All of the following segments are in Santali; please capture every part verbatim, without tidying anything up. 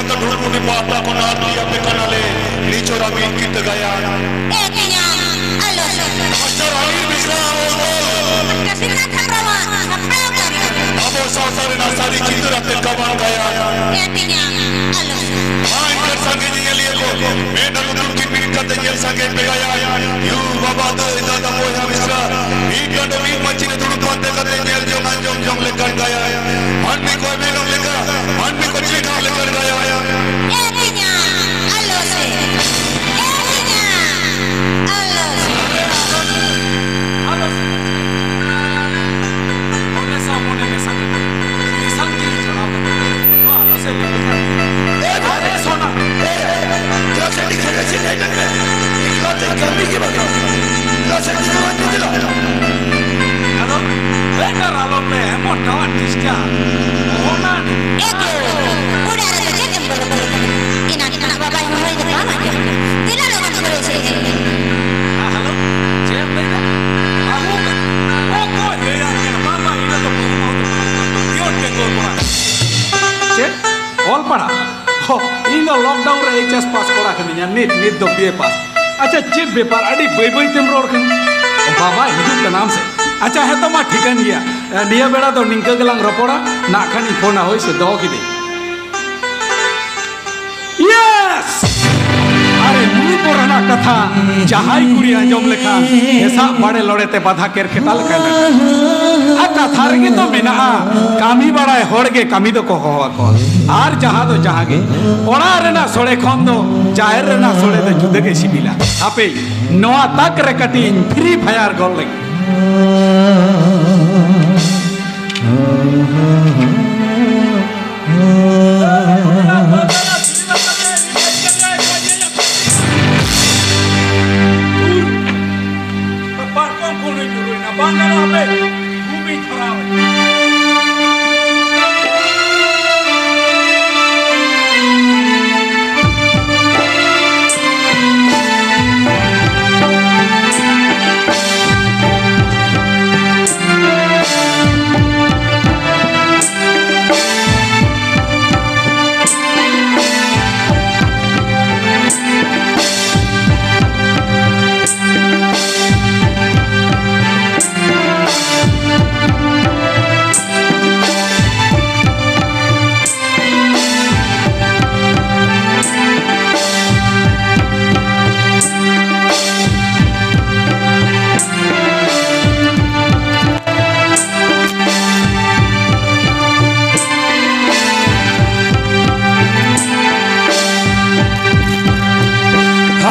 ᱰᱷᱩᱞᱢᱩᱰᱤ ᱯᱟᱦᱴᱟ ᱠᱷᱚᱱ ᱟᱨ ᱞᱟᱹᱭ ᱟᱯᱮ ᱠᱟᱱᱟᱞᱮ, ᱱᱤᱪᱚᱨ ᱟᱢᱤᱱ ᱠᱤᱛᱟᱹ ᱜᱟᱭᱟᱱ᱾ ᱮ ᱛᱤᱧᱟᱝ, ᱟᱞᱚ ᱥᱮ᱾ ᱢᱟᱥᱴᱟᱨ ᱟᱢᱤᱨ ᱵᱮᱥᱨᱟ ᱚᱞ ᱛᱚᱞ᱾ ᱨᱚᱵᱤᱱᱫᱨᱚᱱᱟᱛᱷ ᱦᱮᱢᱵᱨᱚᱢᱟᱜ ᱥᱟᱯᱲᱟᱣ ᱠᱟᱹᱨᱤᱜᱚᱞ᱾ ᱟᱵᱚ ᱥᱟᱶᱛᱟ ᱨᱮᱱᱟᱜ ᱥᱟᱹᱨᱤ ᱪᱤᱛᱟᱹᱨ ᱟᱛᱮ ᱜᱟᱵᱟᱱ ᱜᱟᱭᱟᱱ᱾ ᱮ ᱛᱤᱧᱟᱝ, ᱟᱞᱚ ᱥᱮ᱾ ᱢᱟ ᱮᱱᱠᱷᱟᱱ ᱥᱟᱸᱜᱮ ᱧᱮᱧᱮᱞᱤᱭᱟᱹ ᱠᱚ, ᱢᱮᱫ ᱟᱨ ᱞᱩᱛᱩᱨ ᱠᱤᱱ ᱢᱤᱫ ᱠᱟᱛᱮ ᱧᱮᱞ ᱥᱟᱸᱜᱮ ᱯᱮ ᱜᱟᱭᱟᱱ᱾ ᱭᱩ ᱵᱟᱵᱟ, ᱫᱟᱹᱭ ᱫᱟᱫᱟ ᱵᱚᱭᱦᱟ ᱢᱤᱥᱨᱟ, ᱢᱤᱫ ᱜᱟᱸᱰᱮ ᱢᱤᱫ ᱢᱟᱹᱪᱤ ᱨᱮ ᱫᱩᱲᱩᱵ ᱯᱟᱱᱛᱮ ᱠᱟᱛᱮ ᱧᱮᱞ ᱡᱚᱝ ᱟᱸᱡᱚᱢ ᱡᱚᱝ ᱞᱮᱠᱟᱱ ᱜᱟᱭᱟᱱ᱾ ᱢᱟᱹᱱᱢᱤ ᱠᱚ ᱮᱵᱷᱮᱱᱚᱜ ᱞᱮᱠᱟ, ᱢᱟᱹᱱᱢᱤ ᱠᱚ ᱪᱮᱸᱜᱷᱟᱣ ᱞᱮᱠᱟᱱ ᱜᱟᱭᱟᱱ᱾ ᱮ ᱛᱤᱧᱟᱝ, ᱟᱞᱚ ᱥᱮ᱾ ᱮ ᱛᱤᱧᱟᱝ, ᱟᱞᱚ ᱥᱮ᱾ ᱟᱞᱚ ᱥᱮ᱾ ᱢᱚᱱᱮ ᱥᱟᱶ ᱢᱚᱱᱮ ᱢᱮᱥᱟ ᱠᱟᱛᱮ, ᱢᱤᱫ ᱥᱟᱶ ᱛᱮ ᱪᱟᱞᱟᱣ ᱠᱟᱛᱮ, ᱱᱚᱣᱟ ᱟᱞᱚ ᱥᱮ ᱞᱟᱹᱭ ᱞᱮᱠᱷᱟᱱ᱾ ᱮ ᱵᱟᱵᱟ! ᱮ ᱥᱚᱱᱟ! ᱮ, ᱮ, ᱮ, ᱡᱟᱦᱟᱸ ᱥᱮᱫ ᱤᱧ ᱥᱮᱱ ᱞᱮᱱ ᱢᱮ᱾ ᱮᱠᱞᱟ ᱛᱮ ᱠᱟᱹᱢᱤ ᱜᱮ ᱵᱟᱝ᱾ ᱮᱠᱞᱟ ᱥᱮᱫ ᱤᱧ ᱥᱮᱱ ᱞᱮᱱ ᱢᱮ᱾ ᱟᱫᱚ, ᱵᱮᱴᱟᱨ ᱟᱞᱚᱢ ᱞᱟᱹᱭᱟ, ᱮᱢᱚᱱ ᱱᱟᱣᱟ ᱴᱤᱥᱴᱟ᱾ ᱚᱱᱟ ᱮ ᱜᱳ, ᱚᱲᱟᱜ ᱨᱮᱫᱚ ᱪᱮᱫ ᱮᱢ ᱜᱚᱞᱯᱚ ᱠᱟᱱᱟ? ᱮᱱᱟᱝ ᱠᱷᱚᱱᱟᱜ ᱵᱟᱵᱟᱭ ᱦᱚᱦᱚᱭᱮᱫᱟ, ᱵᱟᱢ ᱟᱸᱡᱚᱢ ᱮᱫᱟ᱾ ᱛᱤᱱᱟᱹᱜ ᱞᱚᱜᱚᱱ ᱯᱩᱨᱟᱹᱣ ᱥᱮ? ᱦᱮᱸ, ᱦᱮᱞᱳ, ᱪᱮᱫ ᱮᱢ ᱞᱟᱹᱭᱫᱟ? ᱵᱟᱹᱵᱩ, ᱚᱠᱚᱭ ᱞᱟᱹᱭᱟᱫ ᱢᱮᱭᱟ? ᱵᱟᱝ, ᱵᱟᱝ, ᱤᱧ ᱫᱚ ᱵᱟᱹᱵᱩ ᱢᱟᱹᱣ ᱫᱚ ᱵᱟᱹᱧ ᱠᱟᱱ ᱫᱚ, pure Bengal ᱠᱚᱲᱟ᱾ ᱪᱮᱫ? ᱚᱞ ᱯᱟᱲᱦᱟᱣ? ᱦᱚ, ᱤᱧ ᱫᱚ lockdown ᱨᱮ H S pass ᱠᱚᱲᱟ ᱠᱟᱹᱱᱟᱹᱧ, ᱟᱨ ᱱᱤᱛ, ᱱᱤᱛ ᱫᱚ B A pass᱾ ᱟᱪᱪᱷᱟ, ᱪᱮᱫ ᱵᱮᱯᱟᱨ? ᱟᱹᱰᱤ ᱵᱟᱹᱭ ᱵᱟᱹᱭ ᱛᱮᱢ ᱨᱚᱲ ᱠᱟᱱᱟ᱾ ᱚ, ᱵᱟᱵᱟ ᱦᱤᱡᱩᱜ ᱠᱟᱱᱟᱢ ᱥᱮ? ᱟᱪᱪᱷᱟ, ᱦᱮᱸ ᱛᱚ, ᱢᱟ ᱴᱷᱤᱠᱟᱹᱱ ᱜᱮᱭᱟ᱾ ᱮ, ᱱᱤᱭᱟᱹ ᱵᱮᱲᱟ ᱫᱚ ᱱᱤᱝᱠᱟᱹ ᱜᱮᱞᱟᱝ ᱨᱚᱯᱚᱲᱟ᱾ ᱱᱟᱜ ᱠᱷᱟᱱ ᱤᱧ ᱯᱷᱳᱱᱟ, ᱦᱳᱭ ᱥᱮ, ᱫᱚᱦᱚ ᱠᱤᱫᱟᱹᱧ᱾ Yes! ᱟᱨᱮ, ᱱᱩᱭ ᱯᱚᱨᱟᱱᱟᱜ ᱠᱟᱛᱷᱟ ᱡᱟᱦᱟᱸᱭ ᱠᱩᱲᱤ ᱟᱸᱡᱚᱢ ᱞᱮᱠᱷᱟᱱ ᱦᱮᱸᱥᱟᱜ ᱵᱟᱲᱮ ᱞᱚᱲᱮ ᱛᱮ ᱵᱟᱫᱷᱟ ᱠᱮᱨᱠᱮᱴᱟ ᱞᱮᱠᱟᱭ ᱞᱟᱜᱟᱜᱼᱟ᱾ ᱟᱨ ᱠᱟᱛᱷᱟ ᱨᱮᱜᱮ ᱛᱚ ᱢᱮᱱᱟᱜᱼᱟ, ᱠᱟᱹᱢᱤ ᱵᱟᱲᱟᱭ ᱦᱚᱲ ᱜᱮ ᱠᱟᱹᱢᱤ ᱫᱚᱠᱚ ᱦᱚᱦᱚ ᱟᱠᱚᱣᱟ᱾ ᱟᱨ ᱡᱟᱦᱟᱸ ᱫᱚ ᱡᱟᱦᱟᱸ ᱜᱮ, ᱚᱲᱟᱜ ᱨᱮᱱᱟᱜ ᱥᱚᱲᱮ ᱠᱷᱚᱱ ᱫᱚ ᱡᱟᱦᱮᱨ ᱨᱮᱱᱟᱜ ᱥᱚᱲᱮ ᱫᱚ ᱡᱩᱫᱟᱹ ᱜᱮ ᱥᱤᱵᱤᱞᱟ᱾ ᱦᱟᱯᱮ, ᱱᱚᱣᱟ ᱛᱟᱠ ᱨᱮ ᱠᱟᱹᱴᱤᱡ ᱤᱧ free fire ᱜᱚᱫ ᱞᱮᱜᱮ᱾ ᱯᱟᱨᱠᱚᱢ ᱠᱷᱚᱱ ᱦᱚᱸᱧ ᱧᱩᱨᱩᱭᱱᱟ, ᱵᱟᱝ ᱜᱟᱱᱚᱜᱼᱟ, ᱦᱟᱯᱮ, ᱠᱷᱩᱵᱤᱧ ᱫᱷᱚᱨᱟᱣ᱾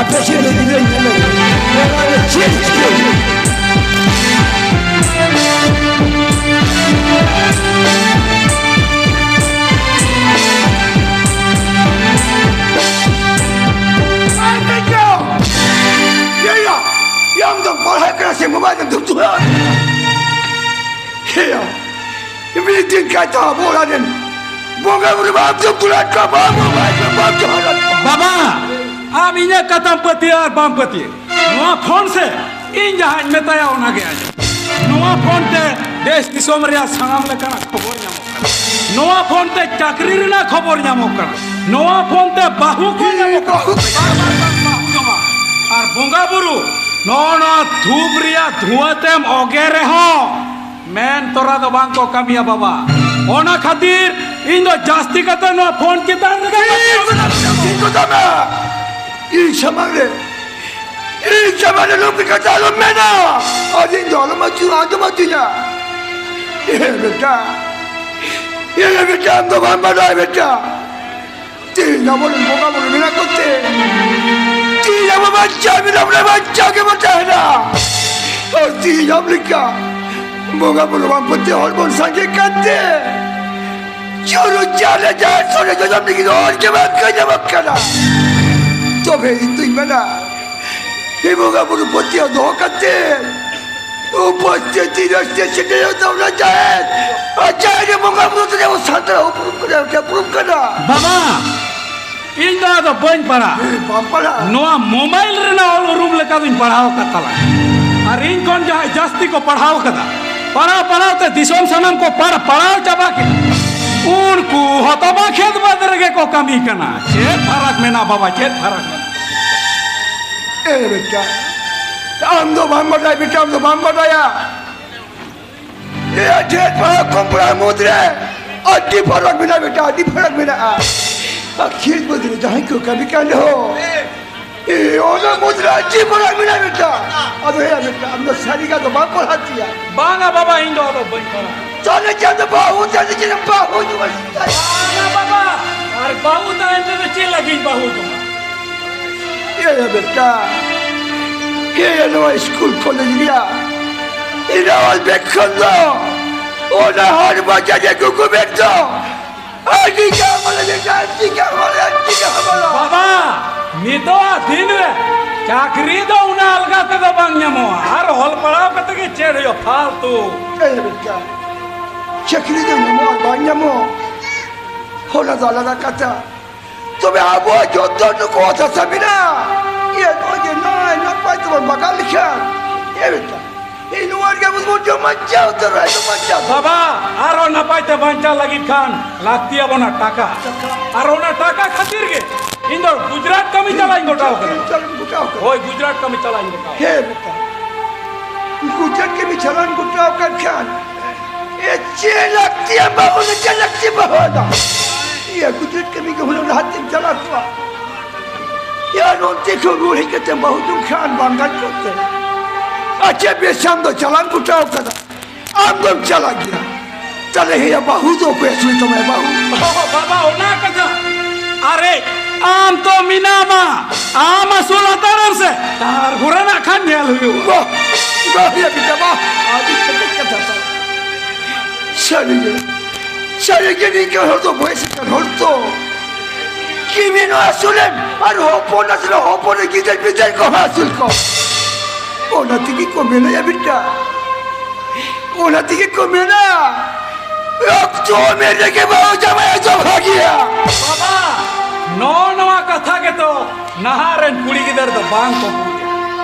ᱟᱯᱮ ᱥᱮᱫ ᱨᱮ ᱜᱤᱫᱽᱨᱟᱹᱧ ᱧᱮᱞᱮᱫ ᱠᱚᱣᱟ᱾ ᱚᱱᱟ ᱨᱮ ᱪᱮᱫ ᱪᱤᱠᱟᱹᱭ? ᱮᱭᱟ, ᱮᱭᱟ, ᱟᱢ ᱫᱚᱢ ᱯᱟᱲᱦᱟᱜ ᱠᱟᱱᱟ ᱥᱮ ᱢᱳᱵᱟᱭᱤᱞ ᱨᱮᱢ ᱫᱩᱲᱩᱵ ᱠᱟᱱᱟ? ᱮᱭᱟ, ᱢᱤᱫ ᱫᱤᱱ ᱠᱟᱭ ᱛᱮ ᱟᱵᱚ ᱚᱲᱟᱜ ᱨᱮᱱ ᱵᱚᱸᱜᱟ ᱵᱩᱨᱩ ᱵᱟᱢ ᱡᱚᱢ ᱫᱩᱞᱟᱹᱲ ᱠᱚᱣᱟ, ᱵᱟᱢ ᱵᱚᱸᱜᱟ ᱵᱩᱨᱩ ᱵᱟᱢ ᱡᱚᱢ ᱫᱩᱞᱟᱹᱲ ᱠᱚᱣᱟ᱾ ᱵᱟᱵᱟ, ᱟᱢ ᱤᱧᱟᱹᱜ ᱠᱟᱛᱷᱟᱢ ᱯᱟᱹᱛᱭᱟᱹᱜ ᱟᱨ ᱵᱟᱢ ᱯᱟᱹᱛᱭᱟᱹᱜ, ᱱᱚᱣᱟ ᱯᱷᱳᱱ ᱥᱮ ᱤᱧ ᱡᱟᱦᱟᱸᱧ ᱢᱮᱛᱟᱭᱟ ᱚᱱᱟᱜᱮ ᱟᱸᱡᱚᱢ᱾ ᱱᱚᱣᱟ ᱯᱷᱳᱱ ᱛᱮ ᱫᱮᱥ ᱫᱤᱥᱚᱢ ᱨᱮᱭᱟᱜ ᱥᱟᱱᱟᱢ ᱞᱮᱠᱟᱱᱟᱜ ᱠᱷᱚᱵᱚᱨ ᱧᱟᱢᱚᱜ ᱠᱟᱱᱟ᱾ ᱱᱚᱣᱟ ᱯᱷᱳᱱ ᱛᱮ ᱪᱟᱹᱠᱨᱤ ᱨᱮᱱᱟᱜ ᱠᱷᱚᱵᱚᱨ ᱧᱟᱢᱚᱜ ᱠᱟᱱᱟ᱾ ᱱᱚᱣᱟ ᱯᱷᱳᱱ ᱛᱮ ᱵᱟᱹᱦᱩ ᱠᱚ ᱧᱟᱢᱚᱜ ᱠᱟᱱᱟ᱾ ᱵᱟᱹᱦᱩ᱾ ᱵᱟᱨ ᱵᱟᱨ ᱵᱟᱝ ᱵᱟᱹᱦᱩ ᱫᱚ ᱵᱟᱝ᱾ ᱟᱨ ᱵᱚᱸᱜᱟ ᱵᱩᱨᱩ, ᱱᱚᱜᱼᱚ ᱱᱚᱣᱟ ᱫᱷᱩᱯ ᱨᱮᱭᱟᱜ ᱫᱷᱩᱣᱟᱹ ᱛᱮᱢ ᱚᱜᱮ ᱨᱮᱦᱚᱸ, ᱢᱮᱱ ᱛᱚᱨᱟ ᱫᱚ ᱵᱟᱝ ᱠᱚ ᱠᱟᱹᱢᱤᱭᱟ ᱵᱟᱵᱟ᱾ ᱚᱱᱟ ᱠᱷᱟᱹᱛᱤᱨ ᱤᱧ ᱫᱚ ᱡᱟᱹᱥᱛᱤ ᱠᱟᱛᱮ ᱱᱚᱣᱟ ᱯᱷᱳᱱ ᱪᱮᱛᱟᱱ ᱨᱮᱜᱮ ᱴᱷᱤᱠ ᱠᱚ ᱛᱟᱢᱟ᱾ ᱤᱧ ᱥᱟᱢᱟᱝ ᱨᱮ, ᱤᱧ ᱥᱟᱢᱟᱝ ᱨᱮ ᱞᱩᱢᱵᱤ ᱠᱟᱛᱷᱟ ᱟᱞᱚᱢ ᱢᱮᱱᱟ᱾ ᱟᱨ ᱤᱧ ᱫᱚ ᱟᱞᱚᱢ ᱟᱹᱪᱩᱨ, ᱟᱸᱡᱚᱢ ᱟᱹᱪᱩᱨᱟ᱾ ᱮ ᱵᱮᱴᱟ, ᱮ ᱵᱮᱴᱟ, ᱟᱢ ᱫᱚ ᱵᱟᱢ ᱵᱟᱰᱟᱭ ᱵᱮᱴᱟ᱾ ᱛᱮᱦᱮᱧ ᱟᱵᱚᱨᱮᱱ ᱵᱚᱸᱜᱟ ᱵᱩᱨᱩ ᱢᱮᱱᱟᱜ ᱠᱚᱛᱮ, ᱛᱮᱦᱮᱧ ᱟᱵᱚ ᱵᱟᱧᱪᱟᱣ ᱢᱮᱱᱟᱜ ᱵᱚᱱᱟ, ᱵᱟᱧᱪᱟᱣ ᱜᱮᱵᱚᱱ ᱛᱟᱦᱮᱱᱟ᱾ ᱟᱨ ᱛᱮᱦᱮᱧ ᱟᱢ ᱞᱮᱠᱟ ᱵᱚᱸᱜᱟ ᱵᱩᱨᱩ ᱵᱟᱝ ᱯᱟᱹᱛᱭᱟᱹᱣ ᱦᱚᱲ ᱵᱚᱱ ᱥᱟᱸᱜᱮ ᱠᱟᱱᱛᱮ, ᱪᱩᱨᱩ ᱪᱟᱣᱞᱮ ᱡᱟᱦᱮᱨ ᱥᱳᱲᱮ ᱡᱚᱡᱚᱢ ᱞᱟᱹᱜᱤᱫ ᱦᱚᱲ ᱜᱮ ᱵᱟᱝ ᱠᱚ ᱧᱟᱢᱚᱜ ᱠᱟᱱᱟ᱾ ᱛᱚᱵᱮ ᱤᱧ ᱫᱩᱧ ᱢᱮᱱᱟ, ᱦᱮ ᱵᱚᱸᱜᱟ ᱵᱩᱨᱩ ᱯᱟᱹᱛᱭᱟᱹᱣ ᱫᱚᱦᱚ ᱠᱟᱛᱮ, ᱩᱯᱟᱹᱥ ᱛᱮ ᱛᱤᱨᱟᱥ ᱛᱮ ᱥᱮᱴᱮᱨᱚᱜ ᱛᱟᱵᱚᱱᱟ ᱡᱟᱦᱮᱨ᱾ ᱟᱨ ᱡᱟᱦᱮᱨ ᱨᱮ ᱵᱚᱸᱜᱟ ᱵᱩᱨᱩ ᱛᱮᱜᱮ ᱟᱵᱚ ᱥᱟᱱᱛᱟᱲ ᱩᱯᱨᱩᱢ ᱠᱟᱱᱟ, ᱩᱯᱨᱩᱢ ᱠᱟᱱᱟ᱾ ᱵᱟᱵᱟ, ᱤᱧ ᱫᱚ ᱟᱫᱚ ᱵᱟᱹᱧ ᱯᱟᱲᱦᱟᱜ᱾ ᱦᱮᱸ, ᱵᱟᱢ ᱯᱟᱲᱦᱟᱜ? ᱱᱚᱣᱟ ᱢᱳᱵᱟᱭᱤᱞ ᱨᱮᱱᱟᱜ ᱚᱞ ᱩᱨᱩᱢ ᱞᱮᱠᱟ ᱫᱚᱧ ᱯᱟᱲᱦᱟᱣ ᱟᱠᱟᱫ ᱛᱟᱞᱟᱝ᱾ ᱟᱨ ᱤᱧ ᱠᱷᱚᱱ ᱡᱟᱦᱟᱸᱭ ᱡᱟᱹᱥᱛᱤ ᱠᱚ ᱯᱟᱲᱦᱟᱣ ᱠᱟᱫᱟ, ᱯᱟᱲᱦᱟᱣ ᱯᱟᱲᱦᱟᱣ ᱛᱮ ᱫᱤᱥᱚᱢ ᱥᱟᱱᱟᱢ ᱠᱚ ᱯᱟᱲ-, ᱯᱟᱲᱦᱟᱣ ᱪᱟᱵᱟ ᱠᱮᱫᱟ, ᱩᱱᱠᱩ ᱦᱚᱸ ᱛᱟᱢᱟ ᱠᱷᱮᱛ ᱵᱟᱹᱫᱽ ᱨᱮᱜᱮ ᱠᱚ ᱠᱟᱹᱢᱤ ᱠᱟᱱᱟ᱾ ᱪᱮᱫ ᱯᱷᱟᱨᱟᱠ ᱢᱮᱱᱟᱜᱼᱟ ᱵᱟᱵᱟ, ᱪᱮᱫ ᱯᱷᱟᱨᱟᱠ ᱢᱮᱱᱟᱜᱼᱟ? ᱮ ᱵᱮᱴᱟ, ᱟᱢ ᱫᱚ ᱵᱟᱢ ᱵᱟᱰᱟᱭ ᱵᱮᱴᱟ, ᱟᱢ ᱫᱚ ᱵᱟᱢ ᱵᱟᱰᱟᱭᱟ᱾ ᱮ ᱰᱷᱮᱨ ᱯᱟᱲᱦᱟᱣ ᱠᱚᱢ ᱯᱟᱲᱦᱟᱣ ᱢᱩᱫᱽ ᱨᱮ ᱟᱹᱰᱤ ᱯᱷᱟᱨᱟᱠ ᱢᱮᱱᱟᱜᱼᱟ ᱵᱮᱴᱟ, ᱟᱹᱰᱤ ᱯᱷᱟᱨᱟᱠ ᱢᱮᱱᱟᱜᱼᱟ᱾ ᱟᱨ ᱠᱷᱮᱛ ᱵᱟᱹᱫᱽ ᱨᱮ ᱡᱟᱦᱟᱸᱭ ᱠᱚ ᱠᱟᱹᱢᱤ ᱠᱟᱱ ᱨᱮᱦᱚᱸ, ᱮ, ᱚᱱᱟ ᱢᱩᱫᱽ ᱨᱮ ᱟᱹᱰᱤ ᱯᱷᱟᱨᱟᱠ ᱢᱮᱱᱟᱜᱼᱟ ᱵᱮᱴᱟ᱾ ᱟᱫᱚ ᱦᱮᱸ ᱵᱮᱴᱟ, ᱟᱢ ᱫᱚ ᱥᱟᱹᱨᱤ ᱠᱟᱛᱷᱟ ᱵᱟᱢ ᱯᱟᱲᱦᱟᱣ ᱛᱤᱧᱟ᱾ ᱵᱟᱝᱟ ᱵᱟᱵᱟ, ᱤᱧ ᱫᱚ ᱟᱫᱚ ᱵᱟᱹᱧ ᱯᱟᱲᱦᱟᱜᱼᱟ᱾ ᱛᱟᱦᱞᱮ ᱪᱮᱫ ᱫᱚ ᱵᱟᱹᱦᱩ ᱛᱟᱦᱞᱮ ᱪᱮᱫ ᱮᱢ ᱵᱟᱹᱦᱩ ᱡᱚᱝᱟ? ᱵᱟᱝᱟ ᱵᱟᱵᱟ, ᱟᱨ ᱵᱟᱹᱦᱩ ᱛᱟᱦᱮᱱ ᱛᱮᱫᱚ ᱪᱮᱫ ᱞᱟᱹᱜᱤᱫ ᱤᱧ ᱵᱟᱹᱦᱩ ᱡᱚᱝᱟ? ᱮ ᱵᱮᱴᱟ, ᱮ ᱱᱚᱣᱟ ᱥᱠᱩᱞ ᱠᱚᱞᱮᱡᱽ ᱨᱮᱭᱟᱜ ᱤᱱᱟᱹ ᱚᱞ ᱵᱮᱜᱽ ᱠᱷᱚᱱ ᱫᱚ ᱚᱱᱟ ᱦᱚᱲ ᱢᱚᱡᱟ ᱜᱮ ᱜᱩᱜᱩ ᱵᱮᱜᱽ ᱫᱚ ᱟᱹᱰᱤ ᱜᱮ ᱦᱟᱢᱟᱞᱟ ᱵᱮᱴᱟ, ᱟᱹᱰᱤ ᱜᱮ ᱦᱟᱢᱟᱞᱟ, ᱟᱹᱰᱤ ᱜᱮ ᱦᱟᱢᱟᱞᱟ᱾ ᱵᱟᱵᱟ, ᱱᱤᱛᱚᱜᱟᱜ ᱫᱤᱱ ᱨᱮ ᱪᱟᱹᱠᱨᱤ ᱫᱚ ᱩᱱᱟᱹᱜ ᱟᱞᱜᱟ ᱛᱮᱫᱚ ᱵᱟᱝ ᱧᱟᱢᱚᱜᱼᱟ᱾ ᱟᱨ ᱚᱞ ᱯᱟᱲᱦᱟᱣ ᱠᱟᱛᱮ ᱜᱮ ᱪᱮᱫ ᱦᱩᱭᱩᱜᱼᱟ? ᱯᱷᱟᱞᱛᱩ᱾ ᱮ ᱵᱮᱴᱟ, ᱪᱟᱹᱠᱨᱤ ᱫᱚ ᱧᱟᱢᱚᱜᱼᱟ ᱵᱟᱝ ᱧᱟᱢᱚᱜ, ᱚᱱᱟ ᱫᱚ ᱟᱞᱟᱫᱟ ᱠᱟᱛᱷᱟ᱾ ᱛᱚᱵᱮ ᱟᱵᱚᱣᱟᱜ ᱡᱚᱛᱚ ᱱᱩᱠᱩ ᱚᱛ ᱦᱟᱥᱟ ᱢᱮᱱᱟᱜᱼᱟ᱾ ᱤᱭᱟᱹ, ᱱᱚᱜᱼᱚᱭ ᱡᱮ ᱱᱚᱜᱼᱚᱭ ᱱᱟᱯᱟᱭ ᱛᱮᱵᱚᱱ ᱵᱟᱜᱟᱣ ᱞᱮᱠᱷᱟᱱ, ᱤᱭᱟᱹ ᱵᱮᱴᱟ, ᱤᱧ ᱱᱚᱣᱟ ᱨᱮᱜᱮ ᱟᱵᱚ ᱫᱚᱵᱚᱱ ᱡᱚᱢ ᱵᱟᱧᱪᱟᱣ ᱩᱛᱟᱹᱨᱚᱜᱼᱟ, ᱡᱚᱢ ᱵᱟᱧᱪᱟᱣ᱾ ᱵᱟᱵᱟ, ᱟᱨᱚ ᱱᱟᱯᱟᱭ ᱛᱮ ᱵᱟᱧᱪᱟᱣ ᱞᱟᱹᱜᱤᱫ ᱠᱷᱟᱱ ᱞᱟᱹᱠᱛᱤ ᱟᱵᱚᱱᱟ ᱴᱟᱠᱟ᱾ ᱴᱟᱠᱟ᱾ ᱟᱨ ᱚᱱᱟ ᱴᱟᱠᱟ ᱠᱷᱟᱹᱛᱤᱨ ᱜᱮ ᱤᱧ ᱫᱚ ᱜᱩᱡᱽᱨᱟᱴ ᱠᱟᱹᱢᱤ ᱪᱟᱞᱟᱜ ᱤᱧ ᱜᱚᱴᱟᱣ ᱠᱟᱫᱟ᱾ ᱪᱟᱞᱟᱜ ᱤᱧ ᱜᱚᱴᱟᱣ ᱠᱟᱫᱟ᱾ ᱦᱳᱭ, ᱜᱩᱡᱽᱨᱟᱴ ᱠᱟᱹᱢᱤ ᱪᱟᱞᱟᱜ ᱤᱧ ᱜᱚᱴᱟᱣ ᱠᱟᱫᱟ᱾ ᱦᱮᱸ ᱵᱮᱴᱟ, ᱜᱩᱡᱽᱨᱟᱴ ᱠᱟᱹᱢᱤ ᱪᱟᱞᱟᱜ ᱤᱧ ᱜᱚᱴᱟᱣ ᱠᱟᱫ ᱠᱷᱟᱱ, ᱮ, ᱪᱮᱫ ᱞᱟᱹᱠᱛᱤ ᱟᱢ ᱵᱟᱹᱦᱩ ᱫᱚ ᱪᱮᱫ ᱞᱟᱹᱠᱛᱤ ᱵᱟᱹᱦᱩ ᱫᱚ? ᱤᱭᱟᱹ, ᱜᱩᱡᱽᱨᱟᱴ ᱠᱟᱹᱢᱤ ᱜᱮ ᱦᱩᱱᱟᱹᱝ ᱞᱟᱦᱟ ᱛᱮᱢ ᱪᱟᱞᱟᱣ ᱠᱚᱜᱼᱟ᱾ ᱤᱭᱟᱹ, ᱱᱚᱱᱛᱮ ᱠᱷᱚᱱ ᱨᱩᱣᱟᱹᱲ ᱦᱮᱡ ᱠᱟᱛᱮ ᱵᱟᱹᱦᱩ ᱡᱚᱝ ᱠᱷᱟᱱ ᱵᱟᱝ ᱜᱟᱱ ᱠᱚᱜ ᱛᱮ᱾ ᱟᱪᱪᱷᱟ, ᱵᱮᱥ, ᱟᱢ ᱫᱚ ᱪᱟᱞᱟᱣ ᱜᱚᱴᱟᱣ ᱠᱟᱫᱟ, ᱟᱢ ᱫᱚᱢ ᱪᱟᱞᱟᱜ ᱜᱮᱭᱟ᱾ ᱛᱟᱦᱞᱮ ᱦᱮᱭᱟ, ᱵᱟᱹᱦᱩ ᱫᱚ ᱚᱠᱚᱭ ᱟᱹᱥᱩᱞ ᱛᱟᱢᱟᱭ ᱵᱟᱹᱦᱩ? ᱚ, ᱵᱟᱵᱟ, ᱚᱱᱟ ᱠᱟᱛᱷᱟ᱾ ᱟᱨᱮ, ᱟᱢ ᱛᱚ ᱢᱮᱱᱟᱢᱟ, ᱟᱢ ᱟᱹᱥᱩᱞ ᱦᱟᱛᱟᱲᱮᱢ ᱥᱮ, ᱛᱟᱨᱯᱚᱨᱮ ᱱᱟᱜ ᱠᱷᱟᱱ ᱧᱮᱞ ᱦᱩᱭᱩᱜᱼᱟ᱾ ᱵᱟᱦ, ᱵᱟᱦ, ᱭᱟ ᱵᱮᱴᱟ, ᱵᱟᱦ, ᱟᱹᱰᱤ ᱠᱮᱴᱮᱡ ᱠᱟᱛᱷᱟ ᱛᱟᱢ᱾ ᱥᱟᱹᱨᱤᱜᱮ, ᱥᱟᱹᱨᱤᱜᱮ ᱱᱤᱝᱠᱟᱹ ᱦᱚᱲ ᱫᱚ ᱵᱚᱭᱮᱥ ᱟᱠᱟᱱ ᱦᱚᱲ ᱛᱚ᱾ ᱠᱤᱢᱤᱱ ᱦᱚᱸ ᱟᱹᱥᱩᱞᱮᱢ ᱟᱨ ᱦᱚᱯᱚᱱ ᱟᱹᱥᱩᱞ, ᱦᱚᱯᱚᱱ ᱜᱤᱫᱟᱹᱨ ᱯᱤᱫᱟᱹᱨ ᱠᱚᱦᱚᱸ ᱟᱹᱥᱩᱞ ᱠᱚ᱾ ᱚᱱᱟ ᱛᱮᱜᱮ ᱠᱚ ᱢᱮᱱᱟ ᱭᱟ ᱵᱮᱴᱟ, ᱚᱱᱟ ᱛᱮᱜᱮ ᱠᱚ ᱢᱮᱱᱟ, ᱚᱠᱛᱚ ᱩᱢᱮᱨ ᱨᱮᱜᱮ ᱵᱟᱹᱦᱩ ᱡᱟᱶᱟᱭ ᱫᱚ ᱵᱷᱟᱹᱜᱤᱭᱟ᱾ ᱵᱟᱵᱟ, ᱱᱚᱜᱼᱚ ᱱᱚᱣᱟ ᱠᱟᱛᱷᱟ ᱜᱮᱛᱚ ᱱᱟᱦᱟᱜ ᱨᱮᱱ ᱠᱩᱲᱤ ᱜᱤᱫᱟᱹᱨ ᱫᱚ ᱵᱟᱝ ᱠᱚ ᱵᱩᱡᱟ᱾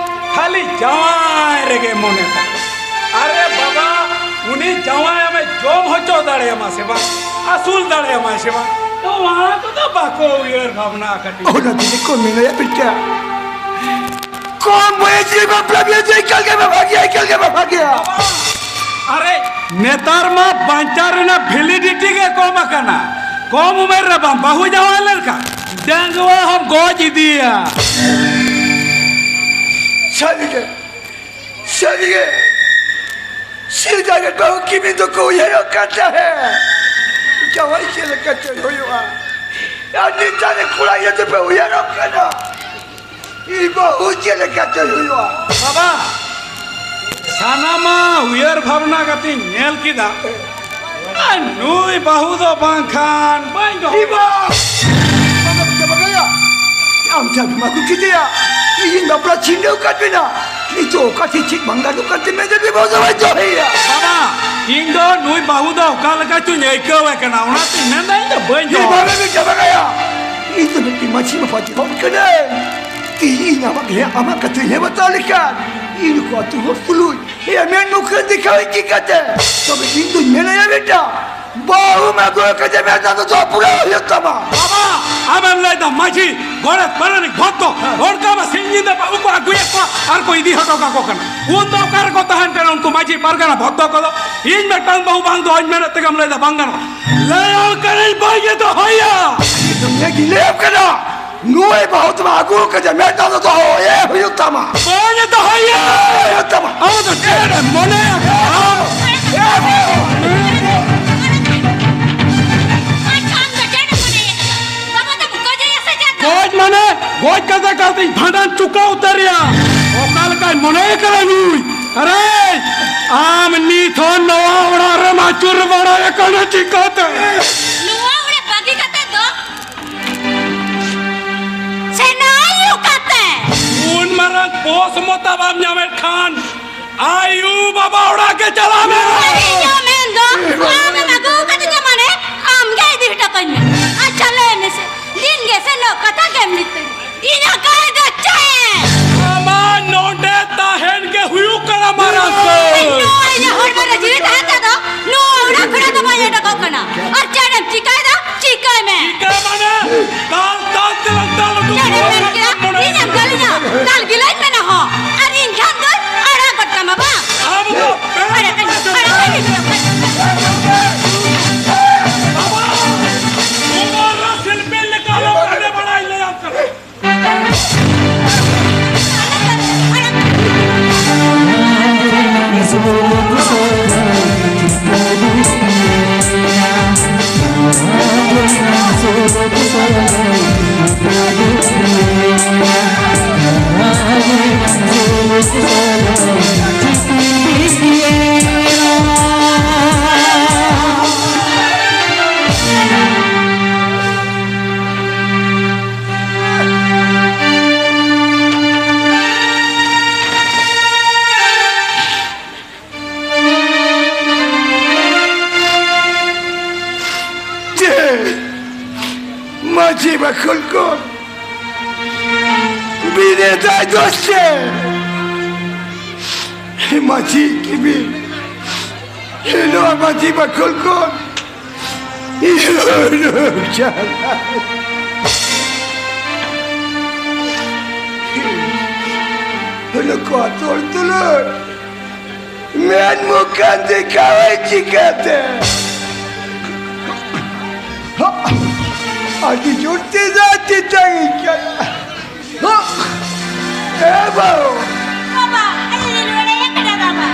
ᱠᱷᱟᱹᱞᱤ ᱡᱟᱶᱟᱭ ᱨᱮᱜᱮ ᱢᱚᱱᱮ ᱛᱟᱠᱚ᱾ ᱟᱨᱮ ᱵᱟᱵᱟ, ᱩᱱᱤ ᱡᱟᱶᱟᱭ ᱟᱢᱮ ᱡᱚᱢ ᱦᱚᱪᱚ ᱫᱟᱲᱮᱭᱟᱢᱟ ᱥᱮ ᱵᱟᱝ, ᱟᱹᱥᱩᱞ ᱫᱟᱲᱮᱭᱟᱢᱟᱭ ᱥᱮ ᱵᱟᱝ, ᱱᱚᱣᱟ ᱠᱚᱫᱚ ᱵᱟᱠᱚ ᱩᱭᱦᱟᱹᱨ ᱵᱷᱟᱵᱽᱱᱟ ᱠᱟᱹᱴᱤᱡ᱾ ᱚᱱᱟ ᱛᱮᱜᱮ ᱠᱚ ᱢᱮᱱᱟ ᱭᱟ ᱵᱮᱴᱟ, ᱠᱚᱢ ᱵᱚᱭᱮᱥ ᱨᱮ ᱵᱟᱯᱞᱟ ᱵᱤᱦᱟᱹ ᱫᱚ ᱮᱠᱟᱞ ᱜᱮ ᱵᱟᱝ ᱵᱷᱟᱜᱮᱭᱟ, ᱮᱠᱟᱞ ᱜᱮ ᱵᱟᱝ ᱵᱷᱟᱜᱮᱭᱟ᱾ ᱟᱨᱮ, ᱱᱮᱛᱟᱨ ᱢᱟ ᱵᱟᱧᱪᱟᱣ ᱨᱮᱱᱟᱜ validity ᱜᱮ ᱠᱚᱢ ᱟᱠᱟᱱᱟ᱾ ᱠᱚᱢ ᱩᱢᱮᱨ ᱨᱮ ᱵᱟᱢ ᱵᱟᱹᱦᱩ ᱡᱟᱶᱟᱭ ᱞᱮᱱᱠᱷᱟᱱ ᱰᱟᱺᱜᱩᱣᱟᱹ ᱦᱚᱸᱢ ᱜᱚᱡ ᱤᱫᱤᱭᱟ᱾ ᱥᱟᱹᱨᱤᱜᱮ, ᱥᱟᱹᱨᱤᱜᱮ, ᱥᱮᱫᱟᱭ ᱨᱮ ᱵᱟᱹᱦᱩ ᱠᱤᱢᱤᱱ ᱫᱚᱠᱚ ᱩᱭᱦᱟᱹᱨᱚᱜ ᱠᱟᱱ ᱛᱟᱦᱮᱸᱫ, ᱡᱟᱶᱟᱭ ᱪᱮᱫ ᱞᱮᱠᱟᱛᱮ ᱦᱩᱭᱩᱜᱼᱟ᱾ ᱟᱨ ᱱᱮᱛᱟᱨ ᱨᱮ ᱠᱚᱲᱟ ᱤᱭᱟᱹ ᱫᱚᱯᱮ ᱩᱭᱦᱟᱹᱨᱚᱜ ᱠᱟᱱᱟ᱾ ᱤᱧ ᱵᱟᱹᱦᱩ ᱪᱮᱫ ᱞᱮᱠᱟᱛᱮ ᱦᱩᱭᱩᱜᱼᱟ? ᱵᱟᱵᱟ, ᱥᱟᱱᱟᱢᱟᱜ ᱩᱭᱦᱟᱹᱨ ᱵᱷᱟᱵᱽᱱᱟ ᱠᱟᱛᱮᱧ ᱧᱮᱞ ᱠᱮᱫᱟ᱾ ᱟᱨ ᱱᱩᱭ ᱵᱟᱹᱦᱩ ᱫᱚ ᱵᱟᱝᱠᱷᱟᱱ ᱵᱟᱹᱧ ᱫᱚᱦᱚ ᱤᱧ ᱵᱟ-, ᱵᱟᱵᱟ, ᱵᱟᱵᱟ, ᱵᱟᱵᱟ, ᱟᱢ ᱪᱟᱵᱤᱢ ᱟᱹᱜᱩ ᱠᱮᱫᱮᱭᱟ, ᱤᱧ ᱵᱟᱯᱞᱟ ᱪᱷᱤᱸᱰᱟᱹᱣ ᱠᱟᱫ ᱵᱮᱱᱟ᱾ ᱱᱤᱛᱚᱜ ᱚᱠᱟ ᱴᱷᱮᱱ ᱪᱮᱫ ᱵᱟᱝ ᱜᱟᱱᱚᱜ ᱠᱟᱱ ᱛᱮ ᱢᱮᱱᱫᱟ, ᱵᱤᱵᱚ ᱫᱚ ᱵᱟᱭ ᱫᱚᱦᱚᱭᱮᱭᱟ᱾ ᱵᱟᱵᱟ, ᱤᱧ ᱫᱚ ᱱᱩᱭ ᱵᱟᱹᱦᱩ ᱫᱚ ᱚᱠᱟ ᱞᱮᱠᱟ ᱪᱚᱧ ᱟᱹᱭᱠᱟᱹᱣᱮ ᱠᱟᱱᱟ, ᱚᱱᱟᱛᱮᱧ ᱢᱮᱱᱫᱟ ᱤᱧ ᱫᱚ ᱵᱟᱹᱧ ᱤᱧ ᱫᱚᱦᱚ ᱵᱟᱵᱟ ᱵᱤᱱ ᱪᱟᱵᱟ ᱠᱟᱭᱟ᱾ ᱤᱧ ᱫᱚ ᱢᱤᱫᱴᱤᱡ ᱢᱟᱹᱡᱷᱤ ᱢᱟᱯᱟᱡᱤ ᱦᱚᱲ ᱠᱟᱹᱱᱟᱹᱧ᱾ ᱛᱤᱦᱤᱧ ᱟᱢᱟᱜ ᱜᱮ ᱟᱢᱟᱜ ᱠᱟᱛᱷᱟᱧ ᱦᱮᱸ ᱵᱟᱛᱟᱣ ᱞᱮᱠᱷᱟᱱ, ᱤᱧ ᱱᱩᱠᱩ ᱟᱹᱛᱩ ᱦᱚᱲ ᱛᱩᱞᱩᱡ ᱤᱧᱟᱹᱜ ᱢᱮᱫ ᱢᱩᱠᱷᱟᱹᱱ ᱫᱮᱠᱷᱟᱣ ᱤᱧ ᱪᱤᱠᱟᱹᱛᱮ? ᱛᱚᱵᱮ ᱤᱧ ᱫᱩᱧ ᱢᱮᱱᱟᱭᱟ ᱵᱮᱴᱟ, ᱵᱟᱹᱦᱩᱢ ᱟᱹᱜᱩ ᱟᱠᱟᱫᱮ ᱢᱮᱱᱫᱟ ᱫᱚ ᱯᱩᱨᱟᱹᱣ ᱦᱩᱭᱩᱜ ᱛᱟᱢᱟ᱾ ᱵᱟᱵᱟ, ᱟᱢᱮᱢ ᱞᱟᱹᱭᱫᱟ ᱢᱟᱹᱡᱷᱤ, ᱜᱚᱰᱮᱛ, ᱯᱟᱨᱟᱱᱤᱠ, ᱵᱷᱚᱫᱽᱫᱚ, ᱦᱚᱲ ᱠᱚ ᱟᱵᱟᱨ ᱥᱤᱧ ᱧᱤᱫᱟᱹ ᱵᱟᱹᱦᱩ ᱠᱚ ᱟᱹᱜᱩᱭᱮᱫ ᱠᱚᱣᱟ ᱟᱨ ᱠᱚ ᱤᱫᱤ ᱦᱚᱴᱚ ᱠᱟᱠᱚ ᱠᱟᱱᱟ᱾ ᱩᱱ ᱫᱚ ᱚᱠᱟ ᱨᱮᱠᱚ ᱛᱟᱦᱮᱱ ᱠᱟᱱᱟ ᱩᱱᱠᱩ ᱢᱟᱹᱡᱷᱤ ᱯᱟᱨᱜᱟᱱᱟ ᱵᱷᱚᱫᱽᱫᱚ ᱠᱚᱫᱚ? ᱤᱧ ᱢᱤᱫᱴᱟᱝ ᱵᱟᱹᱦᱩ ᱵᱟᱝ ᱫᱚᱦᱚᱧ ᱢᱮᱱᱮᱫ ᱛᱮᱜᱮᱢ ᱞᱟᱹᱭᱫᱟ ᱵᱟᱝ ᱜᱟᱱᱚᱜᱼᱟ? ᱞᱟᱹᱭᱟᱢ ᱠᱟᱹᱱᱟᱹᱧ ᱵᱟᱹᱧ ᱫᱚᱦᱚᱭᱟ᱾ ᱤᱧ ᱫᱚ ᱱᱤᱭᱟᱹ ᱜᱤᱧ ᱞᱟᱹᱭᱟᱢ ᱠᱟᱱᱟ᱾ ᱱᱩᱭ ᱵᱟᱹᱦᱩ ᱫᱚ ᱟᱹᱜᱩ ᱠᱟᱫᱮ, ᱢᱮᱫ ᱫᱚ ᱫᱚᱦᱚ ᱮ ᱦᱩᱭᱩᱜ ᱛᱟᱢᱟ᱾ ᱵᱟᱹᱧ ᱫᱚᱦᱚᱭᱟ᱾ ᱦᱩᱭᱩᱜ ᱛᱟᱢᱟ᱾ ᱟᱢ ᱫᱚ ᱪᱮᱫ ᱮᱢ ᱢᱚᱱᱮᱭᱟ? ᱟᱪᱪᱷᱟ, ᱟᱢ ᱫᱚ ᱪᱮᱫ ᱮᱢ ᱢᱚᱱᱮᱭᱟ? ᱵᱟᱵᱟ ᱫᱚ ᱜᱚᱡᱮᱭᱟ ᱥᱮ ᱪᱮᱫ? ᱜᱚᱡ ᱢᱟᱱᱮ? ᱜᱚᱡ ᱠᱟᱛᱮ ᱠᱟᱛᱮᱧ ᱵᱷᱟᱸᱰᱟᱱ ᱪᱩᱠᱟᱹᱣ ᱩᱛᱟᱹᱨᱮᱭᱟ᱾ ᱚᱠᱟ ᱞᱮᱠᱟᱭ ᱢᱚᱱᱮ ᱠᱟᱱᱟ ᱱᱩᱭ? ᱟᱨᱮ, ᱟᱢ ᱱᱤᱛ ᱦᱚᱸ ᱱᱚᱣᱟ ᱚᱲᱟᱜ ᱨᱮᱢ ᱟᱹᱪᱩᱨ ᱵᱟᱲᱟᱭ ᱠᱟᱱᱟ ᱪᱤᱠᱟᱹᱛᱮ? ᱱᱚᱣᱟ ᱚᱲᱟᱜ ᱵᱟᱹᱜᱤ ᱠᱟᱛᱮ ᱫᱚ ᱥᱮᱱᱚᱜ ᱟᱭ ᱚᱠᱟᱛᱮ? ᱩᱱ ᱢᱟᱨᱟᱝ ᱵᱚᱥ ᱢᱚᱛᱟ ᱵᱟᱢ ᱧᱟᱢᱮᱫ ᱠᱷᱟᱱ ᱟᱭᱩ ᱵᱟᱵᱟ ᱚᱲᱟᱜ ᱜᱮ ᱪᱟᱞᱟᱜ ᱢᱮ᱾ ᱟᱨ ᱤᱧ ᱦᱚᱸ ᱢᱮᱱ ᱫᱚ ᱟᱢᱮᱢ ᱟᱹᱜᱩ ᱠᱟᱫᱤᱧᱟ ᱢᱟᱱᱮ ᱟᱢ ᱜᱮ ᱤᱫᱤ ᱦᱚᱴᱚ ᱠᱟᱹᱧ ᱢᱮ᱾ ᱟᱪᱪᱷᱟ ᱞᱟᱹᱭ ᱢᱮᱥᱮ, ᱫᱤᱱ ᱜᱮ ᱥᱮᱱᱚᱜ ᱠᱟᱛᱷᱟ ᱜᱮᱢ ᱢᱤᱛᱟᱹᱧᱟ᱾ ᱤᱧᱟᱹᱜ ᱠᱟᱹᱢᱤ ᱫᱚ ᱪᱮᱫ? ᱟᱢᱟᱜ ᱱᱚᱰᱮ ᱛᱟᱦᱮᱱ ᱜᱮ ᱦᱩᱭᱩᱜ ᱠᱟᱱᱟ ᱢᱟᱨᱟᱝ ᱠᱟᱹᱢᱤ᱾ ᱱᱚᱣᱟ ᱤᱧᱟᱹᱜ ᱦᱚᱲᱢᱚ ᱨᱮ ᱡᱤᱣᱤ ᱛᱟᱦᱮᱸ ᱠᱟᱛᱮ ᱫᱚ ᱱᱚᱣᱟ ᱚᱲᱟᱜ ᱠᱷᱚᱱᱟᱜ ᱫᱚ ᱵᱟᱹᱧ ᱚᱰᱚᱠᱚᱜ ᱠᱟᱱᱟ᱾ ᱟᱨ ᱪᱮᱫ ᱮᱢ ᱪᱤᱠᱟᱹᱭᱮᱫᱟ? ᱪᱤᱠᱟᱹᱭ ᱢᱮ᱾ ᱪᱤᱠᱟᱹ ᱢᱟᱱᱮ? ᱫᱟᱞ, ᱫᱟᱞ ᱛᱮᱞᱟᱝ ᱫᱟᱞ ᱩᱰᱩᱠ ᱪᱮᱫ ᱮᱢ ᱠᱚᱣᱟ᱾ ᱢᱮᱱ ᱠᱮᱫᱟ? ᱤᱧᱮᱢ ᱫᱟᱞᱤᱧᱟ? ᱫᱟᱞ ᱜᱤᱞᱟᱹᱧ ᱢᱮᱱᱟ ᱦᱚᱸ᱾ ᱟᱨ ᱤᱧ ᱠᱷᱟᱱ ᱫᱚ ᱟᱲᱟᱜ ᱜᱚᱫ ᱠᱟᱢᱟ ᱵᱟᱝ? ᱟᱢ ᱫᱚ ᱟᱲᱟᱜ ᱠᱟᱹᱧ, ᱟᱲᱟᱜ ᱠᱟᱹᱧ᱾ ᱵᱟᱵᱟ! ᱩᱢᱟᱨ ᱨᱮ ᱥᱤᱞᱯᱤᱧ ᱞᱮᱠᱟ ᱟᱞᱚᱢ ᱮᱱᱮᱡ ᱵᱟᱲᱟᱭ ᱞᱟᱹᱭᱟᱢ ᱠᱟᱱᱟ᱾ ᱪᱮ ᱢᱟᱹᱡᱷᱤ ᱵᱟᱠᱷᱳᱞ ᱠᱚ ᱵᱤᱱᱮ ᱫᱟᱭ ᱫᱚᱥ ᱪᱮ? ᱢᱟᱹᱡᱷᱤ ᱠᱤᱵᱤᱱ ᱱᱚᱣᱟ ᱢᱟᱹᱡᱷᱤ ᱵᱟᱠᱷᱳᱞ ᱠᱚ ᱤᱭᱟᱹ ᱪᱟᱞᱟᱜ᱾ ᱱᱩᱠᱩ ᱟᱹᱛᱩ ᱦᱚᱲ ᱛᱩᱞᱩᱡ ᱢᱮᱫ ᱢᱩᱠᱷᱟᱱ ᱫᱮᱠᱷᱟᱣᱟᱹᱧ ᱪᱤᱠᱟᱹᱛᱮ? ᱟᱹᱰᱤ ᱡᱳᱨ ᱛᱮ ᱫᱟᱜ ᱛᱮᱛᱟᱝᱤᱧ ᱠᱟᱱᱟ᱾ ᱮ ᱵᱟᱹᱵᱩ! ᱵᱟᱵᱟ, ᱟᱞᱮ ᱞᱮ ᱨᱩᱣᱟᱹᱲ ᱦᱮᱡ ᱟᱠᱟᱱᱟ, ᱵᱟᱵᱟ᱾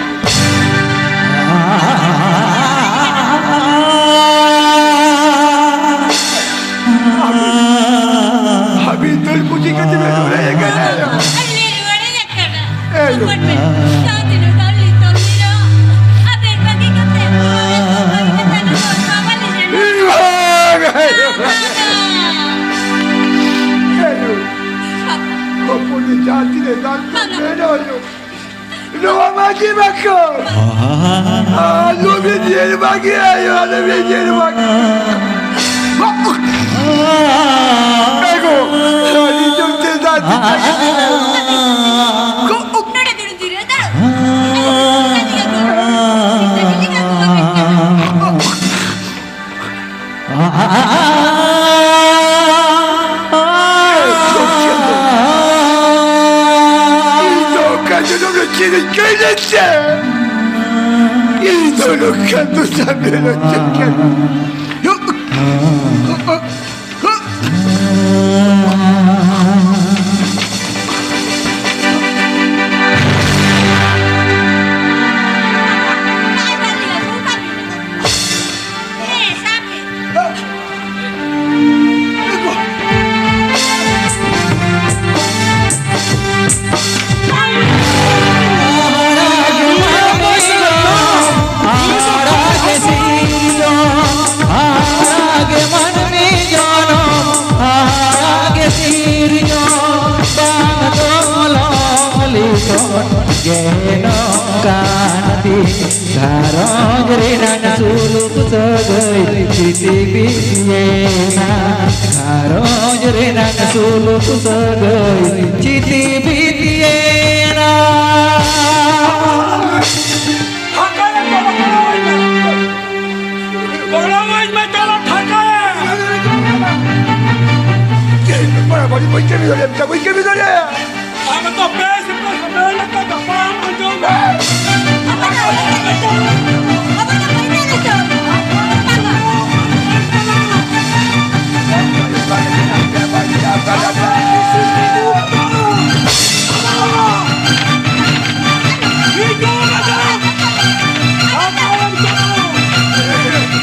ᱦᱟᱹᱵᱤ ᱫᱟᱹᱞ ᱠᱩᱪᱤ ᱠᱟᱛᱮ ᱯᱮ ᱨᱩᱣᱟᱹᱲ ᱦᱮᱡ ᱟᱠᱟᱱᱟ᱾ ᱟᱞᱮ ᱞᱮ ᱨᱩᱣᱟᱹᱲ ᱦᱮᱡ ᱟᱠᱟᱱᱟ᱾ ᱮ ᱞᱩ᱾ ᱦᱚᱯᱚᱱ ᱢᱮ, ᱡᱟᱦᱟᱸ ᱛᱤᱱᱟᱹᱜ ᱫᱟᱞ ᱞᱮ ᱛᱚᱞ ᱞᱮᱱᱟ, ᱟᱵᱮᱱ ᱵᱟᱹᱜᱤ ᱠᱟᱛᱮ ᱵᱟᱵᱟ ᱞᱮ ᱧᱮᱞ ᱮ ᱞᱩ᱾ ᱦᱚᱯᱚᱱ ᱢᱮ, ᱡᱟᱦᱟᱸ ᱛᱤᱱᱟᱹᱜ ᱫᱟᱞ ᱛᱚᱞ ᱞᱮᱱᱟ, ᱞᱩ᱾ ᱱᱚᱣᱟ ᱢᱟᱹᱡᱷᱤ ᱵᱟᱠᱷᱳᱞ᱾ ᱟᱞᱚ ᱵᱤᱱ ᱧᱮᱞ ᱵᱟᱹᱜᱤᱭᱟ, ᱟᱞᱚ ᱵᱤᱱ ᱧᱮᱞ ᱵᱟᱹᱜᱤᱭᱟ᱾ ᱮᱜᱳ, ᱟᱹᱰᱤ ᱡᱳᱨ ᱛᱮ ᱫᱟᱜ ᱛᱮ ᱛᱟᱸᱜᱤ᱾ ᱱᱚᱰᱮ ᱫᱩᱲᱩᱵ ᱡᱤᱨᱟᱹᱜ ᱫᱟᱲᱮ᱾ ᱤᱧ ᱫᱚ ᱚᱠᱟ ᱡᱚᱱᱚᱢ ᱨᱮ ᱪᱮᱫ ᱤᱧ ᱠᱟᱹᱢᱤ ᱞᱮᱫ ᱛᱮ? ᱤᱧ ᱫᱚ ᱱᱚᱝᱠᱟ ᱫᱚᱥᱟᱨ ᱢᱮᱦᱱᱚᱛ ᱪᱮᱫ ᱠᱟᱱᱟ? ᱠᱷᱚᱱ ᱜᱮ ᱱᱚᱝᱠᱟᱱ ᱫᱤᱱ ᱜᱷᱟᱨᱚᱸᱡᱽ ᱨᱮᱱᱟᱜ ᱥᱩᱞᱩᱠ ᱥᱟᱹᱜᱟᱹᱭ ᱪᱤᱛᱤ ᱵᱤᱛᱤᱭᱮᱱᱟ᱾ ᱜᱷᱟᱨᱚᱸᱡᱽ ᱨᱮᱱᱟᱜ ᱥᱩᱞᱩᱠ ᱥᱟᱹᱜᱟᱹᱭ ᱪᱤᱛᱤ ᱵᱤᱛᱤᱭᱮᱱᱟ᱾ ᱜᱚᱲᱚᱣᱟᱹᱧ ᱢᱮ, ᱪᱚᱞᱚ ᱴᱷᱟᱠᱟᱭᱟ᱾ ᱵᱟᱹᱧ ᱠᱟᱹᱢᱤ ᱫᱟᱲᱮᱭᱟᱜᱼᱟ, ᱵᱟᱹᱧ ᱠᱟᱹᱢᱤ ᱫᱟᱲᱮᱭᱟᱜᱼᱟ᱾ ᱟᱢ ᱫᱚ ᱵᱮᱥ ᱵᱮᱥ ᱢᱮᱱ ᱞᱮᱠᱟ ᱫᱚ ᱵᱟᱢ ᱟᱸᱡᱚᱢᱟ᱾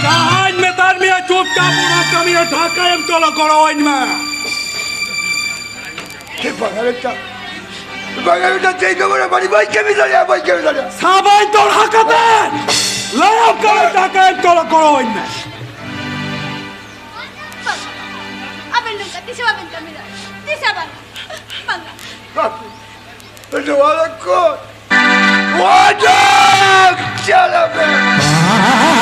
ᱡᱟᱦᱟᱸᱧ ᱢᱮᱛᱟᱫ ᱢᱮᱭᱟ, ᱪᱩᱯᱪᱟᱯ ᱚᱱᱟ ᱠᱟᱹᱢᱤ ᱨᱮ ᱰᱷᱟᱠᱟᱭᱮᱢ ᱪᱚᱞᱚ, ᱜᱚᱲᱚᱣᱟᱹᱧ ᱢᱮ᱾ ᱵᱟᱝᱟ ᱵᱮᱴᱟ, ᱵᱟᱝᱟ ᱵᱮᱴᱟ, ᱛᱮᱦᱮᱧ ᱫᱚ ᱵᱟᱹᱧ ᱠᱟᱹᱢᱤ ᱫᱟᱲᱮᱭᱟᱜᱼᱟ, ᱵᱟᱹᱧ ᱠᱟᱹᱢᱤ ᱫᱟᱲᱮᱭᱟᱜᱼᱟ᱾ ᱥᱟᱵᱟᱧ ᱫᱚᱲᱦᱟ ᱠᱟᱛᱮ ᱞᱟᱹᱭᱟᱢ ᱠᱟᱹᱱᱟᱹᱧ, ᱰᱷᱟᱠᱟᱭᱮᱢ ᱪᱚᱞᱚ, ᱜᱚᱲᱚᱣᱟᱹᱧ ᱢᱮ᱾ ᱟᱵᱮᱱ ᱱᱚᱝᱠᱟ ᱛᱤᱥ ᱦᱚᱸ ᱵᱟᱵᱮᱱ ᱠᱟᱹᱢᱤ ᱫᱟᱲᱮᱭᱟᱜᱼᱟ, ᱛᱤᱥ ᱦᱚᱸ ᱵᱟᱝ, ᱵᱟᱝᱟ᱾ ᱱᱚᱣᱟ ᱫᱚ ᱠᱚ ᱚᱰᱚᱠ ᱪᱟᱞᱟᱜ ᱢᱮ᱾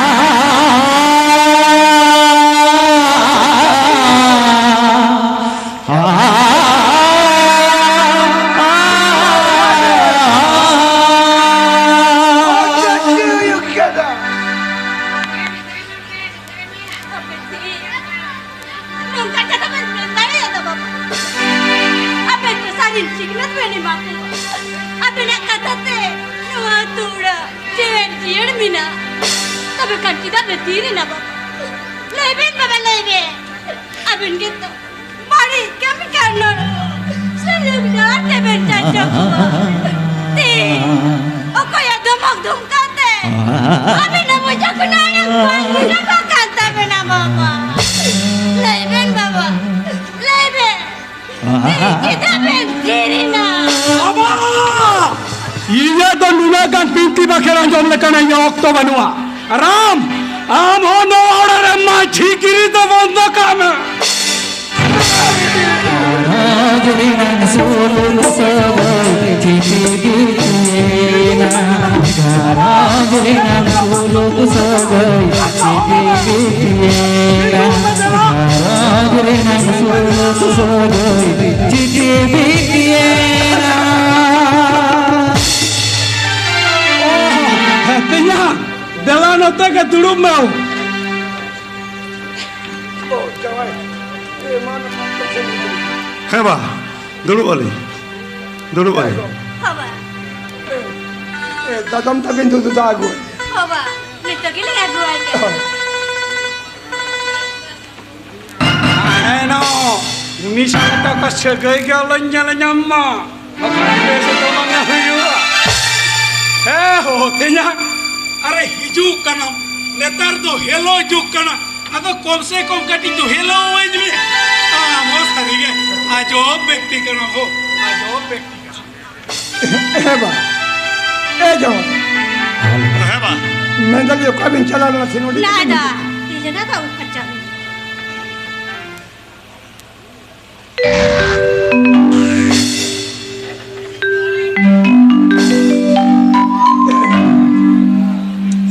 ᱟᱯᱮ ᱪᱮᱫ? ᱱᱚᱝᱠᱟ ᱠᱟᱛᱷᱟ ᱵᱮᱱ ᱢᱮᱱ ᱫᱟᱲᱮᱭᱟᱫᱟ ᱵᱟᱵᱟ? ᱟᱵᱮᱱ ᱫᱚ ᱥᱟᱹᱨᱤ ᱥᱤᱠᱷᱱᱟᱹᱛ ᱵᱮᱱ ᱮᱢᱟ ᱠᱚᱣᱟ᱾ ᱟᱵᱮᱱᱟᱜ ᱠᱟᱛᱷᱟ ᱛᱮ ᱱᱚᱣᱟ ᱟᱹᱛᱩ ᱚᱲᱟᱜ ᱡᱮᱣᱮᱫ ᱡᱤᱭᱟᱹᱲ ᱢᱮᱱᱟᱜᱼᱟ᱾ ᱛᱚᱵᱮ ᱠᱷᱟᱱ ᱪᱮᱫᱟᱜ ᱵᱮ ᱛᱷᱤᱨ ᱮᱱᱟ ᱵᱟᱵᱟ? ᱞᱟᱹᱭ ᱵᱮᱱ ᱵᱟᱵᱟ, ᱞᱟᱹᱭ ᱵᱮᱱ᱾ ᱟᱵᱮᱱ ᱜᱮᱛᱚ ᱵᱟᱹᱲᱤᱡ ᱠᱟᱹᱢᱤ ᱠᱟᱨᱱᱚ ᱥᱩᱞᱩᱠ ᱰᱟᱦᱟᱨ ᱛᱮᱵᱮᱱ ᱪᱟᱪᱚ ᱠᱚᱣᱟ᱾ ᱛᱤ ᱚᱠᱚᱭᱟᱜ ᱫᱷᱚᱢᱚᱠ ᱫᱷᱩᱢᱠᱟ ᱛᱮ ᱟᱵᱮᱱᱟᱜ ᱢᱚᱪᱟ ᱠᱷᱚᱱᱟᱜ ᱟᱲᱟᱝ ᱵᱟᱝ ᱩᱰᱩᱠᱚᱜ ᱠᱟᱱ ᱛᱟᱵᱮᱱᱟ ᱵᱟᱵᱟ? ᱞᱟᱹᱭ ᱵᱮᱱ ᱵᱟᱵᱟ, ᱞᱟᱹᱭ ᱵᱮᱱ᱾ ᱛᱤ ᱪᱮᱫᱟᱜ ᱵᱮᱱ ᱛᱷᱤᱨ ᱮᱱᱟ? ᱵᱟᱵᱟ! ᱤᱧᱟᱹᱜ ᱫᱚ ᱱᱩᱱᱟᱹᱜ ᱜᱟᱱ ᱵᱤᱱᱛᱤ ᱵᱟᱠᱷᱮᱲ ᱟᱸᱡᱚᱢ ᱞᱮᱠᱟᱱᱟᱜ ᱤᱧᱟᱹᱜ ᱚᱠᱛᱚ ᱵᱟᱹᱱᱩᱜᱼᱟ᱾ ᱨᱟᱢ, ᱟᱢ ᱦᱚᱸ ᱱᱚᱣᱟ ᱚᱲᱟᱜ ᱨᱮ ᱢᱟᱹᱡᱷᱤ ᱜᱤᱨᱤ ᱫᱚ ᱵᱚᱱᱫᱚ ᱠᱟᱜ ᱢᱮ᱾ ᱨᱟᱡᱽ ᱨᱮᱱᱟᱜ ᱥᱩᱞᱩᱠ ᱥᱟᱹᱜᱟᱹᱭ ᱪᱤᱴᱷᱤ ᱵᱤᱱᱛᱤᱭᱮᱱᱟ, ᱜᱷᱟᱨᱚᱸᱡᱽ ᱨᱮᱱᱟᱜ ᱥᱩᱞᱩᱠ ᱥᱟᱹᱜᱟᱹᱭ᱾ ᱪᱤᱴᱷᱤ ᱵᱤᱱᱛᱤᱭᱮᱱᱟ, ᱜᱷᱟᱨᱚᱸᱡᱽ ᱨᱮᱱᱟᱜ ᱥᱩᱞᱩᱠ ᱥᱟᱹᱜᱟᱹᱭ᱾ ᱪᱤᱴᱷᱤ ᱵᱤᱱᱛᱤᱭᱮᱱᱟ᱾ ᱛᱮᱭᱟ, ᱫᱮᱞᱟ ᱱᱚᱛᱮ ᱜᱮ ᱫᱩᱲᱩᱵ ᱢᱮ᱾ ᱦᱮᱸ ᱵᱟ, ᱫᱩᱲᱩᱵ ᱟᱹᱞᱤᱧ, ᱫᱩᱲᱩᱵ ᱟᱹᱞᱤᱧ᱾ ᱦᱚᱵᱟ᱾ ᱮ, ᱫᱟᱫᱟᱢ ᱛᱟᱵᱤᱱ ᱫᱩᱫᱩ ᱫᱟ ᱟᱹᱜᱩ᱾ ᱦᱚᱵᱟ, ᱱᱤᱛᱚᱜ ᱜᱮᱞᱤᱧ ᱟᱹᱜᱩᱣᱟᱭ ᱠᱟᱱᱟ᱾ ᱮᱱᱚ, ᱩᱱᱤ ᱥᱟᱶ ᱛᱟᱠᱚ ᱥᱟᱹᱜᱟᱹᱭ ᱜᱮ ᱟᱞᱚᱧ ᱧᱮᱞ ᱧᱟᱢ ᱢᱟ᱾ ᱵᱟᱠᱷᱟᱱ ᱵᱮᱥ ᱫᱚ ᱵᱟᱝ ᱦᱩᱭᱩᱜᱼᱟ᱾ ᱦᱮᱸ ᱦᱳ, ᱛᱮᱧᱟᱝ᱾ ᱟᱨᱮ, ᱦᱤᱡᱩᱜ ᱠᱟᱱᱟᱢ᱾ ᱱᱮᱛᱟᱨ ᱫᱚ ᱦᱮᱞᱳ ᱡᱩᱜᱽ ᱠᱟᱱᱟ᱾ ᱟᱫᱚ ᱠᱚᱢ ᱥᱮ ᱠᱚᱢ ᱠᱟᱹᱴᱤᱡ ᱫᱚ ᱦᱮᱞᱳ ᱟᱹᱧ ᱢᱮ᱾ ᱟᱢ ᱦᱚᱸ ᱥᱟᱹᱨᱤ ᱜᱮ ᱟᱡᱚᱵ ᱵᱮᱠᱛᱤ ᱠᱟᱱᱟ ᱦᱳ, ᱟᱡᱚᱵ ᱵᱮᱠᱛᱤ ᱠᱟᱱᱟ᱾ ᱦᱮᱸ ᱵᱟ᱾ ᱮ ᱡᱚᱦᱚᱸ᱾ ᱦᱮᱸ ᱵᱟ᱾ ᱢᱮᱱᱫᱟᱞᱤᱧ ᱚᱠᱟ ᱵᱤᱱ ᱪᱟᱞᱟᱣ ᱞᱮᱱᱟ ᱥᱮ ᱱᱚᱰᱮ ᱜᱮ ᱞᱟᱫᱟ᱾ ᱛᱤᱡᱟᱱᱟ ᱵᱟᱵᱩ ᱯᱟᱪᱟ᱾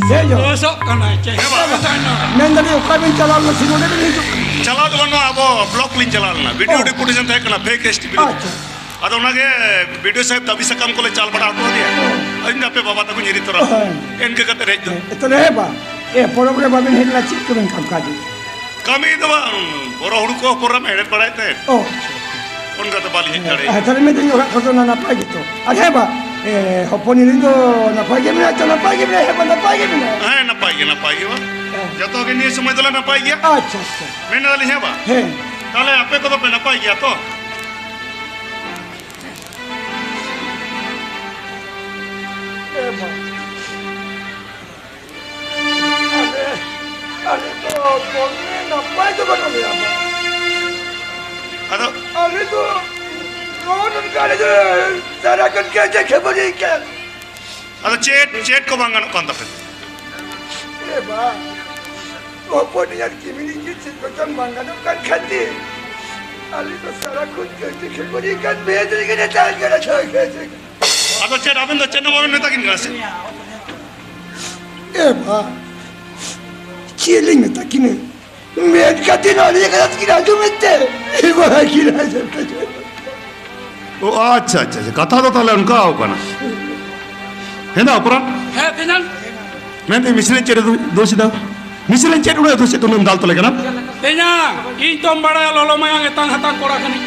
ᱥᱮ ᱡᱚᱦᱚᱸ᱾ ᱵᱚᱥᱚᱜ ᱠᱟᱱᱟᱭ ᱪᱮ? ᱦᱮᱸ ᱵᱟ᱾ ᱢᱮᱱᱫᱟᱞᱤᱧ ᱚᱠᱟ ᱵᱤᱱ ᱪᱟᱞᱟᱣ ᱞᱮᱱᱟ ᱥᱮ ᱱᱚᱰᱮ ᱵᱤᱱ ᱦᱤᱡᱩᱜ ᱠᱟᱱᱟ? ᱪᱟᱞᱟᱣ ᱫᱚ ᱵᱟᱹᱱᱩᱜᱼᱟ, ᱟᱵᱚ ᱵᱞᱚᱠ ᱞᱤᱧ ᱪᱟᱞᱟᱣ ᱞᱮᱱᱟ, ᱵᱤᱰᱤᱳ ᱚ᱾ ᱰᱮᱯᱩᱴᱮᱥᱚᱱ ᱛᱟᱦᱮᱸ ᱠᱟᱱᱟ, ᱯᱷᱮᱠ ᱮᱥᱴᱤ ᱵᱤᱨᱩᱫᱷ᱾ ᱟᱪᱪᱷᱟ᱾ ᱟᱫᱚ ᱚᱱᱟᱜᱮ ᱵᱤᱰᱤᱳ ᱥᱟᱦᱮᱵ ᱫᱟᱹᱵᱤ ᱥᱟᱠᱟᱢ ᱠᱚᱞᱮ ᱪᱟᱞ ᱵᱟᱲᱟ ᱦᱚᱴᱚ ᱟᱫᱮᱭᱟ᱾ ᱦᱮᱸ᱾ ᱤᱧ ᱫᱚ ᱟᱯᱮ ᱵᱟᱵᱟ ᱛᱟᱠᱚᱧ ᱤᱫᱤ ᱛᱚᱨᱟ᱾ ᱦᱮᱸ᱾ ᱤᱱᱠᱟᱹ ᱠᱟᱛᱮ ᱦᱮᱡ ᱫᱚ᱾ ᱦᱮᱸ, ᱛᱟᱦᱞᱮ ᱦᱮᱸ ᱵᱟ, ᱮ, ᱯᱚᱨᱚᱵᱽ ᱨᱮ ᱵᱟᱵᱤᱱ ᱦᱮᱡ ᱞᱮᱱᱟ, ᱪᱮᱫ ᱠᱚᱵᱤᱱ ᱠᱟᱢ ᱠᱟᱡ? ᱠᱟᱹᱢᱤ ᱫᱚ ᱵᱟᱝ, ᱵᱚᱨᱚ ᱦᱩᱲᱩ ᱠᱚ ᱦᱚᱯᱚᱱ ᱨᱟᱢ ᱦᱮᱲᱦᱮᱫ ᱵᱟᱲᱟᱭᱮᱫ ᱛᱟᱦᱮᱸᱫ᱾ ᱚ᱾ ᱚᱱᱠᱟ ᱛᱮ ᱵᱟᱞᱤᱧ ᱦᱮᱡ ᱫᱟᱲᱮᱭᱟᱜᱼᱟ᱾ ᱦᱮᱸ, ᱛᱟᱦᱞᱮ ᱢᱮᱱᱫᱟᱹᱧ ᱚᱲᱟᱜ ᱠᱚᱫᱚ ᱱᱟ ᱱᱟᱯᱟᱭ ᱜᱮᱛᱚ? ᱟᱨ ᱦᱮᱸ ᱵᱟ, ᱮ, ᱦᱚᱯᱚᱱ ᱤᱧ ᱫᱚ ᱱᱟᱯᱟᱭ ᱜᱮ ᱢᱮᱱᱟᱭᱟ ᱛᱚ? ᱱᱟᱯᱟᱭ ᱜᱮ ᱢᱮᱱᱟᱭᱟ, ᱦᱮᱸ ᱵᱟ, ᱱᱟᱯᱟᱭ ᱜᱮ ᱢᱮᱱᱟᱭᱟ᱾ ᱦᱮᱸ, ᱱᱟᱯᱟᱭ ᱜᱮ, ᱱᱟᱯᱟᱭ ᱜᱮ ᱵᱟ᱾ ᱦᱮᱸ᱾ ᱡᱚᱛᱚ ᱜᱮ ᱱᱤᱭᱟᱹ ᱥᱚᱢᱚᱭ ᱫᱚᱞᱮ ᱱᱟᱯᱟᱭ ᱜᱮᱭᱟ᱾ ᱟᱪᱪᱷᱟ, ᱟᱪᱪᱷᱟ᱾ ᱢᱮᱱ ᱫᱟᱞᱤᱧ ᱦᱮᱸ ᱵᱟ? ᱦᱮᱸ᱾ ᱛᱟᱦᱞᱮ ᱟᱯᱮ ᱠᱚᱫᱚ ᱯᱮ ᱱᱟᱯᱟᱭ ᱜᱮᱭᱟ ᱛᱚ? ᱮ ᱵᱟ᱾ ᱟᱞᱮ, ᱟᱞᱮ ᱫᱚ ᱫᱚᱢᱮ ᱱᱟᱯᱟᱭ ᱫᱚ ᱵᱟᱹᱱᱩᱜ ᱞᱮᱭᱟ ᱵᱟ᱾ ᱟᱫᱚ? ᱟᱞᱮ ᱫᱚ ᱱᱚᱜᱼᱚ ᱱᱚᱝᱠᱟ ᱟᱞᱮ ᱫᱚ ᱥᱟᱨᱟ ᱠᱷᱚᱱ ᱜᱮ ᱡᱮ ᱠᱷᱟᱹᱯᱟᱹᱨᱤ ᱠᱟᱱ᱾ ᱟᱫᱚ ᱪᱮᱫ, ᱪᱮᱫ ᱠᱚ ᱵᱟᱝ ᱜᱟᱱᱚᱜ ᱠᱟᱱ ᱛᱟᱯᱮ? ᱮ ᱵᱟ, ᱦᱚᱯᱚᱱ ᱤᱧ ᱟᱨ ᱠᱤᱢᱤᱱᱤᱧ ᱜᱮ ᱪᱮᱫ ᱠᱚᱪᱚᱝ ᱵᱟᱝ ᱜᱟᱱᱚᱜ ᱠᱟᱱ ᱠᱷᱟᱹᱛᱤᱨ᱾ ᱟᱞᱮ ᱫᱚ ᱥᱟᱨᱟ ᱠᱷᱚᱱ ᱠᱟᱹᱴᱤᱡ ᱠᱷᱚᱱ ᱠᱟᱹᱴᱤᱡ ᱠᱟᱱ ᱢᱮᱫ ᱨᱮᱜᱮ ᱱᱮᱛᱟᱨ ᱜᱮ ᱨᱟᱠᱷᱟ ᱠᱟᱛᱮ᱾ ᱟᱫᱚ ᱪᱮᱫ, ᱟᱵᱮᱱ ᱫᱚ ᱪᱮᱫ ᱦᱚᱸ ᱵᱟᱵᱮᱱ ᱢᱮᱛᱟ ᱠᱤᱱ ᱠᱟᱱᱟ ᱥᱮ? ᱮ ᱵᱟ, ᱪᱮᱫ ᱞᱤᱧ ᱢᱮᱛᱟ ᱠᱤᱱᱟ? ᱢᱮᱫ ᱠᱟᱛᱮ ᱱᱚᱣᱟ ᱞᱤᱧ ᱠᱟᱛᱷᱟ ᱠᱤᱱ ᱟᱸᱡᱚᱢᱮᱫ ᱛᱮ, ᱮ ᱵᱟ, ᱠᱤᱱ ᱟᱸᱡᱚᱢ ᱠᱟᱛᱮ᱾ ᱚ, ᱟᱪᱪᱷᱟ, ᱟᱪᱪᱷᱟ, ᱟᱪᱪᱷᱟ, ᱠᱟᱛᱷᱟ ᱫᱚ ᱛᱟᱦᱞᱮ ᱚᱱᱠᱟᱣ ᱠᱟᱱᱟ᱾ ᱦᱮᱸ ᱫᱟ, ᱚᱯᱚᱨᱟᱱ? ᱦᱮᱸ, ᱛᱮᱧᱟᱝ᱾ ᱢᱮᱱᱫᱟᱹᱧ, ᱢᱤᱥᱨᱤ ᱪᱮᱫ ᱮ ᱫᱳ-, ᱫᱳᱥ ᱮᱫᱟ? ᱢᱤᱥᱨᱤ ᱪᱮᱫ ᱩᱱᱟᱹᱜ ᱫᱳᱥ ᱮᱫ ᱩᱱᱟᱹᱜ ᱮᱢ ᱫᱟᱞ ᱛᱚᱞᱮ ᱠᱟᱱᱟ? ᱛᱮᱧᱟᱝ, ᱤᱧ ᱛᱚᱢ ᱵᱟᱲᱟᱭᱟ, ᱞᱚᱞᱚ ᱢᱟᱭᱟᱝ ᱮᱛᱟᱝ ᱦᱟᱛᱟᱝ ᱠᱚᱲᱟ ᱠᱟᱹᱱᱟᱹᱧ᱾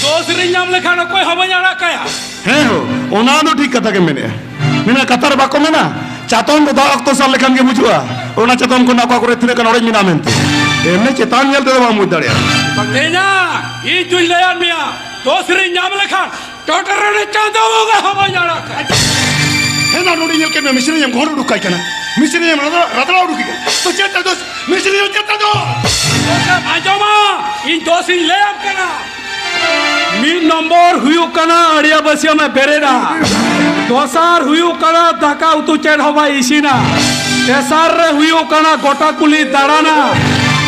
ᱫᱳᱥ ᱨᱤᱧ ᱧᱟᱢ ᱞᱮᱠᱷᱟᱱ ᱚᱠᱚᱭ ᱦᱚᱸ ᱵᱟᱹᱧ ᱟᱲᱟᱜ ᱠᱟᱭᱟ᱾ ᱦᱮᱸ ᱦᱳ, ᱚᱱᱟ ᱫᱚ ᱴᱷᱤᱠ ᱠᱟᱛᱷᱟ ᱜᱮᱢ ᱢᱮᱱᱮᱫᱼᱟ᱾ ᱢᱮᱱᱟ ᱠᱟᱛᱷᱟ ᱨᱮ ᱵᱟᱠᱚ ᱢᱮᱱᱟ, ᱪᱟᱛᱚᱢ ᱫᱚ ᱫᱟᱜ ᱚᱠᱛᱚ ᱥᱟᱵ ᱞᱮᱠᱷᱟᱱ ᱜᱮ ᱵᱩᱡᱩᱜᱼᱟ᱾ ᱚᱱᱟ ᱪᱟᱛᱚᱢ ᱠᱷᱚᱱ ᱚᱠᱟ ᱠᱚᱨᱮ ᱛᱤᱱᱟᱹᱜ ᱜᱟᱱ ᱚᱲᱮᱡ ᱢᱮᱱᱟᱜᱼᱟ ᱢᱮᱱᱛᱮ᱾ ᱮᱢᱱᱤ ᱪᱮᱛᱟᱱ ᱧᱮᱞ ᱛᱮᱫᱚ ᱵᱟᱢ ᱵᱩᱡᱽ ᱫᱟᱲᱮᱭᱟᱜᱼᱟ᱾ ᱛᱮᱧᱟᱝ, ᱤᱧ ᱫᱩᱧ ᱞᱟᱹᱭᱟᱫ ᱢᱮᱭᱟ, ᱫᱳᱥ ᱨᱤᱧ ᱧᱟᱢ ᱞᱮᱠᱷᱟᱱ ᱴᱚᱴᱚᱨ ᱨᱮ ᱪᱟᱸᱫᱚ ᱵᱚᱸᱜᱟ ᱦᱚᱸ ᱵᱟᱹᱧ ᱟᱲᱟᱜ ᱠᱟᱭᱟ᱾ ᱦᱮᱸ ᱫᱟ, ᱱᱚᱰᱮ ᱧᱮᱞ ᱠᱮᱫ ᱢᱮ, ᱢᱤᱥᱨᱤ ᱧᱟᱢ ᱜᱚᱦᱚᱲ ᱩᱰᱩᱠ ᱠᱟᱭ ᱠᱟᱱᱟ᱾ ᱢᱤᱥᱨᱤ ᱧᱟᱢ ᱨᱟᱫᱲᱟ, ᱨᱟᱫᱲᱟ ᱩᱰᱩᱠ ᱠᱟᱱᱟ᱾ ᱛᱚ ᱪᱮᱫ ᱛᱮ ᱫᱳᱥ? ᱢᱤᱥᱨᱤ ᱧᱟᱢ ᱪᱮᱫ ᱛᱮ ᱫᱳᱥ? ᱟᱸᱡᱚᱢᱟ, ᱤᱧ ᱫᱳᱥ ᱤᱧ ᱞᱟᱹᱭᱟᱢ ᱠᱟᱱᱟ᱾ ᱢᱤᱫ ᱱᱚᱢᱵᱚᱨ ᱦᱩᱭᱩᱜ ᱠᱟᱱᱟ ᱟᱹᱲᱤᱭᱟ ᱵᱟᱹᱥᱭᱟᱹᱢ ᱮ ᱵᱮᱨᱮᱫᱟ᱾ ᱫᱚᱥᱟᱨ ᱦᱩᱭᱩᱜ ᱠᱟᱱᱟ ᱫᱟᱠᱟ ᱩᱛᱩ ᱪᱮᱫ ᱦᱚᱸ ᱵᱟᱭ ᱤᱥᱤᱱᱟ᱾ ᱛᱮᱥᱟᱨ ᱨᱮ ᱦᱩᱭᱩᱜ ᱠᱟᱱᱟ ᱜᱚᱴᱟ ᱠᱩᱞᱦᱤ ᱫᱟᱬᱟᱱᱟ᱾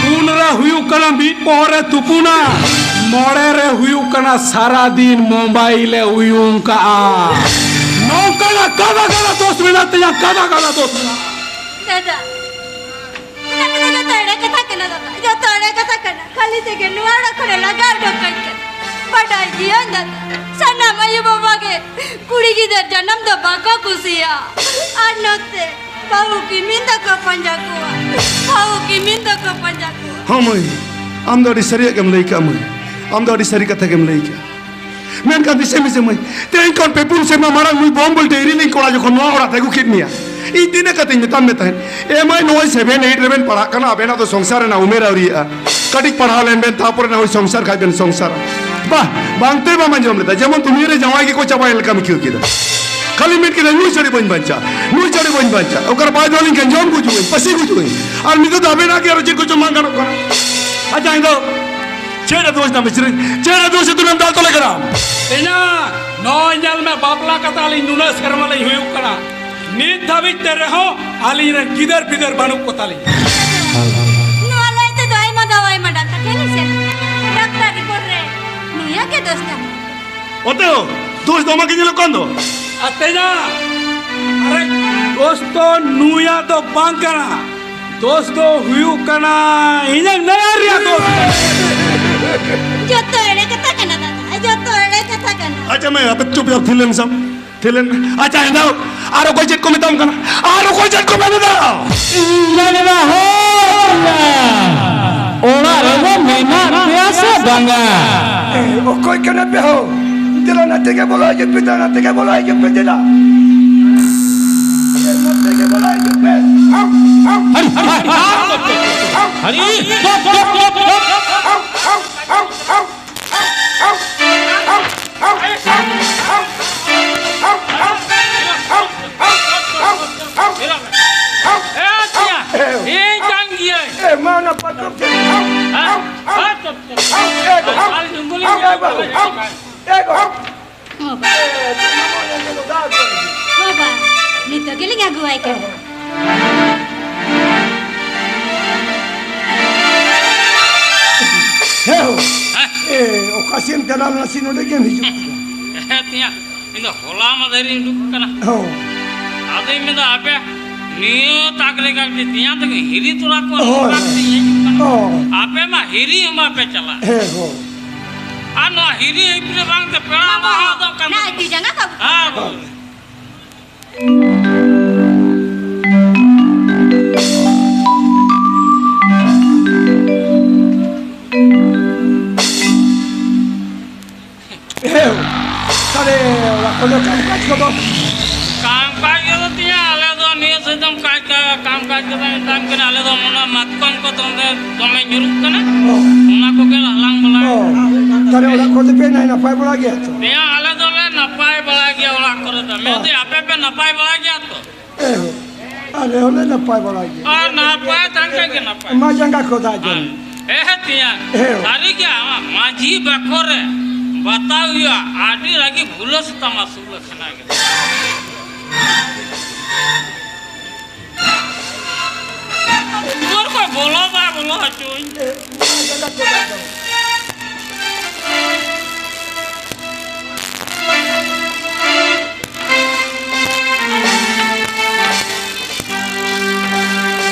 ᱯᱩᱱ ᱨᱮ ᱦᱩᱭᱩᱜ ᱠᱟᱱᱟ ᱢᱤᱫ ᱯᱚᱦᱚᱨ ᱮ ᱛᱩᱯᱩᱱᱟ᱾ ᱢᱚᱬᱮ ᱨᱮ ᱦᱩᱭᱩᱜ ᱠᱟᱱᱟ ᱥᱟᱨᱟ ᱫᱤᱱ ᱢᱳᱵᱟᱭᱤᱞ ᱮ ᱩᱭᱩᱝ ᱠᱟᱜᱼᱟ᱾ ᱱᱚᱝᱠᱟᱱᱟᱜ ᱠᱟᱫᱟ ᱠᱟᱫᱟ ᱫᱳᱥ ᱢᱮᱱᱟᱜ ᱛᱤᱧᱟ, ᱠᱟᱫᱟ ᱠᱟᱫᱟ ᱫᱳᱥ ᱢᱮᱱᱟᱜᱼᱟ᱾ ᱫᱟᱫᱟ, ᱚᱱᱟ ᱠᱚᱫᱚ ᱡᱚᱛᱚ ᱮᱲᱮ ᱠᱟᱛᱷᱟ ᱠᱟᱱᱟ ᱫᱟᱫᱟ, ᱡᱚᱛᱚ ᱮᱲᱮ ᱠᱟᱛᱷᱟ ᱠᱟᱱᱟ᱾ ᱠᱷᱟᱹᱞᱤ ᱛᱮᱜᱮ ᱱᱚᱣᱟ ᱚᱲᱟᱜ ᱠᱷᱚᱱᱮ ᱞᱟᱜᱟ ᱩᱰᱩᱠ ᱠᱟᱹᱧ ᱠᱟᱱᱟ᱾ ᱵᱟᱰᱟᱭ ᱜᱮᱭᱟᱹᱧ ᱫᱟᱫᱟ, ᱥᱟᱱᱟᱢ ᱟᱭᱳ ᱵᱟᱵᱟ ᱜᱮ ᱠᱩᱲᱤ ᱜᱤᱫᱟᱹᱨ ᱡᱟᱱᱟᱢ ᱫᱚ ᱵᱟᱠᱚ ᱠᱩᱥᱤᱭᱟᱜᱼᱟ᱾ ᱟᱨ ᱱᱚᱛᱮ ᱵᱟᱹᱦᱩ ᱠᱤᱢᱤᱱ ᱫᱚᱠᱚ ᱯᱟᱸᱡᱟ ᱠᱚᱣᱟ, ᱵᱟᱹᱦᱩ ᱠᱤᱢᱤᱱ ᱫᱚᱠᱚ ᱯᱟᱸᱡᱟ ᱠᱚᱣᱟ᱾ ᱦᱚᱸ ᱢᱟᱹᱭ, ᱟᱢ ᱫᱚ ᱟᱹᱰᱤ ᱥᱟᱹᱨᱤᱭᱟᱜ ᱜᱮᱢ ᱞᱟᱹᱭ ᱠᱟᱜᱼᱟ ᱢᱟᱹᱭ, ᱟᱢ ᱫᱚ ᱟᱹᱰᱤ ᱥᱟᱹᱨᱤ ᱠᱟᱛᱷᱟ ᱜᱮᱢ ᱞᱟᱹᱭ ᱠᱟᱜᱼᱟ᱾ ᱢᱮᱱᱠᱷᱟᱱ ᱫᱤᱥᱟᱹᱭ ᱢᱮᱥᱮ ᱢᱟᱹᱭ, ᱛᱮᱦᱮᱧ ᱠᱷᱚᱱ ᱯᱮ ᱯᱩᱱ ᱥᱮᱨᱢᱟ ᱢᱟᱲᱟᱝ ᱱᱩᱭ ᱵᱚᱢ ᱵᱚᱞᱴᱮ ᱤᱨᱤᱞᱤᱧ ᱠᱚᱲᱟ ᱡᱚᱠᱷᱚᱱ ᱱᱚᱣᱟ ᱚᱲᱟᱜ ᱛᱮ ᱟᱹᱜᱩ ᱠᱮᱫ ᱢᱮᱭᱟ, ᱤᱧ ᱛᱤᱱᱟᱹᱜ ᱠᱟᱛᱮᱧ ᱢᱮᱛᱟᱢ ᱢᱮ ᱛᱟᱦᱮᱸᱫ, "ᱮ ᱢᱟᱹᱭ, ᱱᱚᱜᱼᱚᱭ ᱥᱮᱵᱷᱮᱱ ᱮᱭᱤᱴ ᱨᱮᱵᱮᱱ ᱯᱟᱲᱦᱟᱜ ᱠᱟᱱᱟ, ᱟᱵᱮᱱᱟᱜ ᱫᱚ ᱥᱚᱝᱥᱟᱨ ᱨᱮᱱᱟᱜ ᱩᱢᱮᱨ ᱟᱹᱣᱨᱤᱭᱟᱜᱼᱟ, ᱠᱟᱹᱴᱤᱡ ᱯᱟᱲᱦᱟᱣ ᱞᱮᱱ ᱵᱮᱱ, ᱛᱟᱨᱯᱚᱨᱮ ᱱᱚᱜᱼᱚᱭ ᱥᱚᱝᱥᱟᱨ ᱠᱷᱟᱡ ᱵᱮᱱ ᱥᱚᱝᱥᱟᱨᱟ"? ᱵᱟᱦ, ᱵᱟᱝᱛᱮ ᱵᱟᱢ ᱟᱸᱡᱚᱢ ᱞᱮᱫᱟ, ᱡᱮᱢᱚᱱ ᱫᱩᱱᱤᱭᱟᱹ ᱨᱮ ᱡᱟᱶᱟᱭ ᱜᱮᱠᱚ ᱪᱟᱵᱟᱭᱮᱱ ᱞᱮᱠᱟᱢ ᱟᱹᱭᱠᱟᱹᱣ ᱠᱮᱫᱟ᱾ ᱠᱷᱟᱹᱞᱤ ᱢᱮᱱ ᱠᱮᱫᱟ, "ᱱᱩᱭ ᱪᱷᱟᱹᱲᱤ ᱵᱟᱹᱧ ᱵᱟᱧᱪᱟᱜᱼᱟ, ᱱᱩᱭ ᱪᱷᱟᱹᱲᱤ ᱵᱟᱹᱧ ᱵᱟᱧᱪᱟᱜᱼᱟ, ᱚᱠᱟᱨᱮ ᱵᱟᱭ ᱫᱚᱦᱚ ᱞᱤᱧ ᱠᱷᱟᱱ ᱡᱚᱢ ᱜᱩᱡᱩᱜ ᱟᱹᱧ, ᱯᱟᱹᱥᱤ ᱜᱩᱡᱩᱜ ᱟᱹᱧ", ᱟᱨ ᱱᱤᱛᱚᱜ ᱫᱚ ᱟᱵᱮᱱᱟᱜ ᱜᱮ ᱟᱨᱚ ᱪᱮᱫ ᱠᱚᱪᱚᱝ ᱵᱟᱝ ᱜᱟᱱᱚᱜ ᱠᱟᱱᱟ᱾ ᱟᱪᱪᱷᱟ, ᱤᱧ ᱫᱚ ᱪᱮᱫ ᱮ ᱫᱳᱥ ᱫᱟ ᱢᱤᱥᱨᱤ? ᱪᱮᱫ ᱮ ᱫᱳᱥ ᱮ ᱛᱩᱞᱟᱹᱢ ᱫᱟᱞ ᱛᱚᱞᱮ ᱠᱟᱱᱟ? ᱛᱮᱧᱟᱝ, ᱱᱚᱜᱼᱚᱭ ᱧᱮᱞ ᱢᱮ, ᱵᱟᱯᱞᱟ ᱠᱟᱛᱮ ᱟᱹᱞᱤᱧ ᱱᱩᱱᱟᱹᱜ ᱥᱮᱨᱢᱟ ᱞᱤᱧ ᱦᱩᱭᱩᱜ ᱠᱟᱱᱟ, ᱱᱤᱛ ᱫᱷᱟᱹᱵᱤᱡ ᱛᱮ ᱨᱮᱦᱚᱸ ᱟᱹᱞᱤᱧ ᱨᱮᱱ ᱜᱤᱫᱟᱹᱨ ᱯᱤᱫᱟᱹᱨ ᱵᱟᱹᱱᱩᱜ ᱠᱚ ᱛᱟᱹᱞᱤᱧᱟ᱾ ᱱᱚᱣᱟ ᱞᱟᱹᱭ ᱛᱮᱫᱚ ᱟᱭᱢᱟ ᱫᱷᱟᱣ ᱟᱭᱢᱟ ᱰᱟᱠᱛᱟᱨ ᱴᱷᱮᱱ ᱞᱤᱧ ᱥᱮᱱ ᱟᱠᱟᱱᱟ᱾ ᱰᱟᱠᱛᱟᱨ ᱨᱤᱯᱳᱨᱴ ᱚᱛᱮ ᱦᱚᱸ ᱫᱳᱥ ᱫᱚ ᱟᱢᱟᱜ ᱜᱮ ᱧᱮᱞᱚᱜ ᱠᱟᱱ ᱫᱚ᱾ ᱟᱛᱮᱡᱟ, ᱟᱨᱮ, ᱫᱳᱥ ᱫᱚ ᱱᱩᱭᱟᱜ ᱫᱚ ᱵᱟᱝ ᱠᱟᱱᱟ, ᱫᱳᱥ ᱫᱚ ᱦᱩᱭᱩᱜ ᱠᱟᱱᱟ ᱤᱧᱟᱹᱜ ᱱᱟᱭᱟᱨ ᱨᱮᱭᱟᱜ ᱫᱳᱥ᱾ ᱡᱚᱛᱚ ᱮᱲᱮ ᱠᱟᱛᱷᱟ ᱠᱟᱱᱟ ᱫᱟᱫᱟ, ᱡᱚᱛᱚ ᱮᱲᱮ ᱠᱟᱛᱷᱟ ᱠᱟᱱᱟ᱾ ᱟᱪᱪᱷᱟ ᱢᱟᱹᱭ, ᱟᱯᱮ ᱪᱩᱯ ᱪᱟᱯ ᱛᱷᱤᱨ ᱞᱮᱱ ᱥᱟᱢ, ᱛᱷᱤᱨ ᱞᱮᱱ᱾ ᱟᱪᱪᱷᱟ ᱦᱮᱸᱫᱟ, ᱟᱨ ᱚᱠᱚᱭ ᱪᱮᱫ ᱠᱚ ᱢᱮᱛᱟᱢ ᱠᱟᱱᱟ? ᱟᱨ ᱚᱠᱚᱭ ᱪᱮᱫ ᱠᱚ ᱢᱮᱱ ᱮᱫᱟ? ᱤᱧ ᱡᱟᱱᱤ ᱵᱟ ᱦᱳ, ᱚᱲᱟᱜ ᱨᱮᱫᱚ ᱢᱮᱱᱟᱜ ᱯᱮᱭᱟ ᱥᱮ ᱵᱟᱝᱟ? ᱮ, ᱚᱠᱚᱭ ᱠᱟᱱᱟ ᱯᱮ ᱦᱳ? ᱫᱮᱞᱟ ᱱᱟᱛᱮ ᱜᱮ ᱵᱚᱞᱚ ᱦᱤᱡᱩᱜ ᱯᱮ, ᱫᱮᱞᱟ ᱱᱟᱛᱮ ᱜᱮ ᱵᱚᱞᱚ ᱦᱤᱡᱩᱜ ᱯᱮ, ᱫᱮᱞᱟ᱾ ᱱᱟᱛᱮ ᱜᱮ ᱵᱚᱞᱚ ᱦᱤᱡᱩᱜ ᱯᱮ᱾ ᱦᱟᱹᱲᱤ, ᱦᱟᱹᱲᱤ, ᱦᱟᱹᱲᱤ, ᱪᱚᱯ, ᱪᱚᱯ, ᱪᱚᱯ, ᱪᱚᱯ᱾ ᱮ, ᱛᱤᱭᱟ, ᱤᱧ ᱠᱟᱱ ᱜᱤᱭᱟᱹᱧ᱾ ᱮ, ᱢᱟ, ᱚᱱᱟ ᱯᱟᱛᱚᱢ ᱛᱮ᱾ ᱦᱮᱸ? ᱦᱮᱸ, ᱪᱚᱯ, ᱪᱚᱯ᱾ ᱮ, ᱜᱚ᱾ ᱟᱨ ᱰᱩᱝᱜᱩᱞᱤ ᱮ, ᱜᱚ᱾ ᱮ, ᱜᱚ᱾ ᱦᱚᱸ ᱵᱟ᱾ ᱮ, ᱛᱚ, ᱢᱟᱢᱟ, ᱚᱱᱟ ᱫᱚ ᱫᱟᱜ ᱠᱚ᱾ ᱦᱚᱸ ᱵᱟ, ᱱᱤᱛᱚᱜ ᱜᱮᱞᱤᱧ ᱟᱹᱜᱩᱣᱟᱭ ᱠᱟᱱᱟ᱾ ᱦᱮᱸ ᱦᱳ᱾ ᱦᱮᱸ? ᱮ, ᱚᱠᱟ ᱥᱮᱫ ᱮᱢ ᱪᱟᱞᱟᱣ ᱞᱮᱱᱟ ᱥᱮ ᱱᱚᱰᱮ ᱜᱮᱢ ᱦᱤᱡᱩᱜ ᱠᱟᱱᱟ? ᱦᱮᱸ, ᱛᱤᱭᱟ᱾ ᱤᱧ ᱫᱚ ᱦᱚᱞᱟ ᱢᱟᱫᱷᱮᱨ ᱤᱧ ᱩᱰᱩᱠ ᱠᱟᱱᱟ᱾ ᱦᱚᱸ᱾ ᱟᱫᱚᱧ ᱢᱮᱱᱫᱟ, ᱟᱯᱮ ᱱᱤᱭᱟᱹ ᱛᱟᱠ ᱨᱮ ᱜᱟᱹᱰᱤ ᱛᱮᱭᱟᱝ ᱛᱮᱜᱮ ᱦᱤᱨᱤ ᱛᱚᱨᱟ ᱠᱚ ᱦᱳᱭ, ᱚᱲᱟᱜ ᱦᱳᱭ᱾ ᱛᱮᱧ ᱦᱤᱡᱩᱜ ᱠᱟᱱᱟ᱾ ᱦᱳᱭ᱾ ᱟᱯᱮ ᱢᱟ ᱦᱤᱨᱤ ᱦᱚᱸ ᱵᱟᱯᱮ ᱪᱟᱞᱟᱜ᱾ ᱦᱮᱸ, ᱦᱳᱭ᱾ ᱟᱨ ᱱᱚᱣᱟ ᱦᱤᱨᱤ ᱦᱤᱯᱤᱨᱤ ᱵᱟᱝ ᱛᱮ ᱯᱮᱲᱟ ᱵᱟᱵᱟ, ᱢᱟ ᱟᱫᱚᱜ ᱠᱟᱱ ᱱᱟ ᱛᱟᱠᱚ᱾ ᱤᱫᱤ ᱡᱟᱸᱜᱟ ᱠᱚ ᱟᱹᱜᱩ ᱦᱮᱸ, ᱠᱟᱜ ᱦᱳᱭ᱾ ᱮ, ᱛᱟᱦᱞᱮ ᱚᱲᱟᱜ ᱠᱚᱨᱮ ᱠᱟᱢ ᱠᱟᱡᱽ ᱠᱚᱫᱚ? ᱠᱟᱢ ᱠᱟᱡᱽ ᱠᱚᱫᱚ ᱛᱤᱧᱟ, ᱟᱞᱮ ᱫᱚ ᱱᱤᱭᱟᱹ ᱥᱮᱫ ᱫᱚᱢ ᱠᱟᱡᱽ ᱠᱟ-, ᱠᱟᱢ ᱠᱟᱡᱽ ᱠᱚᱫᱚ ᱢᱮᱛᱟᱢ ᱠᱟᱱᱟ, ᱟᱞᱮ ᱫᱚ ᱚᱱᱟ ᱢᱟᱛᱠᱚᱢ ᱠᱚ ᱫᱚᱢᱮ, ᱫᱚᱢᱮ ᱧᱩᱨᱩᱜ ᱠᱟᱱᱟ, ᱚ᱾ ᱚᱱᱟ ᱠᱚᱜᱮ ᱦᱟᱞᱟᱝ ᱵᱟᱞᱟᱝ᱾ ᱚ, ᱛᱟᱦᱞᱮ ᱚᱲᱟᱜ ᱠᱚᱨᱮ ᱫᱚᱯᱮ ᱱᱟᱭ ᱱᱟᱯᱟᱭ ᱵᱟᱲᱟ ᱜᱮᱭᱟ ᱛᱚ? ᱛᱤᱧᱟ, ᱟᱞᱮ ᱫᱚᱞᱮ ᱱᱟᱯᱟᱭ ᱵᱟᱲᱟ ᱜᱮᱭᱟ ᱚᱲᱟᱜ ᱠᱚᱨᱮ ᱫᱚ᱾ ᱚ᱾ ᱢᱮᱱᱫᱟᱹᱧ, ᱟᱯᱮ ᱯᱮ ᱱᱟᱯᱟᱭ ᱵᱟᱲᱟ ᱜᱮᱭᱟ ᱛᱚ? ᱮ ᱦᱳ, ᱟᱞᱮ ᱦᱚᱸᱞᱮ ᱱᱟᱯᱟᱭ ᱵᱟᱲᱟ ᱜᱮᱭᱟ᱾ ᱟᱨ ᱱᱟᱯᱟᱭ ᱛᱟᱦᱮᱱ ᱠᱷᱟᱡ ᱜᱮ ᱱᱟᱯᱟᱭ᱾ ᱢᱟ ᱡᱟᱸᱜᱟ ᱠᱚ ᱫᱟᱜ ᱡᱚᱝ᱾ ᱦᱮᱸ᱾ ᱮ ᱛᱮᱭᱟᱝ, ᱦᱮᱸ᱾ ᱥᱟᱹᱨᱤ ᱜᱮ ᱟᱢᱟᱜ ᱢᱟᱹᱡᱷᱤ ᱵᱟᱠᱷᱳᱞ ᱨᱮ ᱵᱟᱛᱟᱣ ᱦᱩᱭᱩᱜᱼᱟ, ᱟᱹᱰᱤ ᱨᱟᱹᱜᱤ ᱵᱷᱩᱞᱟᱹᱥ ᱛᱟᱢᱟ ᱥᱩᱞᱟᱹᱥ ᱦᱮᱱᱟᱜ ᱜᱮ᱾ ᱩᱢᱟᱹᱨ ᱠᱷᱚᱡ ᱵᱚᱞᱚ ᱵᱟᱭ ᱵᱚᱞᱚ ᱦᱚᱪᱚᱧ᱾ ᱮ, ᱢᱟ ᱡᱟᱸᱜᱟ ᱠᱚ ᱫᱟᱜ ᱡᱚᱝ᱾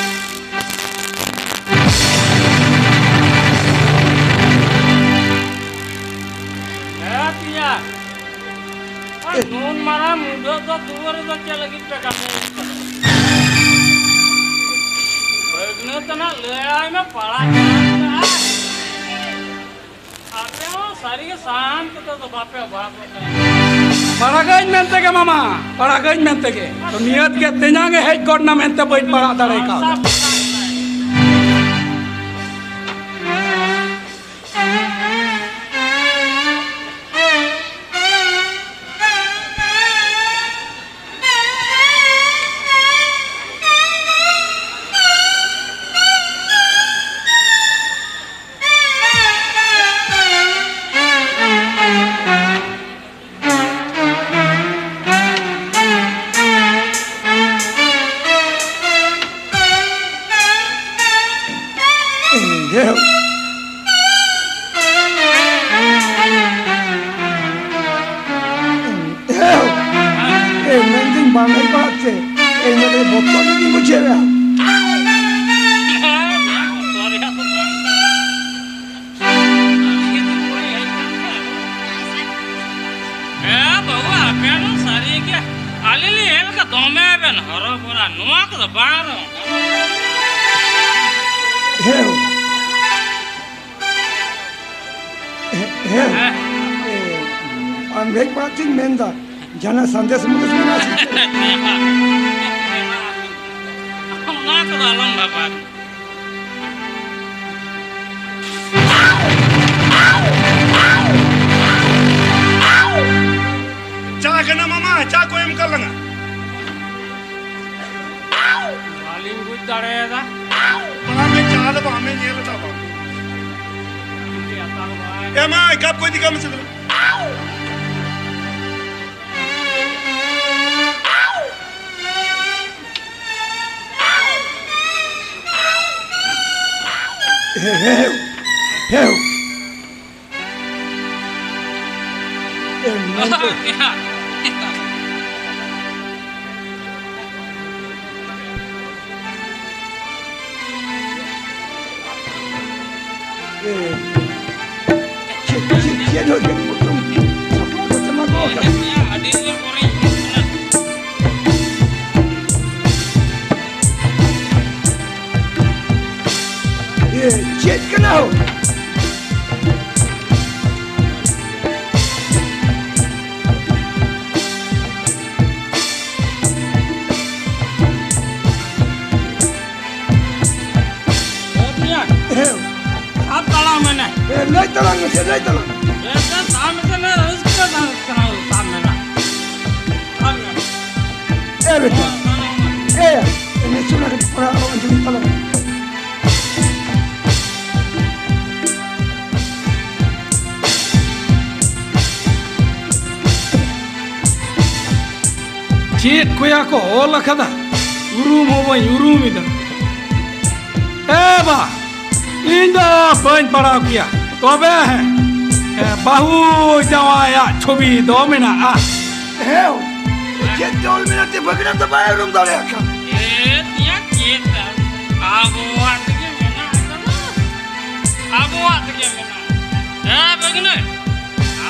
ᱫᱚ ᱫᱩᱣᱟᱹᱨ ᱨᱮᱫᱚ ᱪᱮᱫ ᱞᱟᱹᱜᱤᱫ ᱯᱮ ᱠᱟᱹᱢᱤ ᱠᱟᱱᱟ? ᱵᱷᱟᱹᱜᱽᱱᱟᱹ ᱛᱟᱱᱟᱜ ᱞᱟᱹᱭᱟᱭ ᱢᱮ, ᱯᱟᱲᱟᱜ ᱠᱟᱱᱟ᱾ ᱟᱯᱮ ᱦᱚᱸ ᱥᱟᱹᱨᱤ ᱜᱮ ᱥᱟᱦᱟᱱ ᱠᱚᱫᱚ ᱫᱚ ᱵᱟᱯᱮ ᱚᱵᱷᱟᱵᱚᱜ ᱠᱟᱱᱟ᱾ ᱯᱟᱲᱟᱜᱟᱹᱧ ᱢᱮᱱᱛᱮ ᱜᱮ ᱢᱟᱢᱟ, ᱯᱟᱲᱟᱜᱟᱹᱧ ᱢᱮᱱᱛᱮ ᱜᱮ᱾ ᱛᱚ ᱱᱤᱭᱟᱹᱛ ᱜᱮ ᱛᱮᱧᱟᱝ ᱮ ᱦᱮᱡ ᱜᱚᱫ ᱱᱟ ᱢᱮᱱᱛᱮ ᱵᱟᱹᱧ ᱯᱟᱲᱟᱜ ᱫᱟᱲᱮ ᱠᱟᱣᱫᱟ᱾ ᱮ, ᱢᱮᱱᱫᱟᱹᱧ ᱵᱟᱝ ᱦᱮᱡ ᱵᱟᱲᱟᱜ ᱛᱮ, ᱮ, ᱤᱧ ᱫᱚ ᱵᱚᱛᱚᱨ ᱜᱤᱧ ᱵᱩᱡᱷᱟᱹᱣᱮᱫᱼᱟ᱾ ᱦᱮᱸ ᱵᱟᱹᱵᱩ, ᱟᱯᱮ ᱫᱚ ᱥᱟᱹᱨᱤ ᱜᱮ ᱟᱞᱮ ᱞᱮ ᱧᱮᱞ ᱠᱟᱫ ᱫᱚᱢᱮ ᱵᱮᱱ ᱦᱚᱨᱚᱵᱚᱨᱟ, ᱱᱚᱣᱟ ᱠᱚᱫᱚ ᱵᱟᱝ ᱨᱚᱝ᱾ ᱦᱮᱸ᱾ ᱦᱮᱸ, ᱦᱮᱸ᱾ ᱦᱮᱸ᱾ ᱮ, ᱟᱢ ᱦᱮᱡ ᱵᱟᱲᱟ ᱛᱤᱧ ᱢᱮᱱᱫᱟ, ᱡᱟᱦᱟᱱᱟᱜ ᱥᱟᱸᱫᱮᱥ ᱢᱟᱱᱫᱮᱥ ᱢᱮᱱᱟᱜᱼᱟ ᱥᱮ ᱪᱮᱫ? ᱚᱱᱟ ᱠᱚᱫᱚ ᱟᱞᱚᱢ ᱵᱷᱟᱵᱟ᱾ ᱪᱟ ᱠᱟᱱᱟ ᱢᱟᱢᱟ, ᱪᱟ ᱠᱚ ᱮᱢ ᱠᱟᱜ ᱞᱟᱝᱟ᱾ ᱵᱟᱹᱞᱤᱧ ᱵᱩᱡᱽ ᱫᱟᱲᱮᱭᱟᱫᱟ᱾ ᱵᱟᱝ, ᱪᱟ ᱫᱚ ᱵᱟᱝ, ᱟᱢᱮ ᱧᱮᱞ ᱟᱠᱟᱫ ᱵᱟᱝ? ᱮ ᱢᱟ, ᱠᱟᱯ ᱠᱚ ᱤᱫᱤ ᱠᱟᱜ ᱢᱮᱥᱮ ᱛᱟᱦᱞᱮ᱾ ᱦᱮᱣ, ᱦᱮᱣ, ᱦᱮᱣ᱾ ᱮ, ᱢᱮᱱ ᱫᱚ ᱮ, ᱪᱮᱫ, ᱪᱮᱫ, ᱪᱮᱫ ᱦᱚᱸ ᱪᱮᱫ ᱠᱚᱪᱚᱝ ᱥᱟᱯᱲᱟᱣ ᱠᱟᱛᱮ ᱢᱟ ᱫᱚᱦᱚ ᱠᱟᱜ᱾ ᱟᱹᱰᱤ ᱫᱤᱱ ᱯᱚᱨᱮᱧ ᱪᱮᱫ ᱠᱟᱱᱟ ᱦᱳ? ᱦᱮᱸ᱾ ᱥᱟᱵ ᱛᱟᱲᱟᱢ ᱢᱮ᱾ ᱦᱮᱸ, ᱞᱟᱹᱭ ᱛᱟᱞᱟᱝ ᱢᱮᱥᱮ, ᱞᱟᱹᱭ ᱛᱟᱞᱟᱝ ᱢᱮ᱾ ᱮᱱᱛᱮ ᱥᱟᱵ ᱢᱮᱥᱮ, ᱱᱮ ᱨᱟᱹᱥᱠᱟᱹ ᱫᱟᱲᱮ ᱠᱟᱱᱟ, ᱥᱟᱵ ᱢᱮ ᱱᱟ᱾ ᱥᱟᱵ ᱢᱮ᱾ ᱮ ᱵᱮᱴᱟ, ᱮ, ᱮᱱᱮ ᱥᱩᱱᱟ ᱠᱟᱹᱴᱤᱡ ᱯᱟᱲᱦᱟᱣ ᱟᱸᱡᱚᱢ ᱛᱟᱞᱟᱝ ᱢᱮ᱾ ᱪᱮᱫ ᱠᱚᱭᱟ ᱠᱚ ᱚᱞ ᱟᱠᱟᱫᱟ, ᱩᱨᱩᱢ ᱦᱚᱸ ᱵᱟᱹᱧ ᱩᱨᱩᱢ ᱮᱫᱟ᱾ ᱮ ᱵᱟ, ᱤᱧ ᱫᱚ ᱵᱟᱹᱧ ᱯᱟᱲᱦᱟᱣ ᱠᱮᱭᱟ᱾ ᱛᱚᱵᱮ ᱦᱮᱸ, ᱮ, ᱵᱟᱹᱦᱩ ᱡᱟᱶᱟᱭᱟᱜ ᱪᱷᱚᱵᱤ ᱫᱚ ᱢᱮᱱᱟᱜᱼᱟ᱾ ᱦᱮᱸ, ᱪᱮᱫ ᱛᱮ ᱚᱞ ᱢᱮᱱᱟᱜ ᱛᱮ ᱵᱷᱟᱹᱜᱤᱱᱟᱢ ᱫᱚ ᱵᱟᱭ ᱩᱨᱩᱢ ᱫᱟᱲᱮᱭᱟᱜ ᱠᱟᱱ? ᱪᱮᱫ ᱭᱟ ᱪᱮᱫ? ᱟᱵᱚᱣᱟᱜ ᱛᱮᱜᱮ ᱢᱮᱱᱟᱜ ᱟᱠᱟᱫᱟ᱾ ᱟᱵᱚᱣᱟᱜ ᱛᱮᱜᱮ ᱢᱮᱱᱟᱜᱼᱟ᱾ ᱦᱮᱸ ᱵᱷᱟᱹᱜᱤᱱᱟᱹ,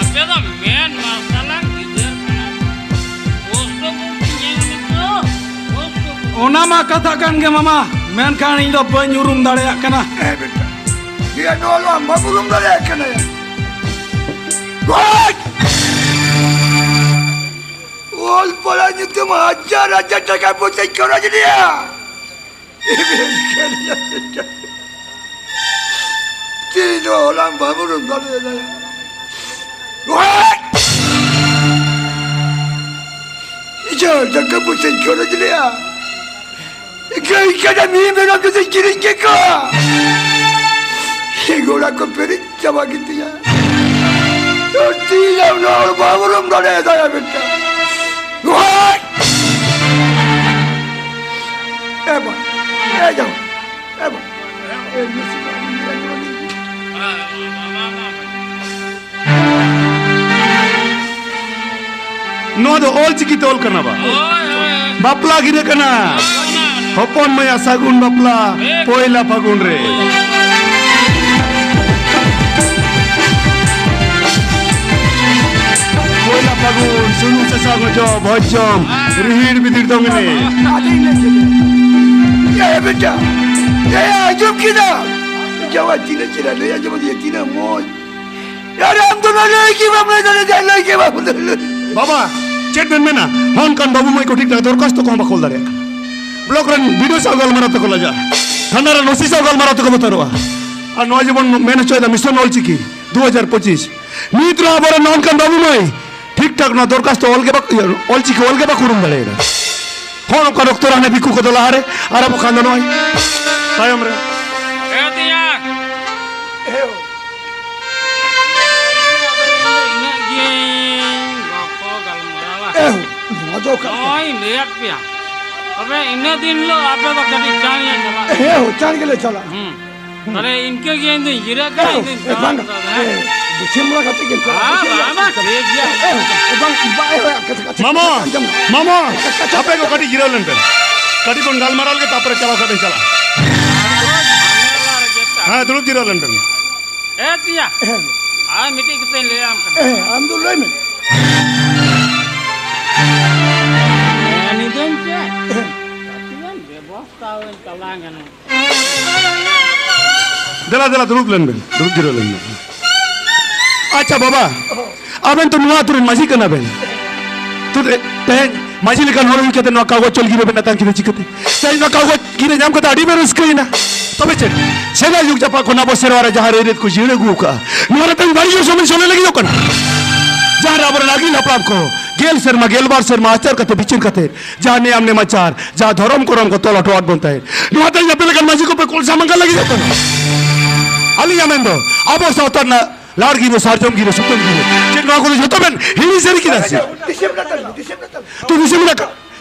ᱟᱯᱮ ᱫᱚ ᱢᱮᱱ ᱢᱟᱨᱥᱟᱞᱟᱱ ᱜᱤᱫᱟᱹᱨ ᱠᱟᱱᱟ᱾ ᱠᱚᱥᱴᱚ ᱵᱚᱞᱛᱮ ᱧᱮᱞ ᱢᱮ ᱛᱚ, ᱠᱚᱥᱴᱚ ᱵᱚᱞᱛᱮ᱾ ᱚᱱᱟ ᱢᱟ ᱠᱟᱛᱷᱟ ᱠᱟᱱ ᱜᱮ ᱢᱟᱢᱟ, ᱢᱮᱱᱠᱷᱟᱱ ᱤᱧ ᱫᱚ ᱵᱟᱹᱧ ᱩᱨᱩᱢ ᱫᱟᱲᱮᱭᱟᱜ ᱠᱟᱱᱟ᱾ ᱦᱮᱸ ᱵᱮᱴᱟ, ᱤᱭᱟᱹ ᱱᱚᱣᱟ ᱫᱚ ᱟᱢ ᱵᱟᱢ ᱩᱨᱩᱢ ᱫᱟᱲᱮᱭᱟᱜ ᱠᱟᱱᱟ᱾ ᱜᱚᱡ! ᱚᱞ ᱯᱟᱲᱦᱟᱣ ᱧᱩᱛᱩᱢ ᱦᱟᱡᱟᱨ ᱦᱟᱡᱟᱨ ᱴᱟᱠᱟ ᱯᱚᱭᱥᱟᱧ ᱠᱷᱚᱨᱚᱪ ᱞᱮᱭᱟ᱾ ᱛᱤᱱ ᱦᱚᱲᱟᱢ ᱵᱟᱵᱚᱱ ᱫᱟᱲᱮᱭᱟᱫᱟ᱾ ᱤᱪᱷᱟ ᱴᱟᱠᱟ ᱯᱚᱭᱥᱟᱧ ᱠᱷᱚᱨᱚᱪ ᱞᱮᱭᱟ᱾ ᱜᱟᱹᱭ ᱠᱟᱰᱟ ᱢᱤᱦᱩ ᱢᱮᱨᱚᱢ ᱡᱚᱛᱚᱧ ᱠᱤᱨᱤᱧ ᱠᱮᱫ ᱠᱚᱣᱟ᱾ ᱜᱚᱲᱟ ᱠᱚ ᱯᱮᱨᱮᱡ ᱪᱟᱵᱟ ᱠᱮᱫ ᱛᱤᱧᱟ᱾ ᱛᱤᱱ ᱦᱚᱲ ᱵᱟᱵᱚᱱ ᱫᱟᱲᱮᱭᱟᱫᱟ ᱢᱤᱫᱴᱟᱝ᱾ ᱮ ᱵᱟ, ᱮ ᱡᱟᱶᱟᱭ, ᱮ ᱵᱟ, ᱮ ᱢᱤᱥᱤ ᱵᱟ, ᱱᱚᱣᱟ ᱫᱚ ᱚᱞ ᱪᱤᱠᱤ ᱛᱮ ᱚᱞ ᱠᱟᱱᱟ ᱵᱟ? ᱦᱳᱭ, ᱦᱳᱭ᱾ ᱵᱟᱯᱞᱟ ᱜᱤᱨᱟᱹ ᱠᱟᱱᱟ᱾ ᱦᱳᱭ, ᱦᱳᱭ᱾ ᱦᱚᱯᱚᱱ ᱢᱟᱭᱟ ᱥᱟᱹᱜᱩᱱ ᱵᱟᱯᱞᱟ, ᱦᱮᱸ᱾ ᱯᱚᱭᱞᱟ ᱯᱷᱟᱹᱜᱩᱱ ᱨᱮ᱾ ᱯᱚᱭᱞᱟ ᱯᱷᱟᱹᱜᱩᱱ, ᱥᱩᱱᱩᱢ ᱥᱟᱥᱟᱝ ᱚᱡᱚᱜ, ᱵᱷᱚᱡᱽ ᱡᱚᱢ, ᱨᱤᱦᱤᱲ ᱵᱤᱫᱤᱲ ᱫᱚᱝ ᱮᱱᱮᱡ᱾ ᱟᱫᱚᱧ ᱞᱟᱹᱭ ᱠᱮᱫᱟ᱾ ᱮ ᱵᱮᱴᱟ, ᱮ ᱟᱸᱡᱚᱢ ᱠᱮᱫᱟ? ᱡᱟᱶᱟᱭ ᱛᱤᱱᱟᱹᱜ ᱪᱮᱦᱨᱟ ᱞᱟᱹᱭ ᱟᱸᱡᱚᱢ ᱟᱹᱫᱤᱧᱟ, ᱛᱤᱱᱟᱹᱜ ᱢᱚᱡᱽ᱾ ᱟᱨ ᱟᱢ ᱫᱚ ᱱᱚᱰᱮ ᱞᱟᱹᱭ ᱜᱮ ᱵᱟᱢ ᱞᱟᱹᱭ ᱫᱟᱲᱮᱭᱟᱜᱼᱟ, ᱞᱟᱹᱭ ᱜᱮ ᱵᱟᱢ ᱞᱟᱹᱭ᱾ ᱵᱟᱵᱟ, ᱪᱮᱫ ᱵᱮᱱ ᱢᱮᱱᱟ? ᱦᱚᱸ, ᱚᱱᱠᱟᱱ ᱵᱟᱹᱵᱩ ᱢᱟᱹᱭ ᱠᱚ ᱴᱷᱤᱠ ᱴᱷᱟᱠ ᱫᱚᱨᱠᱷᱟᱥᱛᱚ ᱠᱚᱦᱚᱸ ᱵᱟᱠᱚ ᱚᱞ ᱫᱟᱲᱮᱭᱟᱜ ᱠᱟᱱᱟ᱾ ᱵᱞᱚᱠ ᱨᱮᱱ ᱵᱤ ᱰᱤ ᱳ ᱥᱟᱶ ᱜᱟᱞᱢᱟᱨᱟᱣ ᱛᱮᱠᱚ ᱞᱟᱡᱟᱜᱼᱟ, ᱛᱷᱟᱱᱟ ᱨᱮᱱ ᱳ ᱥᱤ ᱥᱟᱶ ᱜᱟᱞᱢᱟᱨᱟᱣ ᱛᱮᱠᱚ ᱵᱚᱛᱚᱨᱚᱜᱼᱟ᱾ ᱟᱨ ᱱᱚᱣᱟ ᱡᱮᱵᱚᱱ ᱢᱮᱱ ᱦᱚᱪᱚᱭᱮᱫᱟ ᱢᱤᱥᱚᱱ ᱚᱞᱪᱤᱠᱤ ᱫᱩ ᱦᱟᱡᱟᱨ ᱯᱚᱸᱪᱤᱥ, ᱱᱤᱛ ᱨᱮᱦᱚᱸ ᱟᱵᱚᱨᱮᱱ ᱱᱚᱜᱼᱚ ᱱᱚᱝᱠᱟᱱ ᱵᱟᱹᱵᱩ ᱢᱟᱹᱭ ᱴᱷᱤᱠ ᱴᱷᱟᱠ ᱱᱚᱣᱟ ᱫᱚᱨᱠᱷᱟᱥᱛᱚ ᱚᱞ ᱜᱮ ᱵᱟᱠᱚ, ᱤᱭᱟᱹ, ᱚᱞᱪᱤᱠᱤ ᱚᱞ ᱜᱮ ᱵᱟᱠᱚ ᱩᱨᱩᱢ ᱫᱟᱲᱮᱭᱟᱫᱟ᱾ ᱦᱚᱲ ᱚᱠᱟ ᱚᱠᱛᱚ ᱨᱮ ᱦᱟᱱᱮ ᱫᱤᱠᱩ ᱠᱚᱫᱚ ᱞᱟᱦᱟᱨᱮ, ᱟᱨ ᱟᱵᱚ ᱠᱷᱟᱱ ᱫᱚ ᱱᱚᱜᱼᱚᱭ ᱛᱟᱭᱚᱢ ᱨᱮ᱾ ᱮ ᱛᱮᱭᱟ᱾ ᱮᱦᱳ᱾ ᱤᱱᱟᱹᱜ ᱜᱤᱧ ᱜᱚᱞᱯᱚ ᱜᱟᱞᱢᱟᱨᱟᱣᱟ᱾ ᱮᱦᱳ, ᱱᱚᱣᱟ ᱫᱚ ᱚᱠᱟ ᱞᱮᱠᱟ? ᱱᱚᱜᱼᱚᱭ ᱞᱟᱹᱭᱟᱫ ᱯᱮᱭᱟ᱾ ᱛᱚᱵᱮ ᱤᱱᱟᱹ ᱫᱤᱱ ᱦᱤᱞᱳᱜ ᱟᱯᱮ ᱫᱚ ᱠᱟᱹᱴᱤᱡ ᱪᱟᱬ ᱧᱚᱜ ᱪᱟᱞᱟᱜ ᱯᱮ᱾ ᱮᱦᱳ, ᱪᱟᱬ ᱜᱮᱞᱮ ᱪᱟᱞᱟᱜᱼᱟ᱾ ᱦᱩᱸ᱾ ᱛᱟᱦᱞᱮ ᱤᱱᱠᱟᱹ ᱜᱮ ᱤᱧ ᱫᱚᱧ ᱡᱤᱨᱟᱹᱜ ᱠᱟᱱᱟ, ᱮᱦᱳ, ᱤᱧ ᱫᱚᱧ ᱮ, ᱪᱟᱞᱟᱜ ᱵᱟᱝ, ᱠᱟᱱᱟ, ᱦᱮᱸ? ᱮ, ᱫᱤᱥᱚᱢ ᱚᱲᱟᱜ ᱠᱟᱛᱮ ᱜᱮ ᱪᱟᱞᱟᱜᱼᱟ᱾ ᱦᱮᱸ, ᱫᱤᱥᱚᱢ ᱵᱟᱝ, ᱚᱲᱟᱜ ᱵᱟᱝ, ᱠᱟᱛᱮ᱾ ᱴᱷᱤᱠ ᱜᱮᱭᱟ᱾ ᱮᱦᱳ, ᱵᱟᱝ, ᱵᱟᱝ, ᱮᱦᱳ, ᱠᱟᱛᱷᱟ, ᱠᱟᱛᱷᱟ, ᱢᱟᱢᱚ, ᱠᱟᱛᱷᱟ ᱟᱸᱡᱚᱢ ᱢᱮ᱾ ᱢᱟᱢᱚ, ᱠᱟᱛᱷᱟ, ᱠᱟᱛᱷᱟ, ᱟᱯᱮ ᱠᱚ ᱠᱟᱹᱴᱤᱡ ᱡᱤᱨᱟᱹᱣ ᱞᱮᱱ ᱯᱮ᱾ ᱠᱟᱹᱴᱤᱡ ᱵᱚᱱ ᱜᱟᱞᱢᱟᱨᱟᱣ ᱞᱮᱜᱮ, ᱛᱟᱨᱯᱚᱨᱮ ᱪᱟᱞᱟᱣ ᱠᱟᱛᱮ ᱪᱟᱞᱟᱜᱼᱟ᱾ ᱟᱨᱚ ᱡᱷᱟᱢᱮᱞᱟ ᱨᱮᱜᱮ ᱛᱚ᱾ ᱦᱮᱸ, ᱫᱩᱲᱩᱵ ᱡᱤᱨᱟᱹᱣ ᱞᱮᱱ ᱯᱮ᱾ ᱮ ᱛᱤᱭᱟ, ᱮᱦᱮᱸ᱾ ᱟᱨ ᱢᱤᱫᱴᱤᱡ ᱠᱟᱛᱷᱟᱧ ᱞᱟᱹᱭᱟᱢ ᱠᱟᱱᱟ᱾ ᱮᱦᱮᱸ, ᱟᱢ ᱫᱚ ᱞᱟᱹᱭ ᱢᱮ᱾ ᱦᱮᱸ, ᱱᱤᱫᱟᱹᱧ ᱪᱮ? ᱮᱦᱮᱸ᱾ ᱠᱟᱹᱴᱤᱡ ᱮᱢ ᱵᱮᱵᱚᱥᱛᱷᱟ ᱟᱹᱧ ᱛᱟᱞᱟᱝ ᱟᱹᱧ᱾ ᱫᱮᱞᱟ, ᱫᱮᱞᱟ, ᱫᱩᱲᱩᱵ ᱞᱮᱱ ᱵᱮᱱ, ᱫᱩᱲᱩᱵ ᱡᱤᱨᱟᱹᱣ ᱞᱮᱱ ᱵᱮᱱ᱾ ᱟᱪᱪᱷᱟ ᱵᱟᱵᱟ, ᱟᱵᱮᱱ ᱛᱚ ᱱᱚᱣᱟ ᱟᱹᱛᱩ ᱨᱮᱱ ᱢᱟᱹᱡᱷᱤ ᱠᱟᱱᱟ ᱵᱮᱱ᱾ ᱛᱚ ᱛᱮ-, ᱛᱮᱦᱮᱧ ᱢᱟᱹᱡᱷᱤ ᱞᱮᱠᱟᱱ ᱦᱚᱲ ᱦᱩᱭ ᱠᱟᱛᱮ ᱱᱚᱣᱟ ᱠᱟᱜᱚᱡᱽ ᱪᱚᱞ ᱜᱤᱨᱟᱹ ᱵᱮᱱ ᱟᱛᱟᱝ ᱠᱮᱫᱟ ᱪᱤᱠᱟᱹᱛᱮ? ᱛᱮᱦᱮᱧ ᱱᱚᱣᱟ ᱠᱟᱜᱚᱡᱽ ᱜᱤᱨᱟᱹ ᱧᱟᱢ ᱠᱟᱛᱮ ᱟᱹᱰᱤ ᱵᱮᱱ ᱨᱟᱹᱥᱠᱟᱹᱭᱮᱱᱟ᱾ ᱛᱚᱵᱮ ᱪᱮᱫ? ᱥᱮᱫᱟᱭ ᱡᱩᱜᱽ ᱡᱟᱯᱟᱜ ᱠᱷᱚᱱ ᱟᱵᱚ ᱥᱮᱨᱣᱟ ᱨᱮ ᱡᱟᱦᱟᱸ ᱨᱟᱹᱭ ᱨᱤᱛ ᱠᱚ ᱡᱤᱭᱟᱹᱲ ᱟᱹᱜᱩ ᱟᱠᱟᱫᱼᱟ, ᱱᱚᱣᱟ ᱨᱮ ᱛᱮᱦᱮᱧ ᱵᱟᱹᱲᱤᱡ ᱚᱨᱥᱚᱝ ᱵᱮᱱ ᱥᱚᱞᱦᱮ ᱞᱟᱹᱜᱤᱫᱚᱜ ᱠᱟᱱᱟ᱾ ᱡᱟᱦᱟᱸ ᱨᱮ ᱟᱵᱚᱨᱮᱱ ᱟᱹᱜᱤᱞ ᱦᱟᱯᱲᱟᱢ ᱠᱚ ᱜᱮᱞ ᱥᱮᱨᱢᱟ, ᱜᱮᱞ ᱵᱟᱨ ᱥᱮᱨᱢᱟ ᱟᱪᱟᱨ ᱠᱟᱛᱮ, ᱵᱤᱪᱟᱹᱨ ᱠᱟᱛᱮ, ᱡᱟᱦᱟᱸ ᱱᱮᱭᱟᱢ ᱱᱮᱢᱟᱪᱟᱨ, ᱡᱟᱦᱟᱸ ᱫᱷᱚᱨᱚᱢ ᱠᱚᱨᱚᱢ ᱠᱚ ᱛᱚᱞ ᱦᱚᱴᱚᱣᱟᱫ ᱵᱚᱱ ᱛᱟᱦᱮᱸᱫ, ᱱᱚᱣᱟ ᱛᱮᱦᱮᱧ ᱟᱯᱮ ᱞᱮᱠᱟᱱ ᱢᱟᱹᱡᱷᱤ ᱠᱚᱯᱮ ᱠᱚᱞᱥᱟ ᱢᱟᱸᱜᱟ ᱞᱟᱹᱜᱤᱫᱚᱜ ᱠᱟᱱᱟ᱾ ᱟᱹᱞᱤᱧᱟᱜ ᱢᱮᱱ ᱫᱚ, ᱟᱵᱚ ᱥᱟᱶᱛᱟ ᱨᱮᱱᱟᱜ ᱞᱟᱲ ᱜᱤᱨᱟᱹ, ᱥᱟᱨᱡᱚᱢ ᱜᱤᱨᱟᱹ, ᱥᱩᱛᱟᱹᱢ ᱜᱤᱨᱟᱹ, ᱪᱮᱫ ᱱᱚᱣᱟ ᱠᱚᱫᱚ ᱡᱷᱚᱛᱚ ᱵᱮᱱ ᱦᱤᱲᱤᱧ ᱥᱟᱹᱨᱤ ᱠᱮᱫᱟ ᱥᱮ? ᱫᱤᱥᱚᱢ ᱨᱮᱱᱟᱜ ᱠᱟᱱ, ᱫᱤᱥᱚᱢ ᱨᱮᱱᱟᱜ ᱠᱟᱱ᱾ ᱛᱚ ᱫᱤᱥᱚᱢ ᱨᱮᱱᱟᱜ ᱠᱟᱱ,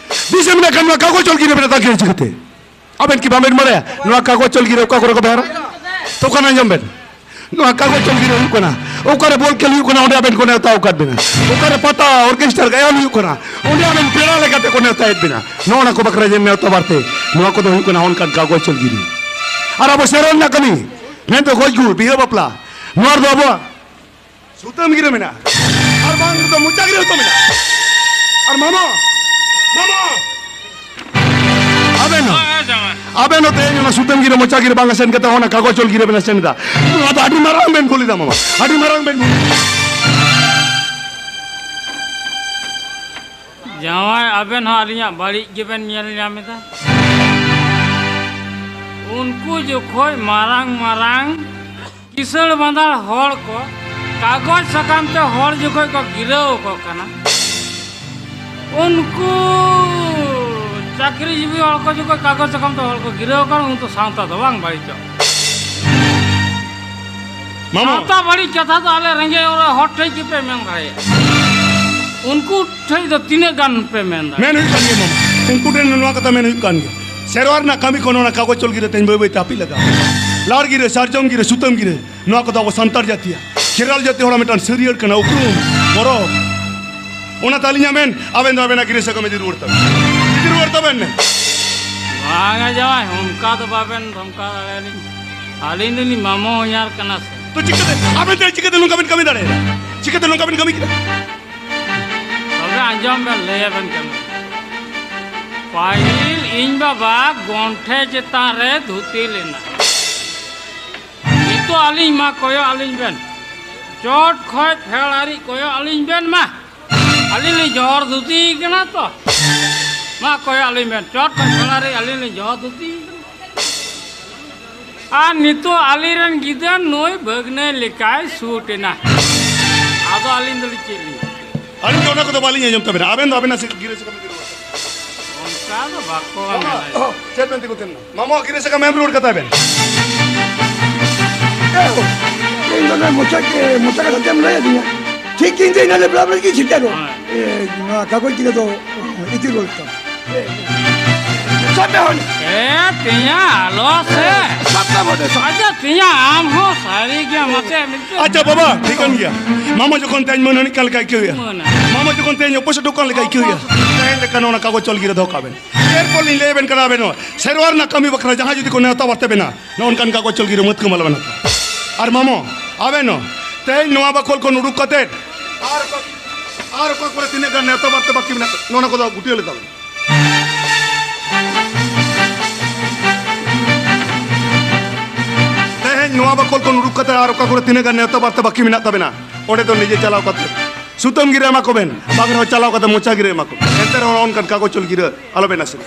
ᱫᱤᱥᱚᱢ ᱨᱮᱱᱟᱜ ᱠᱟᱱ ᱱᱚᱣᱟ ᱠᱟᱜᱚᱡᱽ ᱚᱞ ᱜᱤᱨᱟᱹ ᱵᱮᱱ ᱟᱛᱟᱝ ᱠᱮᱫᱟ ᱪᱤᱠᱟᱹᱛᱮ? ᱟᱵᱮᱱ ᱠᱤ ᱵᱟᱵᱮᱱ ᱵᱟᱲᱟᱭᱟ ᱱᱚᱣᱟ ᱠᱟᱜᱚᱡᱽ ᱚᱞ ᱜᱤᱨᱟᱹ ᱚᱠᱟ ᱠᱚᱨᱮ ᱠᱚ ᱵᱮᱣᱦᱟᱨᱟ? ᱛᱚ ᱠᱟᱱ ᱟᱸᱡᱚᱢ ᱵᱮᱱ᱾ ᱱᱚᱣᱟ ᱠᱟᱜᱚᱡᱽ ᱚᱞ ᱜᱤᱨᱟᱹ ᱦᱩᱭᱩᱜ ᱠᱟᱱᱟ, ᱚᱠᱟᱨᱮ ᱵᱚᱞ ᱠᱷᱮᱞ ᱦᱩᱭᱩᱜ ᱠᱟᱱᱟ, ᱚᱸᱰᱮ ᱟᱵᱮᱱ ᱠᱚ ᱱᱮᱣᱛᱟ ᱟᱠᱟᱫ ᱵᱮᱱᱟ᱾ ᱚᱠᱟᱨᱮ ᱯᱟᱛᱟ, ᱚᱨᱠᱮᱥᱴᱟᱨ, ᱜᱟᱭᱟᱱ ᱦᱩᱭᱩᱜ ᱠᱟᱱᱟ, ᱚᱸᱰᱮ ᱟᱵᱮᱱ ᱯᱮᱲᱟ ᱞᱮᱠᱟᱛᱮ ᱠᱚ ᱱᱮᱣᱛᱟᱭᱮᱫ ᱵᱮᱱᱟ᱾ ᱱᱚᱜᱼᱚ ᱱᱚᱣᱟ ᱠᱚ ᱵᱟᱠᱷᱨᱟ ᱡᱮ ᱱᱮᱣᱛᱟ ᱵᱟᱨᱛᱮ, ᱱᱚᱣᱟ ᱠᱚᱫᱚ ᱦᱩᱭᱩᱜ ᱠᱟᱱᱟ ᱚᱱᱠᱟᱱ ᱠᱟᱜᱚᱡᱽ ᱚᱞ ᱜᱤᱨᱟᱹ᱾ ᱟᱨ ᱟᱵᱚ ᱥᱮᱨᱣᱟ ᱨᱮᱱᱟᱜ ᱠᱟᱹᱢᱤ, ᱢᱮᱱᱫᱚ ᱜᱚᱡ ᱜᱩᱨ, ᱵᱤᱦᱟᱹ ᱵᱟᱯᱞᱟ, ᱱᱚᱣᱟ ᱨᱮᱫᱚ ᱟᱵᱚᱣᱟᱜ ᱥᱩᱛᱟᱹᱢ ᱜᱤᱨᱟᱹ ᱢᱮᱱᱟᱜᱼᱟ᱾ ᱟᱨ ᱵᱟᱝ ᱨᱮᱫᱚ ᱢᱚᱪᱟ ᱜᱤᱨᱟᱹ ᱦᱚᱸᱛᱚ ᱢᱮᱱᱟᱜᱼᱟ᱾ ᱟᱨ ᱢᱟᱢᱟ, ᱢᱟᱢᱟ, ᱟᱵᱮᱱ ᱦᱚᱸ᱾ ᱦᱳᱭ, ᱦᱳᱭ, ᱡᱟᱶᱟᱭ᱾ ᱟᱵᱮᱱ ᱦᱚᱸ ᱛᱮᱦᱮᱧ ᱚᱱᱟ ᱥᱩᱛᱟᱹᱢ ᱜᱤᱨᱟᱹ, ᱢᱚᱪᱟ ᱜᱤᱨᱟᱹ ᱵᱟᱝ ᱟᱥᱮᱱ ᱠᱟᱛᱮ ᱚᱱᱟ ᱠᱟᱜᱚᱡᱽ ᱚᱞ ᱜᱤᱨᱟᱹ ᱵᱮᱱ ᱟᱥᱮᱱ ᱮᱫᱟ᱾ ᱱᱚᱣᱟ ᱫᱚ ᱟᱹᱰᱤ ᱢᱟᱨᱟᱝ ᱵᱮᱱ ᱵᱷᱩᱞ ᱮᱫᱟ ᱢᱟᱢᱟ, ᱟᱹᱰᱤ ᱢᱟᱨᱟᱝ ᱵᱮᱱ ᱵᱷᱩᱞ ᱮᱫᱟ᱾ ᱡᱟᱶᱟᱭ, ᱟᱵᱮᱱ ᱦᱚᱸ ᱟᱹᱞᱤᱧᱟᱜ ᱵᱟᱹᱲᱤᱡ ᱜᱮᱵᱮᱱ ᱧᱮᱞ ᱧᱟᱢ ᱮᱫᱟ᱾ ᱩᱱᱠᱩ ᱡᱚᱠᱷᱚᱡ ᱢᱟᱨᱟᱝ ᱢᱟᱨᱟᱝ ᱠᱤᱥᱟᱹᱬ ᱵᱟᱸᱫᱟᱲ ᱦᱚᱲ ᱠᱚ ᱠᱟᱜᱚᱡᱽ ᱥᱟᱠᱟᱢ ᱛᱮ ᱦᱚᱲ ᱡᱚᱠᱷᱚᱡ ᱠᱚ ᱜᱤᱨᱟᱹᱣ ᱟᱠᱚ ᱠᱟᱱᱟ, ᱩᱱᱠᱩ ᱪᱟᱹᱠᱨᱤ ᱡᱤᱵᱤ ᱦᱚᱲ ᱠᱚ ᱡᱚᱠᱷᱚᱡ ᱠᱟᱜᱚᱡᱽ ᱥᱟᱠᱟᱢ ᱛᱮ ᱦᱚᱲ ᱠᱚ ᱜᱤᱨᱟᱹᱣ ᱟᱠᱟᱱᱟ, ᱩᱱ ᱫᱚ ᱥᱟᱶᱛᱟ ᱫᱚ ᱵᱟᱝ ᱵᱟᱹᱲᱤᱡᱚᱜ᱾ ᱢᱟᱢᱟ᱾ ᱥᱟᱶᱛᱟ ᱵᱟᱹᱲᱤᱡ ᱠᱟᱛᱷᱟ ᱫᱚ ᱟᱞᱮ ᱨᱮᱸᱜᱮᱡ ᱚᱨᱮᱡ ᱦᱚᱲ ᱴᱷᱮᱡ ᱜᱮᱯᱮ ᱢᱮᱱ ᱫᱟᱲᱮᱭᱟᱜᱼᱟ᱾ ᱩᱱᱠᱩ ᱴᱷᱮᱡ ᱫᱚ ᱛᱤᱱᱟᱹᱜ ᱜᱟᱱ ᱯᱮ ᱢᱮᱱ ᱫᱟᱲᱮᱭᱟᱜᱼᱟ? ᱢᱮᱱ ᱦᱩᱭᱩᱜ ᱠᱟᱱ ᱜᱮᱭᱟ ᱢᱟᱢᱟ, ᱩᱱᱠᱩ ᱴᱷᱮᱱ ᱱᱚᱣᱟ ᱠᱟᱛᱷᱟ ᱢᱮᱱ ᱦᱩᱭᱩᱜ ᱠᱟᱱ ᱜᱮᱭᱟ᱾ ᱥᱮᱨᱣᱟ ᱨᱮᱱᱟᱜ ᱠᱟᱹᱢᱤ ᱠᱷᱚᱱ ᱚᱱᱟ ᱠᱟᱜᱚᱡᱽ ᱚᱞ ᱜᱤᱨᱟᱹ ᱛᱮᱦᱮᱧ ᱵᱟᱹᱭ ᱵᱟᱹᱭ ᱛᱮ ᱦᱟᱹᱯᱤᱫ ᱞᱟᱜᱟᱜᱼᱟ᱾ ᱞᱟᱲ ᱜᱤᱨᱟᱹ, ᱥᱟᱨᱡᱚᱢ ᱜᱤᱨᱟᱹ, ᱥᱩᱛᱟᱹᱢ ᱜᱤᱨᱟᱹ, ᱱᱚᱣᱟ ᱠᱚᱫᱚ ᱟᱵᱚ ᱥᱟᱱᱛᱟᱲ ᱡᱟᱹᱛᱤᱭᱟᱜ, ᱠᱷᱮᱨᱣᱟᱞ ᱡᱟᱹᱛᱤ ᱦᱚᱲᱟᱜ ᱢᱤᱫᱴᱟᱝ ᱥᱟᱹᱨᱭᱟᱹᱲ ᱠᱟᱱᱟ, ᱩᱯᱨᱩᱢ, ᱜᱚᱨᱚᱵᱽ᱾ ᱚᱱᱟᱛᱮ ᱟᱹᱞᱤᱧᱟᱜ ᱢᱮᱱ, ᱟᱵᱮᱱ ᱫᱚ ᱟᱵᱮᱱᱟᱜ ᱜᱤᱨᱟᱹ ᱥᱟᱠᱟᱢ ᱤᱫᱤ ᱨᱩᱣᱟᱹᱲ ᱛᱟᱵᱮᱱ, ᱤᱫᱤ ᱨᱩᱣᱟᱹᱲ ᱛᱟᱵᱮᱱ᱾ ᱵᱟᱝᱟ ᱡᱟᱶᱟᱭ, ᱚᱱᱠᱟ ᱫᱚ ᱵᱟᱵᱮᱱ ᱫᱷᱚᱢᱠᱟᱣ ᱫᱟᱲᱮᱭᱟᱞᱤᱧ᱾ ᱟᱹᱞᱤᱧ ᱫᱚᱞᱤᱧ ᱢᱟᱢᱚ ᱦᱚᱧᱦᱟᱨ ᱠᱟᱱᱟ ᱥᱮ᱾ ᱛᱚ ᱪᱤᱠᱟᱹᱛᱮ ᱟᱵᱮᱱ ᱛᱮ ᱪᱤᱠᱟᱹᱛᱮ ᱱᱚᱝᱠᱟ ᱵᱮᱱ ᱠᱟᱹᱢᱤ ᱫᱟᱲᱮᱭᱟᱜᱼᱟ? ᱪᱤᱠᱟᱹᱛᱮ ᱱᱚᱝᱠᱟ ᱵᱮᱱ ᱠᱟᱹᱢᱤ ᱠᱮᱫᱟ? ᱛᱚᱵᱮ ᱟᱸᱡᱚᱢ ᱵᱮᱱ, ᱞᱟᱹᱭ ᱟᱵᱮᱱ ᱠᱟᱱᱟ᱾ ᱯᱟᱹᱦᱤᱞ ᱤᱧ ᱵᱟᱵᱟ ᱜᱚᱱᱴᱷᱮ ᱪᱮᱛᱟᱱ ᱨᱮ ᱫᱷᱩᱛᱤ ᱞᱮᱱᱟ᱾ ᱱᱤᱛᱚᱜ ᱟᱹᱞᱤᱧ ᱢᱟ ᱠᱚᱭᱚᱜ ᱟᱹᱞᱤᱧ ᱵᱮᱱ, ᱪᱚᱴ ᱠᱷᱚᱡ ᱯᱷᱮᱲ ᱦᱟᱹᱨᱤᱡ ᱠᱚᱭᱚᱜ ᱟᱹᱞᱤᱧ ᱵᱮᱱ ᱢᱟ᱾ ᱟᱹᱞᱤᱧ ᱞᱤᱧ ᱡᱚᱦᱚᱨ ᱫᱷᱩᱛᱤ ᱠᱟᱱᱟ ᱛᱚ᱾ ᱢᱟ ᱠᱚᱭᱚᱜ ᱟᱹᱞᱤᱧ ᱵᱮᱱ, ᱪᱚᱴ ᱠᱷᱚᱡ ᱯᱷᱮᱲ ᱦᱟᱹᱨᱤᱡ ᱟᱹᱞᱤᱧ ᱞᱤᱧ ᱡᱚᱦᱚᱨ ᱫᱷᱩᱛᱤ ᱠᱟᱱᱟ᱾ ᱟᱨ ᱱᱤᱛᱚᱜ ᱟᱹᱞᱤᱧ ᱨᱮᱱ ᱜᱤᱫᱟᱹᱨ ᱱᱩᱭ ᱵᱷᱟᱹᱜᱽᱱᱟᱹ ᱞᱮᱠᱟᱭ ᱥᱩᱴ ᱮᱱᱟ᱾ ᱟᱫᱚ ᱟᱹᱞᱤᱧ ᱫᱚᱞᱤᱧ ᱪᱮᱫ ᱞᱤᱧ ᱪᱤᱠᱟᱹᱭᱟ? ᱟᱹᱞᱤᱧ ᱫᱚ ᱚᱱᱟ ᱠᱚᱫᱚ ᱵᱟᱹᱞᱤᱧ ᱟᱸᱡᱚᱢ ᱛᱟᱵᱮᱱᱟ᱾ ᱟᱵᱮᱱ ᱫᱚ ᱟᱵᱮᱱᱟᱜ ᱥᱤ-, ᱜᱤᱨᱟᱹ ᱥᱟᱠᱟᱢ ᱵᱮᱱ ᱨᱩᱣᱟᱹᱲ ᱠᱟᱜᱼᱟ᱾ ᱚᱱᱠᱟ ᱫᱚ ᱵᱟᱠᱚ ᱢᱮᱱᱟ᱾ ᱚ, ᱪᱮᱫ ᱵᱮᱱ ᱛᱤᱸᱜᱩ ᱛᱟᱦᱮᱱᱟ? ᱢᱟᱢᱚᱣᱟᱜ ᱜᱤᱨᱟᱹ ᱥᱟᱠᱟᱢ ᱮᱢ ᱨᱩᱣᱟᱹᱲ ᱠᱟᱛᱟ ᱵᱮᱱ᱾ ᱮ, ᱤᱧ ᱫᱚ ᱚᱱᱟ ᱢᱚᱪᱟ, ᱮ, ᱢᱚᱪᱟ ᱠᱟᱛᱷᱟ ᱛᱮᱢ ᱞᱟᱹᱭ ᱟᱹᱫᱤᱧᱟ᱾ ᱴᱷᱤᱠ ᱤᱧ ᱫᱚ ᱤᱱᱟᱹ ᱦᱤᱞᱳᱜ ᱵᱮᱲᱟ ᱵᱮᱲᱟ ᱜᱮ ᱥᱮᱴᱮᱨᱚᱜ᱾ ᱦᱮᱸ᱾ ᱮ, ᱱᱚᱣᱟ ᱠᱟᱜᱚᱡᱽ ᱜᱤᱨᱟᱹ ᱫᱚ, ᱚ, ᱤᱫᱤ ᱨᱩᱣᱟᱹᱲ ᱛᱟᱢ᱾ ᱮ, ᱥᱟᱵ ᱢᱮ ᱦᱚᱲ᱾ ᱮ, ᱛᱮᱭᱟ, ᱟᱞᱚ ᱥᱮ᱾ ᱥᱟᱵ ᱢᱮ ᱦᱚᱲ, ᱥᱟᱵ᱾ ᱟᱪᱪᱷᱟ, ᱛᱮᱭᱟ, ᱟᱢ ᱦᱚᱸ ᱥᱟᱹᱨᱤ ᱜᱮ ᱢᱟᱥᱮ ᱢᱤᱫᱴᱮᱱ ᱟᱪᱪᱷᱟ ᱵᱟᱵᱟ, ᱴᱷᱤᱠᱟᱹᱱ ᱜᱮᱭᱟ᱾ ᱢᱟᱢᱚ ᱡᱚᱠᱷᱚᱱ ᱛᱮᱦᱮᱧ ᱢᱟᱹᱱ ᱟᱹᱱᱤᱡ ᱠᱟᱱ ᱞᱮᱠᱟ ᱟᱹᱭᱠᱟᱹᱣᱮᱜᱼᱟ᱾ ᱢᱟᱹᱱ ᱟᱹᱱᱤᱡ᱾ ᱢᱟᱢᱚ ᱡᱚᱠᱷᱚᱱ ᱛᱮᱦᱮᱧ ᱚᱯᱚᱭᱥᱟ ᱴᱚᱠᱟᱱ ᱞᱮᱠᱟ ᱟᱹᱭᱠᱟᱹᱣᱮᱜᱼᱟ᱾ ᱛᱮᱦᱮᱧ ᱞᱮᱠᱟ ᱱᱚᱣᱟ ᱠᱟᱜᱚᱡᱽ ᱚᱞ ᱜᱤᱨᱟᱹ ᱫᱚᱦᱚ ᱠᱟᱜ ᱵᱮᱱ᱾ ᱮᱨᱯᱚᱨ ᱞᱤᱧ ᱞᱟᱹᱭ ᱟᱵᱮᱱ ᱠᱟᱱᱟ, ᱟᱵᱮᱱ ᱦᱚᱸ ᱥᱮᱨᱣᱟ ᱨᱮᱱᱟᱜ ᱠᱟᱹᱢᱤ ᱵᱟᱠᱷᱨᱟ ᱡᱟᱦᱟᱸᱭ ᱡᱩᱫᱤ ᱠᱚ ᱱᱮᱣᱛᱟ ᱵᱟᱨᱛᱮ ᱵᱮᱱᱟ, ᱱᱚᱜᱼᱚ ᱱᱚᱝᱠᱟᱱ ᱠᱟᱜᱚᱡᱽ ᱚᱞ ᱜᱤᱨᱟᱹ ᱢᱟᱹᱛᱠᱟᱹᱢ ᱟᱞᱚ ᱵᱮᱱ ᱦᱟᱛᱟᱣᱟ᱾ ᱟᱨ ᱢᱟᱢᱚ, ᱟᱵᱮᱱ ᱦᱚᱸ ᱛᱮᱦᱮᱧ ᱱᱚᱣᱟ ᱵᱟᱠᱷᱳᱞ ᱠᱷᱚᱱ ᱩᱰᱩᱠ ᱠᱟᱛᱮ ᱟᱨ ᱚᱠᱟ, ᱟᱨ ᱚᱠᱟ ᱠᱚᱨᱮ ᱛᱤᱱᱟᱹᱜ ᱜᱟᱱ ᱱᱮᱣᱛᱟ ᱵᱟᱨᱛᱮ ᱵᱟᱹᱠᱤ ᱢᱮᱱᱟᱜ ᱠᱚᱣᱟ, ᱱᱚᱜᱼᱚ ᱱᱚᱣᱟ ᱠᱚᱫᱚ ᱜᱩᱴᱭᱟᱹᱣ ᱞᱮ ᱛᱟᱵᱚᱱ᱾ ᱱᱚᱣᱟ ᱵᱟᱠᱷᱳᱞ ᱠᱷᱚᱱ ᱩᱰᱩᱠ ᱠᱟᱛᱮ ᱟᱨ ᱚᱠᱟ ᱠᱚᱨᱮ ᱛᱤᱱᱟᱹᱜ ᱜᱟᱱ ᱱᱮᱣᱛᱟ ᱵᱟᱨᱛᱟ ᱵᱟᱹᱠᱤ ᱢᱮᱱᱟᱜ ᱛᱟᱵᱮᱱᱟ, ᱚᱸᱰᱮ ᱫᱚ ᱱᱤᱡᱮ ᱪᱟᱞᱟᱣ ᱠᱟᱛᱮ ᱥᱩᱛᱟᱹᱢ ᱜᱤᱨᱟᱹ ᱮᱢᱟ ᱠᱚᱵᱮᱱ, ᱵᱟᱝ ᱨᱮᱦᱚᱸ ᱪᱟᱞᱟᱣ ᱠᱟᱛᱮ ᱢᱚᱪᱟ ᱜᱤᱨᱟᱹ ᱮᱢᱟ ᱠᱚ᱾ ᱮᱱᱛᱮ ᱨᱮᱦᱚᱸ ᱚᱱᱠᱟᱱ ᱠᱟᱜᱚᱡᱽ ᱚᱞ ᱜᱤᱨᱟᱹ ᱟᱞᱚᱵᱮᱱ ᱟᱹᱥᱩᱞᱟ᱾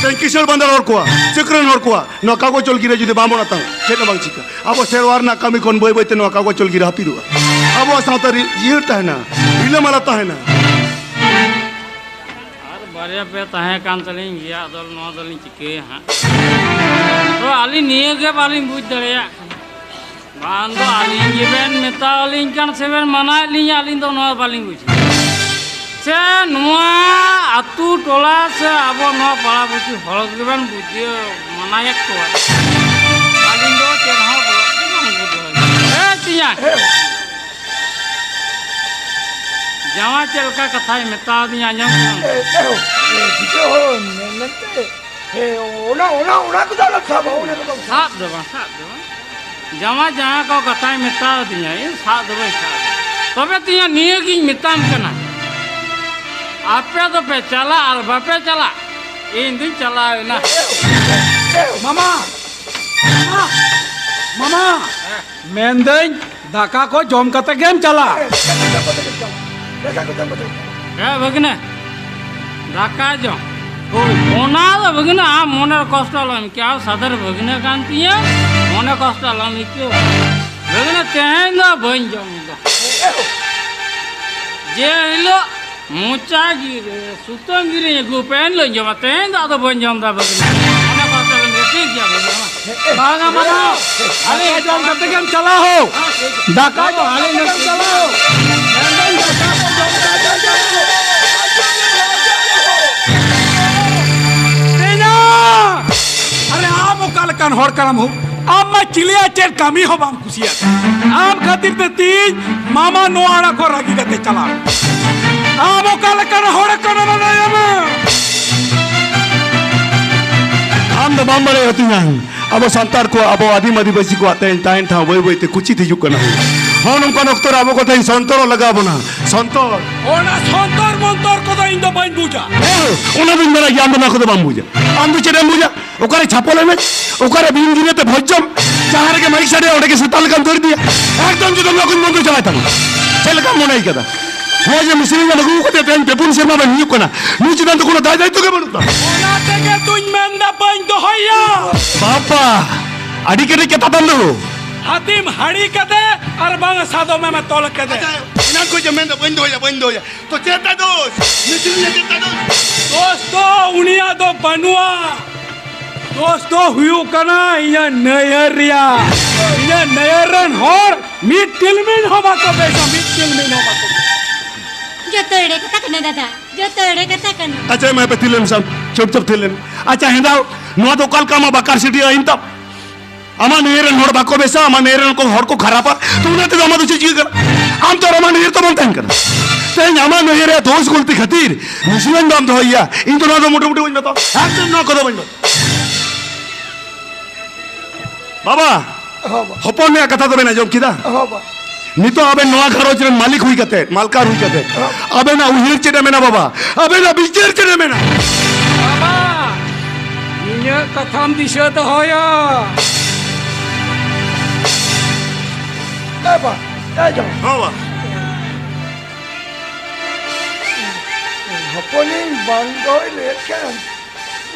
ᱛᱮᱦᱮᱧ ᱠᱤᱥᱟᱹᱬ ᱵᱟᱸᱫᱟᱲ ᱦᱚᱲ ᱠᱚᱣᱟᱜ, ᱪᱟᱹᱠᱨᱟᱹᱱ ᱦᱚᱲ ᱠᱚᱣᱟᱜ ᱱᱚᱣᱟ ᱠᱟᱜᱚᱡᱽ ᱚᱞ ᱜᱤᱨᱟᱹ ᱡᱩᱫᱤ ᱵᱟᱝᱵᱚᱱ ᱟᱛᱟᱝᱟ, ᱪᱮᱫ ᱦᱚᱸ ᱵᱟᱝ ᱪᱤᱠᱟᱹ᱾ ᱟᱵᱚ ᱥᱮᱨᱣᱟ ᱨᱮᱱᱟᱜ ᱠᱟᱹᱢᱤ ᱠᱷᱚᱱ ᱵᱟᱹᱭ ᱵᱟᱹᱭᱛᱮ ᱱᱚᱣᱟ ᱠᱟᱜᱚᱡᱽ ᱚᱞ ᱜᱤᱨᱟᱹ ᱦᱟᱹᱯᱤᱫᱚᱜᱼᱟ᱾ ᱟᱵᱚᱣᱟᱜ ᱥᱟᱶᱛᱟ ᱨᱮ ᱡᱤᱭᱟᱹᱲ ᱛᱟᱦᱮᱱᱟ, ᱨᱤᱞᱟᱹᱢᱟᱞᱟ ᱛᱟᱦᱮᱱᱟ᱾ ᱟᱨ ᱵᱟᱨᱭᱟ ᱯᱮ ᱛᱟᱦᱮᱸ ᱠᱟᱱ ᱛᱟᱹᱞᱤᱧ ᱜᱮᱭᱟ, ᱟᱫᱚ ᱱᱚᱣᱟ ᱫᱚᱞᱤᱧ ᱪᱤᱠᱟᱹᱭᱟ ᱦᱟᱸᱜ? ᱛᱚ ᱟᱹᱞᱤᱧ ᱱᱤᱭᱟᱹ ᱜᱮ ᱵᱟᱹᱞᱤᱧ ᱵᱩᱡᱽ ᱫᱟᱲᱮᱭᱟᱜ ᱠᱟᱱᱟ᱾ ᱵᱟᱝ ᱫᱚ ᱟᱹᱞᱤᱧ ᱜᱮᱵᱮᱱ ᱢᱮᱛᱟᱣᱟᱞᱤᱧ ᱠᱟᱱ ᱥᱮᱵᱮᱱ ᱢᱟᱱᱟᱭᱮᱫ ᱞᱤᱧᱟ, ᱟᱹᱞᱤᱧ ᱫᱚ ᱱᱚᱣᱟ ᱵᱟᱹᱞᱤᱧ ᱵᱩᱡᱷᱟᱹᱣᱟ᱾ ᱥᱮ ᱱᱚᱣᱟ ᱟᱹᱛᱩ ᱴᱚᱞᱟ ᱥᱮ ᱟᱵᱚ ᱱᱚᱣᱟ ᱯᱟᱲᱟ ᱯᱩᱲᱥᱤ ᱦᱚᱲ ᱜᱮᱵᱮᱱ ᱵᱩᱡᱷᱟᱹᱣ ᱢᱟᱱᱟᱭᱮᱫ ᱠᱚᱣᱟ? ᱟᱹᱞᱤᱧ ᱫᱚ ᱪᱮᱫ ᱦᱚᱸ ᱵᱟᱹᱞᱤᱧ ᱵᱩᱡᱷᱟᱹᱣᱟ᱾ ᱦᱮᱸ ᱛᱤᱧᱟ᱾ ᱡᱟᱶᱟᱭ ᱪᱮᱫ ᱞᱮᱠᱟ ᱠᱟᱛᱷᱟᱭ ᱢᱮᱛᱟᱣ ᱫᱤᱧᱟ, ᱟᱸᱡᱚᱢ ᱠᱮᱫᱟᱢ? ᱮ, ᱮ, ᱮ, ᱪᱤᱠᱟᱹ ᱦᱚᱸ ᱢᱮᱱ ᱢᱮᱱᱛᱮ, ᱮ, ᱚᱱᱟ, ᱚᱱᱟ, ᱚᱱᱟ ᱠᱚᱫᱚ ᱟᱞᱚᱢ ᱥᱟᱵᱟ, ᱚᱱᱟ ᱠᱚᱫᱚ ᱟᱞᱚᱢ ᱥᱟᱵᱟ᱾ ᱥᱟᱵ ᱫᱚ ᱵᱟᱝ, ᱥᱟᱵ ᱫᱚ ᱵᱟᱝ᱾ ᱡᱟᱶᱟᱭ ᱡᱟᱦᱟᱸ ᱠᱚ ᱠᱟᱛᱷᱟᱭ ᱢᱮᱛᱟᱣ ᱫᱤᱧᱟ, ᱤᱧ ᱥᱟᱵ ᱫᱚ ᱵᱟᱹᱧ ᱥᱟᱵ ᱫᱟ᱾ ᱛᱚᱵᱮ ᱛᱤᱧᱟ ᱱᱤᱭᱟᱹ ᱜᱤᱧ ᱢᱮᱛᱟᱢ ᱠᱟᱱᱟ, ᱟᱯᱮ ᱫᱚᱯᱮ ᱪᱟᱞᱟᱜ ᱟᱨ ᱵᱟᱯᱮ ᱪᱟᱞᱟᱜ, ᱤᱧ ᱫᱩᱧ ᱪᱟᱞᱟᱣ ᱮᱱᱟ᱾ ᱮ, ᱢᱟᱢᱟ, ᱢᱟᱢᱟ, ᱢᱟᱢᱟ, ᱢᱮᱱᱫᱟᱹᱧ, ᱫᱟᱠᱟ ᱠᱚ ᱡᱚᱢ ᱠᱟᱛᱮ ᱜᱮᱢ ᱪᱟᱞᱟᱜ᱾ ᱦᱮᱸ, ᱵᱷᱟᱹᱜᱽᱱᱟᱹ, ᱫᱟᱠᱟ ᱡᱚᱢ᱾ ᱦᱳᱭ᱾ ᱚᱱᱟ ᱫᱚ ᱵᱷᱟᱹᱜᱽᱱᱟᱹ, ᱟᱢ ᱢᱚᱱᱮ ᱨᱮ ᱠᱚᱥᱴᱚ ᱟᱞᱚᱢ ᱟᱹᱭᱠᱟᱹᱣᱟ, ᱥᱟᱫᱷᱟᱨ ᱵᱷᱟᱹᱜᱽᱱᱟᱹ ᱠᱟᱱ ᱛᱤᱧᱟᱹ, ᱢᱚᱱᱮ ᱠᱚᱥᱴᱚ ᱟᱞᱚᱢ ᱟᱹᱭᱠᱟᱹᱣᱟ᱾ ᱵᱷᱟᱹᱜᱽᱱᱟᱹ, ᱛᱮᱦᱮᱧ ᱫᱚ ᱵᱟᱹᱧ ᱡᱚᱢ ᱫᱟ᱾ ᱡᱮ ᱦᱤᱞᱳᱜ ᱢᱚᱪᱟ ᱜᱤᱨᱟᱹ, ᱥᱩᱛᱟᱹᱢ ᱜᱤᱨᱟᱹᱧ ᱟᱹᱜᱩ ᱯᱮ, ᱮᱱ ᱦᱤᱞᱳᱜ ᱤᱧ ᱡᱚᱢᱟ᱾ ᱛᱮᱦᱮᱧ ᱫᱚ ᱟᱫᱚ ᱵᱟᱹᱧ ᱡᱚᱢ ᱫᱟ ᱵᱟᱹᱜᱤ᱾ ᱚᱱᱟ ᱠᱚ ᱟᱯᱮ ᱵᱮᱱ ᱴᱷᱤᱠ ᱜᱮᱭᱟ, ᱵᱟᱹᱜᱤ ᱢᱟ᱾ ᱵᱟᱝᱟ ᱢᱟᱢᱟ, ᱟᱞᱮ ᱫᱟᱠᱟ ᱡᱚᱢ ᱠᱟᱛᱮ ᱜᱮᱢ ᱪᱟᱞᱟᱣ ᱦᱳ᱾ ᱫᱟᱠᱟ ᱡᱚᱢ ᱠᱟᱛᱮ ᱜᱮᱢ ᱪᱟᱞᱟᱣ ᱦᱳ᱾ ᱢᱮᱱᱫᱟᱹᱧ ᱫᱟᱠᱟ ᱠᱚ ᱡᱚᱢ ᱠᱟᱛᱮ ᱜᱮᱢ ᱪᱟᱞᱟᱣ ᱦᱳ᱾ ᱛᱮᱧᱟ! ᱟᱨᱮ ᱟᱢ ᱚᱠᱟ ᱞᱮᱠᱟᱱ ᱦᱚᱲ ᱠᱟᱱᱟᱢ ᱦᱳ? ᱟᱢ ᱢᱟ ᱪᱤᱞᱤᱭᱟᱜ ᱪᱮᱫ ᱠᱟᱹᱢᱤ ᱦᱚᱸ ᱵᱟᱢ ᱠᱩᱥᱤᱭᱟᱜ ᱠᱟᱱᱟ᱾ ᱟᱢ ᱠᱷᱟᱹᱛᱤᱨ ᱛᱮ ᱛᱤᱦᱤᱧ ᱢᱟᱢᱟ ᱱᱚᱣᱟ ᱚᱲᱟᱜ ᱠᱷᱚᱱ ᱨᱟᱹᱜᱤ ᱠᱟᱛᱮ ᱪᱟᱞᱟᱣ᱾ ᱟᱢ ᱚᱠᱟ ᱞᱮᱠᱟᱱ ᱦᱚᱲ ᱠᱟᱱᱟᱢ ᱞᱟᱹᱭᱟᱢᱟ? ᱟᱢ ᱫᱚ ᱵᱟᱢ ᱵᱟᱲᱟᱭᱟ ᱛᱤᱧᱟᱝ, ᱟᱵᱚ ᱥᱟᱱᱛᱟᱲ ᱠᱚᱣᱟᱜ, ᱟᱵᱚ ᱟᱹᱫᱤᱢ ᱟᱹᱫᱤᱵᱟᱹᱥᱤ ᱠᱚᱣᱟᱜ ᱛᱮᱦᱮᱧ ᱛᱟᱦᱮᱱ ᱴᱷᱟᱶ ᱵᱟᱹᱭ ᱵᱟᱹᱭ ᱛᱮ ᱠᱩᱪᱤᱛ ᱦᱤᱡᱩᱜ ᱠᱟᱱᱟ᱾ ᱦᱚᱸ, ᱱᱚᱝᱠᱟᱱ ᱚᱠᱛᱚ ᱨᱮ ᱟᱵᱚ ᱠᱚ ᱛᱮᱦᱮᱧ ᱥᱚᱱᱛᱚᱨᱚᱜ ᱞᱟᱜᱟᱣ ᱵᱚᱱᱟ᱾ ᱥᱚᱱᱛᱚᱨ᱾ ᱚᱱᱟ ᱥᱚᱱᱛᱚᱨ ᱢᱚᱱᱛᱚᱨ ᱠᱚᱫᱚ ᱤᱧ ᱫᱚ ᱵᱟᱹᱧ ᱵᱩᱡᱟ᱾ ᱦᱮᱸ, ᱚᱱᱟ ᱫᱚᱧ ᱵᱟᱲᱟᱭ ᱜᱮᱭᱟ, ᱟᱢ ᱫᱚ ᱱᱚᱣᱟ ᱠᱚᱫᱚ ᱵᱟᱢ ᱵᱩᱡᱟ᱾ ᱟᱢ ᱫᱚ ᱪᱮᱫ ᱮᱢ ᱵᱩᱡᱟ? ᱚᱠᱟᱨᱮ ᱪᱷᱟᱯᱚᱞ ᱮᱱᱮᱡ, ᱚᱠᱟᱨᱮ ᱵᱤᱱ ᱜᱤᱨᱟᱹ ᱛᱮ ᱵᱷᱚᱡᱽ ᱡᱚᱢ, ᱡᱟᱦᱟᱸ ᱨᱮᱜᱮ ᱢᱟᱭᱤᱠ ᱥᱟᱰᱮᱭᱟ, ᱚᱸᱰᱮ ᱜᱮ ᱥᱮᱛᱟ ᱞᱮᱠᱟᱢ ᱫᱟᱹᱲ ᱤᱫᱤᱭᱟ᱾ ᱮᱠᱫᱚᱢ ᱡᱩᱫᱤ ᱱᱚᱣᱟ ᱠᱚᱧ ᱵᱚᱱᱫᱚ ᱪᱟᱵᱟᱭ ᱛᱟᱢᱟ᱾ ᱪᱮᱫ ᱞᱮᱠᱟᱢ ᱢᱚᱱᱮᱭ ᱠᱟᱫᱟ? ᱱᱚᱜᱼᱚᱭ ᱡᱮ ᱢᱤᱥᱨᱤ ᱧᱟᱢ ᱟᱹᱜᱩ ᱠᱟᱛᱮ ᱛᱮᱦᱮᱧ ᱯᱮ ᱯᱩᱱ ᱥᱮᱨᱢᱟ ᱵᱮᱱ ᱦᱩᱭᱩᱜ ᱠᱟᱱᱟ, ᱱᱩᱭ ᱪᱮᱛᱟᱱ ᱫᱚ ᱠᱳᱱᱳ ᱫᱟᱭ ᱫᱟᱭᱤᱛᱛᱚ ᱜᱮ ᱵᱟᱹᱱᱩᱜ ᱛᱟᱢᱟ᱾ ᱚᱱᱟ ᱛᱮᱜᱮ ᱛᱩᱧ ᱢᱮᱱᱫᱟ ᱵᱟᱹᱧ ᱫᱚᱦᱚᱭᱟ᱾ ᱵᱟᱵᱟ, ᱟᱹᱰᱤ ᱠᱮᱴᱮᱡ ᱠᱟᱛᱷᱟ ᱛᱟᱢ ᱫᱚ᱾ ᱦᱟᱹᱛᱤᱢ ᱦᱟᱹᱲᱤ ᱠᱟᱫᱮ ᱟᱨ ᱵᱟᱝ ᱥᱟᱫᱚᱢᱮᱢ ᱛᱚᱞ ᱠᱟᱫᱮ᱾ ᱟᱪᱪᱷᱟ, ᱮᱱᱟᱝ ᱠᱷᱚᱱ ᱡᱮ ᱢᱮᱱᱫᱟ ᱵᱟᱹᱧ ᱫᱚᱦᱚᱭᱟ, ᱵᱟᱹᱧ ᱫᱚᱦᱚᱭᱟ, ᱛᱚ ᱪᱮᱫ ᱛᱟᱭ ᱫᱳᱥ? ᱢᱤᱥᱨᱤ ᱨᱮᱭᱟᱜ ᱪᱮᱫ ᱛᱟᱭ ᱫᱳᱥ? ᱫᱳᱥ ᱫᱚ ᱩᱱᱤᱭᱟᱜ ᱫᱚ ᱵᱟᱹᱱᱩᱜᱼᱟ᱾ ᱫᱳᱥ ᱫᱚ ᱦᱩᱭᱩᱜ ᱠᱟᱱᱟ ᱤᱧᱟᱹᱜ ᱱᱟᱹᱭᱦᱟᱹᱨ ᱨᱮᱭᱟᱜ᱾ ᱤᱧᱟᱹᱜ ᱱᱟᱹᱭᱦᱟᱹᱨ ᱨᱮᱱ ᱦᱚᱲ ᱢᱤᱫ ᱛᱤᱞᱢᱤᱧ ᱦᱚᱸ ᱵᱟᱠᱚ ᱵᱮᱥᱟ, ᱢᱤᱫ ᱛᱤᱞᱢᱤᱧ ᱦᱚᱸ ᱵᱟᱠᱚ ᱵᱮᱥᱟ᱾ ᱡᱚᱛᱚ ᱮᱲᱮ ᱠᱟᱛᱷᱟ ᱠᱟᱱᱟ ᱫᱟᱫᱟ, ᱡᱚᱛᱚ ᱮᱲᱮ ᱠᱟᱛᱷᱟ ᱠᱟᱱᱟ᱾ ᱟᱪᱪᱷᱟ, ᱢᱟ ᱯᱮ ᱛᱷᱤᱨ ᱞᱮᱱ ᱥᱟᱢ, ᱪᱩᱯ ᱪᱩᱯ ᱛᱷᱤᱨ ᱞᱮᱱ᱾ ᱟᱪᱪᱷᱟ, ᱦᱮᱸᱫᱟᱣ, ᱱᱚᱣᱟ ᱫᱚ ᱚᱠᱟ ᱞᱮᱠᱟ ᱟᱢᱟᱜ ᱵᱟᱠᱟᱨ ᱥᱤᱴᱤ ᱟᱹᱭᱤᱱ ᱛᱟᱢ? ᱟᱢᱟᱜ ᱱᱟᱹᱭᱦᱟᱹᱨ ᱨᱮᱱ ᱦᱚᱲ ᱵᱟᱠᱚ ᱵᱮᱥᱟ, ᱟᱢᱟᱜ ᱱᱟᱹᱭᱦᱟᱹᱨ ᱨᱮᱱ ᱠᱚ ᱦᱚᱲ ᱠᱚ ᱠᱷᱟᱨᱟᱯᱟ, ᱛᱚ ᱚᱱᱟ ᱛᱮᱫᱚ ᱟᱢᱟᱜ ᱫᱚ ᱪᱮᱫ ᱪᱤᱠᱟᱹᱜ ᱠᱟᱱᱟ? ᱟᱢ ᱛᱚ ᱟᱨ ᱟᱢᱟᱜ ᱱᱟᱹᱭᱦᱟᱹᱨ ᱛᱚ ᱵᱟᱢ ᱛᱟᱦᱮᱱ ᱠᱟᱱᱟ᱾ ᱛᱮᱦᱮᱧ ᱟᱢᱟᱜ ᱱᱟᱹᱭᱦᱟᱹᱨ ᱨᱮᱭᱟᱜ ᱫᱳᱥ ᱜᱩᱞᱛᱤ ᱠᱷᱟᱹᱛᱤᱨ ᱱᱤᱥᱩᱣᱟᱹᱧ ᱵᱟᱢ ᱫᱚᱦᱚᱭᱮᱭᱟ, ᱤᱧ ᱫᱚ ᱱᱚᱣᱟ ᱫᱚ ᱢᱚᱴᱟᱢᱩᱴᱤ ᱵᱟᱹᱧ ᱵᱟᱛᱟᱣᱟ, ᱮᱠᱫᱚᱢ ᱱᱚᱣᱟ ᱠᱚᱫᱚ ᱵᱟᱹᱧ ᱵᱟᱛᱟᱣᱟ᱾ ᱵᱟᱵᱟ, ᱦᱚᱸ ᱵᱟ᱾ ᱦᱚᱯᱚᱱ ᱢᱮᱭᱟ ᱠᱟᱛᱷᱟ ᱫᱚᱵᱮᱱ ᱟᱸᱡᱚᱢ ᱠᱮᱫᱟ? ᱦᱚᱸ ᱵᱟ᱾ ᱱᱤᱛᱚᱜ ᱟᱵᱮᱱ ᱱᱚᱣᱟ ᱜᱷᱟᱨᱚᱸᱡᱽ ᱨᱮᱱ ᱢᱟᱹᱞᱤᱠ ᱦᱩᱭ ᱠᱟᱛᱮ, ᱢᱟᱞᱠᱟᱨ ᱦᱩᱭ ᱠᱟᱛᱮ, ᱦᱚᱸ᱾ ᱟᱵᱮᱱᱟᱜ ᱩᱭᱦᱟᱹᱨ ᱪᱮᱫ ᱮ ᱢᱮᱱᱟ ᱵᱟᱵᱟ? ᱟᱵᱮᱱᱟᱜ ᱵᱤᱪᱟᱹᱨ ᱪᱮᱫ ᱮ ᱢᱮᱱᱟ? ᱵᱟᱵᱟ, ᱤᱧᱟᱹᱜ ᱠᱟᱛᱷᱟᱢ ᱫᱤᱥᱟᱹ ᱫᱚᱦᱚᱭᱟ᱾ ᱮ ᱵᱟ, ᱮ ᱡᱚ᱾ ᱦᱚᱸ ᱵᱟ᱾ ᱦᱚᱯᱚᱱᱤᱧ ᱵᱟᱝ ᱫᱚᱭ ᱞᱟᱹᱭᱮᱫ ᱠᱟᱱ᱾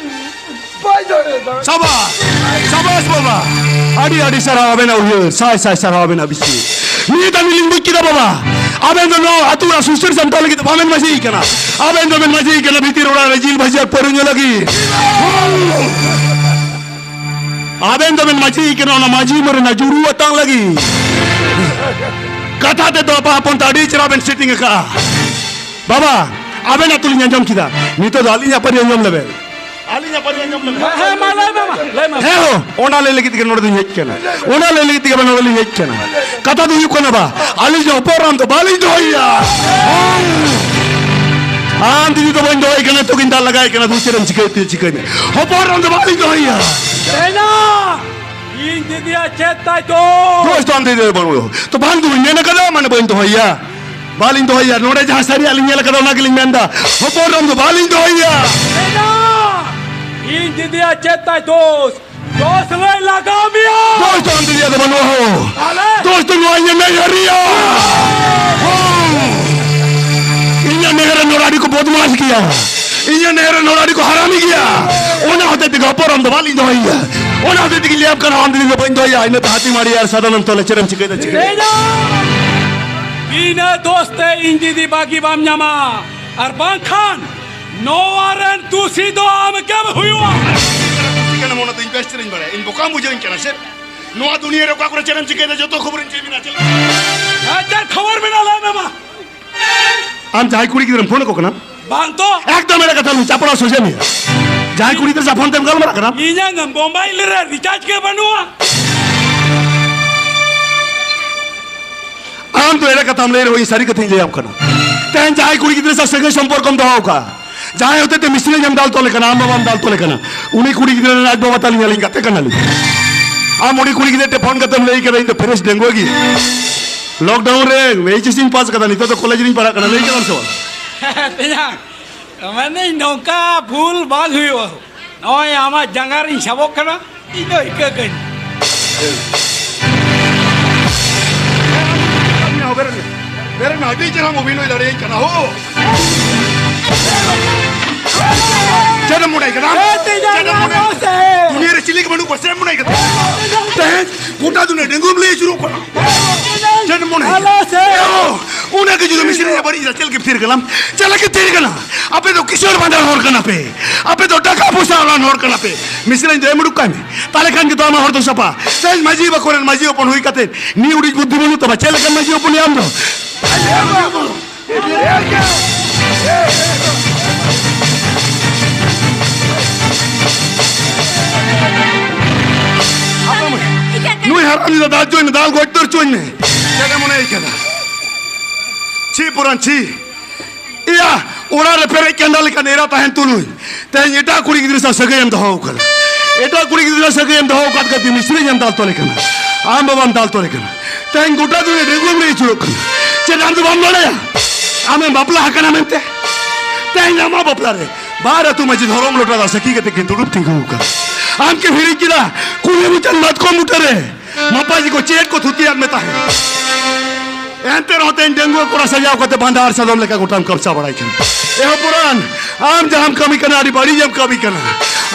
ᱵᱟᱭ ᱫᱚᱭ ᱞᱟᱹᱭᱫᱟ᱾ ᱥᱟᱵᱟᱥ, ᱥᱟᱵᱟᱥ ᱵᱟᱵᱟ᱾ ᱟᱹᱰᱤ, ᱟᱹᱰᱤ ᱥᱟᱨᱦᱟᱣ ᱟᱵᱮᱱᱟᱜ ᱩᱭᱦᱟᱹᱨ, ᱥᱟᱭ, ᱥᱟᱭ ᱥᱟᱨᱦᱟᱣ ᱟᱵᱮᱱᱟᱜ ᱵᱤᱥᱤ᱾ ᱱᱤᱛ ᱟᱹᱞᱤᱧ ᱞᱤᱧ ᱵᱩᱡᱽ ᱠᱮᱫᱟ ᱵᱟᱵᱟ, ᱟᱵᱮᱱ ᱫᱚ ᱱᱚᱣᱟ ᱟᱹᱛᱩ ᱚᱲᱟᱜ ᱥᱩᱥᱟᱹᱨ ᱥᱟᱢᱴᱟᱣ ᱞᱟᱹᱜᱤᱫ ᱫᱚ ᱵᱟᱵᱮᱱ ᱢᱟᱹᱡᱷᱤ ᱠᱟᱱᱟ, ᱟᱵᱮᱱ ᱫᱚᱵᱮᱱ ᱢᱟᱹᱡᱷᱤ ᱠᱟᱱᱟ ᱵᱷᱤᱛᱤᱨ ᱚᱲᱟᱜ ᱨᱮ ᱡᱤᱞ ᱵᱷᱟᱹᱡᱤ ᱟᱨ ᱯᱟᱹᱣᱨᱟᱹ ᱧᱩ ᱞᱟᱹᱜᱤᱫ᱾ ᱟᱵᱮᱱ ᱫᱚᱵᱮᱱ ᱢᱟᱹᱡᱷᱤ ᱠᱟᱱᱟ ᱚᱱᱟ ᱢᱟᱹᱡᱷᱤ ᱢᱟᱹᱨᱮᱱᱟᱜ ᱡᱩᱨᱩ ᱟᱛᱟᱝ ᱞᱟᱹᱜᱤᱫ᱾ ᱠᱟᱛᱷᱟ ᱛᱮᱫᱚ ᱟᱯᱟ ᱦᱚᱯᱚᱱ ᱛᱮ ᱟᱹᱰᱤ ᱪᱮᱦᱨᱟ ᱵᱮᱱ ᱥᱮᱴᱤᱝ ᱟᱠᱟᱜᱼᱟ᱾ ᱵᱟᱵᱟ, ᱟᱵᱮᱱᱟᱜ ᱛᱩᱞᱤᱧ ᱟᱸᱡᱚᱢ ᱠᱮᱫᱟ, ᱱᱤᱛᱚᱜ ᱫᱚ ᱟᱹᱞᱤᱧᱟᱜ ᱯᱟᱹᱨᱤ ᱟᱸᱡᱚᱢ ᱞᱮᱵᱮᱱ᱾ ᱟᱹᱞᱤᱧᱟᱜ ᱯᱟᱹᱨᱤ ᱟᱸᱡᱚᱢ ᱞᱮᱵᱮᱱ᱾ ᱦᱮᱸ, ᱦᱮᱸ, ᱢᱟ ᱞᱟᱹᱭ ᱢᱮ, ᱢᱟ ᱞᱟᱹᱭ ᱢᱮ᱾ ᱦᱮᱸ ᱦᱳ, ᱚᱱᱟ ᱞᱟᱹᱭ ᱞᱟᱹᱜᱤᱫ ᱛᱮᱜᱮ ᱱᱚᱰᱮ ᱫᱚᱧ ᱦᱮᱡ ᱠᱟᱱᱟ᱾ ᱚᱱᱟ ᱞᱟᱹᱭ ᱞᱟᱹᱜᱤᱫ ᱛᱮᱜᱮ ᱱᱚᱰᱮ ᱞᱤᱧ ᱦᱮᱡ ᱠᱟᱱᱟ᱾ ᱠᱟᱛᱷᱟ ᱫᱚ ᱦᱩᱭᱩᱜ ᱠᱟᱱᱟ ᱵᱟ, ᱟᱹᱞᱤᱧ ᱫᱚ ᱦᱚᱯᱚᱱ ᱮᱨᱟᱢ ᱫᱚ ᱵᱟᱹᱞᱤᱧ ᱫᱚᱦᱚᱭᱮᱭᱟ᱾ ᱟᱢ ᱫᱤᱫᱤ ᱫᱚ ᱵᱟᱹᱧ ᱫᱚᱦᱚᱭ ᱠᱟᱱᱟ, ᱛᱚ ᱜᱤᱧ ᱫᱟᱞ ᱞᱟᱜᱟᱭ ᱠᱟᱱᱟ, ᱫᱩ ᱪᱮᱫ ᱮᱢ ᱪᱤᱠᱟᱹᱭ ᱛᱮ ᱪᱤᱠᱟᱹᱭ ᱢᱮ᱾ ᱦᱚᱯᱚᱱ ᱮᱨᱟᱢ ᱫᱚ ᱵᱟᱹᱞᱤᱧ ᱫᱚᱦᱚᱭᱮᱭᱟ᱾ ᱮᱱᱟ, ᱤᱧ ᱫᱤᱫᱤᱭᱟᱜ ᱪᱮᱫ ᱛᱟᱭ ᱫᱚ? ᱫᱳᱥ ᱫᱚ ᱟᱢ ᱫᱤᱫᱤ ᱫᱚ ᱵᱟᱹᱱᱩᱜ᱾ ᱛᱚ ᱵᱟᱝ ᱫᱚ ᱵᱟᱹᱧ ᱢᱮᱱ ᱠᱟᱫᱟ, ᱢᱟᱱᱮ ᱵᱟᱹᱧ ᱫᱚᱦᱚᱭᱮᱭᱟ᱾ ᱵᱟᱹᱞᱤᱧ ᱫᱚᱦᱚᱭᱮᱭᱟ᱾ ᱱᱚᱰᱮ ᱡᱟᱦᱟᱸ ᱥᱟᱹᱨᱤᱭᱟᱜ ᱞᱤᱧ ᱧᱮᱞ ᱠᱟᱫᱟ, ᱚᱱᱟ ᱜᱮᱞᱤᱧ ᱢᱮᱱᱫᱟ᱾ ᱦᱚᱯᱚᱱ ᱮᱨᱟᱢ ᱫᱚ ᱵᱟᱹᱞᱤᱧ ᱫᱚᱦᱚᱭᱮᱭᱟ᱾ ᱮᱱᱟ, ᱤᱧ ᱫᱤᱫᱤᱭᱟᱜ ᱪᱮᱫ ᱛᱟᱭ ᱫᱳᱥ? ᱫᱳᱥ ᱞᱟᱹᱭ ᱞᱟᱜᱟᱣ ᱢᱮᱭᱟ᱾ ᱫᱳᱥ ᱫᱚ ᱟᱢ ᱫᱤᱫᱤᱭᱟᱜ ᱫᱚ ᱵᱟᱹᱱᱩᱜᱼᱟ ᱦᱳ᱾ ᱛᱟᱦᱞᱮ? ᱫᱳᱥ ᱫᱚ ᱱᱚᱣᱟ ᱤᱧᱟᱹᱜ ᱢᱮᱫᱦᱟ ᱨᱮᱭᱟᱜ᱾ ᱦᱳ᱾ ᱤᱧᱟᱹᱜ ᱱᱮᱦᱚᱨ ᱨᱮᱱ ᱦᱚᱲ ᱟᱹᱰᱤ ᱠᱚ ᱵᱚᱫᱢᱟᱥ ᱜᱮᱭᱟ᱾ ᱤᱧᱟᱹᱜ ᱱᱮᱦᱚᱨ ᱨᱮᱱ ᱦᱚᱲ ᱟᱹᱰᱤ ᱠᱚ ᱦᱟᱨᱟᱢᱤ ᱜᱮᱭᱟ᱾ ᱚᱱᱟ ᱦᱚᱛᱮᱡ ᱛᱮ ᱜᱟᱯᱚᱨᱟᱢ ᱫᱚ ᱵᱟᱹᱞᱤᱧ ᱫᱚᱦᱚᱭᱮᱭᱟ᱾ ᱚᱱᱟ ᱦᱚᱛᱮᱡ ᱛᱮᱜᱮ ᱞᱟᱹᱭᱟᱢ ᱠᱟᱱᱟ, ᱟᱢ ᱫᱤᱫᱤ ᱫᱚ ᱵᱟᱹᱧ ᱫᱚᱦᱚᱭᱟ᱾ ᱤᱱᱟᱹ ᱛᱮ ᱦᱟᱹᱛᱤ ᱢᱟᱲᱤ ᱟᱨ ᱥᱟᱫᱟᱱᱚᱱ ᱛᱚᱞᱮ ᱪᱮᱫ ᱮᱢ ᱪᱤᱠᱟᱹᱭᱮᱫᱟ? ᱪᱤᱠᱟᱹᱭᱮᱫᱟ? ᱵᱤᱱᱟᱹ ᱫᱳᱥ ᱛᱮ ᱤᱧ ᱫᱤᱫᱤ ᱵᱟᱹᱜᱤ ᱵᱟᱢ ᱧᱟᱢᱟ, ᱟᱨ ᱵᱟᱝᱠᱷᱟᱱ ᱱᱚᱣᱟ ᱨᱮᱱ ᱫᱩᱥᱤ ᱫᱚ ᱟᱢ ᱜᱮᱢ ᱦᱩᱭᱩᱜᱼᱟ᱾ ᱪᱤᱠᱟᱹᱱᱟ ᱢᱚᱱᱮ ᱫᱚ ᱤᱧ ᱵᱮᱥ ᱪᱮᱦᱨᱟᱧ ᱵᱟᱲᱟᱭᱟ᱾ ᱤᱧ ᱵᱚᱠᱟᱢ ᱵᱩᱡᱷᱟᱹᱣᱤᱧ ᱠᱟᱱᱟ ᱥᱮ? ᱱᱚᱣᱟ ᱫᱩᱱᱤᱭᱟᱹ ᱨᱮ ᱚᱠᱟ ᱠᱚᱨᱮ ᱪᱮᱫ ᱮᱢ ᱪᱤᱠᱟᱹᱭᱮᱫᱟ, ᱡᱚᱛᱚ ᱠᱷᱚᱵᱚᱨᱤᱧ ᱪᱮᱫ ᱢᱮᱱᱟᱜᱼᱟ᱾ ᱪᱮᱫ ᱞᱮᱠᱟ? ᱟᱨ ᱪᱮᱫ ᱠᱷᱚᱵᱚᱨ ᱢᱮᱱᱟᱜᱼᱟ, ᱞᱟᱹᱭ ᱢᱮ ᱢᱟ᱾ ᱟᱢ ᱡᱟᱦᱟᱸᱭ ᱠᱩᱲᱤ ᱜᱤᱫᱽᱨᱟᱹᱢ ᱯᱷᱳᱱ ᱟᱠᱚ ᱠᱟᱱᱟ? ᱵᱟᱝ ᱛᱚ᱾ ᱮᱠᱫᱚᱢ ᱮᱲᱮ ᱠᱟᱛᱷᱟ, ᱪᱟᱯᱲᱟ ᱥᱚᱡᱷᱮ ᱢᱮᱭᱟ᱾ ᱡᱟᱦᱟᱸᱭ ᱠᱩᱲᱤ ᱜᱤᱫᱽᱨᱟᱹ ᱥᱟᱶ ᱯᱷᱳᱱ ᱛᱮᱢ ᱜᱟᱞᱢᱟᱨᱟᱜ ᱠᱟᱱᱟ? ᱤᱧᱟᱹᱜ ᱢᱳᱵᱟᱭᱤᱞ ᱨᱮ ᱨᱤᱪᱟᱨᱡᱽ ᱜᱮ ᱵᱟᱹᱱᱩᱜᱼᱟ᱾ ᱟᱢ ᱫᱚ ᱮᱲᱮ ᱠᱟᱛᱷᱟᱢ ᱞᱟᱹᱭ ᱨᱮᱦᱚᱸ, ᱤᱧ ᱥᱟᱹᱨᱤ ᱠᱟᱛᱷᱟᱧ ᱞᱟᱹᱭᱟᱢ ᱠᱟᱱᱟ᱾ ᱛᱮᱦᱮᱧ ᱡᱟᱦᱟᱸᱭ ᱠᱩᱲᱤ ᱜᱤᱫᱽᱨᱟᱹ ᱥᱟᱶ ᱥᱟᱹᱜᱟᱹᱭ ᱥᱚᱢᱯᱚᱨᱠᱚᱢ ᱫᱚᱦᱚ ᱟᱠᱟᱫᱼᱟ, ᱡᱟᱦᱟᱸᱭ ᱦᱚᱛᱮ ᱛᱮ ᱢᱤᱥᱨᱤ ᱧᱟᱢ ᱫᱟᱞ ᱛᱚᱞᱮ ᱠᱟᱱᱟ, ᱟᱢ ᱵᱟᱵᱟᱢ ᱫᱟᱞ ᱛᱚᱞᱮ ᱠᱟᱱᱟ, ᱩᱱᱤ ᱠᱩᱲᱤ ᱜᱤᱫᱽᱨᱟᱹ ᱨᱮᱱ ᱟᱡ ᱵᱟᱵᱟ ᱛᱟᱹᱞᱤᱧ ᱟᱹᱞᱤᱧ ᱜᱟᱛᱮ ᱠᱟᱱᱟᱞᱤᱧ᱾ ᱟᱢ ᱩᱱᱤ ᱠᱩᱲᱤ ᱜᱤᱫᱽᱨᱟᱹ ᱴᱷᱮᱱ ᱯᱷᱳᱱ ᱠᱟᱛᱮᱢ ᱞᱟᱹᱭ ᱠᱟᱫᱟ, "ᱤᱧ ᱫᱚ ᱯᱷᱨᱮᱥ ᱰᱟᱺᱜᱩᱣᱟᱹ ᱜᱮ, ᱞᱚᱠᱰᱟᱣᱩᱱ ᱨᱮ ᱮᱭᱤᱪ ᱮᱥ ᱤᱧ ᱯᱟᱥ ᱠᱟᱫᱟ, ᱱᱤᱛᱚᱜ ᱫᱚ ᱠᱚᱞᱮᱡᱽ ᱨᱤᱧ ᱯᱟᱲᱦᱟᱜ ᱠᱟᱱᱟ", ᱞᱟᱹᱭ ᱠᱟᱫᱟᱢ ᱥᱮ ᱵᱟᱝ? ᱛᱮᱭᱟᱝ, ᱢᱮᱱᱫᱟᱹᱧ ᱱᱚᱝᱠᱟ ᱵᱷᱩᱞ ᱵᱟᱝ ᱦᱩᱭᱩᱜᱼᱟ᱾ ᱱᱚᱜᱼᱚᱭ ᱟᱢᱟᱜ ᱡᱟᱸᱜᱟ ᱨᱤᱧ ᱥᱟᱵᱚᱜ ᱠᱟᱱᱟ, ᱤᱧ ᱫᱚ ᱤᱠᱟᱹ ᱠᱟᱹᱧ᱾ ᱵᱮᱨᱮᱫ ᱢᱮ, ᱟᱹᱰᱤ ᱪᱮᱦᱨᱟᱢ ᱚᱵᱷᱤᱱᱚᱭ ᱫᱟᱲᱮᱭᱟᱹᱧ ᱠᱟᱱᱟ ᱦᱳ᱾ ᱪᱮᱫ ᱮᱢ ᱢᱚᱱᱮᱭ ᱠᱟᱫᱟ? ᱪᱮᱫ ᱮᱢ ᱢᱚᱱᱮᱭ ᱠᱟᱫᱟ? ᱫᱩᱱᱤᱭᱟᱹ ᱨᱮ ᱪᱤᱞᱤ ᱜᱮ ᱵᱟᱹᱱᱩᱜ ᱠᱚᱣᱟ, ᱪᱮᱫ ᱮᱢ ᱢᱚᱱᱮᱭ ᱠᱟᱫᱟ? ᱛᱮᱦᱮᱧ ᱜᱚᱴᱟ ᱫᱩᱱᱤᱭᱟᱹ ᱰᱮᱝᱜᱩᱢ ᱞᱟᱹᱭ ᱟᱹᱪᱩᱨᱚᱜ ᱠᱟᱱᱟ᱾ ᱪᱮᱫ ᱮᱢ ᱢᱚᱱᱮᱭ ᱠᱟᱫᱟ? ᱚᱱᱟ ᱜᱮ ᱡᱩᱫᱤ ᱢᱤᱥᱨᱤ ᱨᱮ ᱵᱟᱹᱲᱤᱡ ᱮᱫᱟ, ᱪᱮᱫ ᱞᱟᱹᱜᱤᱫ ᱛᱷᱤᱨ ᱠᱟᱱᱟᱢ? ᱪᱮᱫ ᱞᱟᱹᱜᱤᱫ ᱛᱷᱤᱨ ᱠᱟᱱᱟ? ᱟᱯᱮ ᱫᱚ ᱠᱤᱥᱟᱹᱬ ᱵᱟᱸᱫᱟᱲ ᱦᱚᱲ ᱠᱟᱱᱟ ᱯᱮ, ᱟᱯᱮ ᱫᱚ ᱴᱟᱠᱟ ᱯᱚᱭᱥᱟ ᱟᱱ ᱦᱚᱲ ᱠᱟᱱᱟ ᱯᱮ᱾ ᱢᱤᱥᱨᱤ ᱫᱚ ᱮᱢ ᱩᱰᱩᱠ ᱠᱟᱭ ᱢᱮ, ᱛᱟᱦᱞᱮ ᱠᱷᱟᱱ ᱜᱮ ᱛᱚ ᱟᱢᱟᱜ ᱦᱚᱲ ᱫᱚ ᱥᱟᱯᱷᱟ᱾ ᱛᱮᱦᱮᱧ ᱢᱟᱹᱡᱷᱤ ᱵᱟᱠᱷᱳᱞ ᱨᱮᱱ ᱢᱟᱹᱡᱷᱤ ᱦᱚᱯᱚᱱ ᱦᱩᱭ ᱠᱟᱛᱮ ᱱᱤᱭᱟᱹ ᱩᱰᱤᱡ ᱵᱩᱫᱽᱫᱷᱤ ᱵᱟᱹᱱᱩᱜ ᱛᱟᱢᱟ, ᱪᱮᱫ ᱞᱮᱠᱟᱱ ᱢᱟᱹᱡᱷᱤ ᱦᱚᱯᱚᱱ ᱟᱢ ᱫᱚ? ᱱᱩᱭ ᱦᱟᱨᱟᱢ ᱫᱚ ᱫᱟᱞ ᱦᱚᱪᱚᱧ ᱢᱮ, ᱫᱟᱞ ᱜᱚᱡ ᱩᱛᱟᱹᱨ ᱦᱚᱪᱚᱧ ᱢᱮ᱾ ᱪᱮᱫ ᱮᱢ ᱢᱚᱱᱮᱭ ᱠᱟᱫᱟ? ᱪᱷᱤ ᱯᱚᱨᱟᱱ ᱪᱷᱤ᱾ ᱮᱭᱟ, ᱚᱲᱟᱜ ᱨᱮ ᱯᱮᱨᱮᱡ ᱠᱟᱸᱰᱟ ᱞᱮᱠᱟᱱ ᱮᱨᱟ ᱛᱟᱦᱮᱱ ᱛᱩᱞᱩᱡ ᱛᱮᱦᱮᱧ ᱮᱴᱟᱜ ᱠᱩᱲᱤ ᱜᱤᱫᱽᱨᱟᱹ ᱥᱟᱶ ᱥᱟᱹᱜᱟᱹᱭ ᱮᱢ ᱫᱚᱦᱚ ᱟᱠᱟᱫᱟ᱾ ᱮᱴᱟᱜ ᱠᱩᱲᱤ ᱜᱤᱫᱽᱨᱟᱹ ᱥᱟᱹᱜᱟᱹᱭ ᱮᱢ ᱫᱚᱦᱚ ᱟᱠᱟᱫ ᱠᱷᱟᱹᱛᱤᱨ ᱢᱤᱥᱨᱤ ᱧᱟᱢ ᱫᱟᱞ ᱛᱚᱞᱮ ᱠᱟᱱᱟ᱾ ᱟᱢ ᱵᱟᱵᱟᱢ ᱫᱟᱞ ᱛᱚᱞᱮ ᱠᱟᱱᱟ᱾ ᱛᱮᱦᱮᱧ ᱜᱚᱴᱟ ᱫᱩᱱᱤᱭᱟᱹ ᱰᱮᱝᱜᱩᱢ ᱞᱟᱹᱭ ᱟᱹᱪᱩᱨᱚᱜ ᱠᱟᱱᱟ᱾ ᱪᱮᱫ ᱟᱢ ᱫᱚ ᱵᱟᱢ ᱵᱟᱲᱟᱭᱟ? ᱟᱢᱮᱢ ᱵᱟᱯᱞᱟ ᱟᱠᱟᱱᱟ ᱢᱮᱱᱛᱮ? ᱛᱮᱦᱮᱧ ᱟᱢᱟᱜ ᱵᱟᱯᱞᱟ ᱨᱮ ᱵᱟᱨ ᱟᱹᱛᱩ ᱢᱟᱹᱡᱷᱤ ᱫᱷᱚᱨᱚᱢ ᱞᱚᱴᱟ ᱫᱟᱜ ᱥᱟᱹᱠᱷᱤ ᱠᱟᱛᱮ ᱠᱤᱱ ᱫᱩᱲᱩᱵ ᱛᱤᱸᱜᱩ ᱟᱠᱟᱱᱟ᱾ ᱟᱢ ᱠᱤᱢ ᱦᱤᱲᱤᱧ ᱠᱮᱫᱟ? ᱠᱩᱞᱦᱤ ᱢᱩᱪᱟᱹᱫ ᱢᱟᱛᱠᱚᱢ ᱵᱩᱴᱟᱹ ᱨᱮ ᱢᱟᱯᱟᱡᱤ ᱠᱚ ᱪᱮᱫ ᱠᱚ ᱛᱷᱩᱛᱤᱭᱟᱫ ᱢᱮ ᱛᱟᱦᱮᱸᱫ? ᱮᱱᱛᱮ ᱨᱮᱦᱚᱸ ᱛᱮᱦᱮᱧ ᱰᱟᱺᱜᱩᱣᱟᱹ ᱠᱚᱲᱟ ᱥᱟᱡᱟᱣ ᱠᱟᱛᱮ ᱵᱟᱸᱫᱟ ᱟᱨ ᱥᱟᱫᱚᱢ ᱞᱮᱠᱟ ᱜᱚᱴᱟᱢ ᱠᱟᱢᱪᱟ ᱵᱟᱲᱟᱭ ᱠᱟᱱᱟ᱾ ᱮ ᱦᱚᱯᱚᱱ, ᱟᱢ ᱡᱟᱦᱟᱸᱢ ᱠᱟᱹᱢᱤ ᱠᱟᱱᱟ, ᱟᱹᱰᱤ ᱵᱟᱹᱲᱤᱡ ᱮᱢ ᱠᱟᱹᱢᱤ ᱠᱟᱱᱟ᱾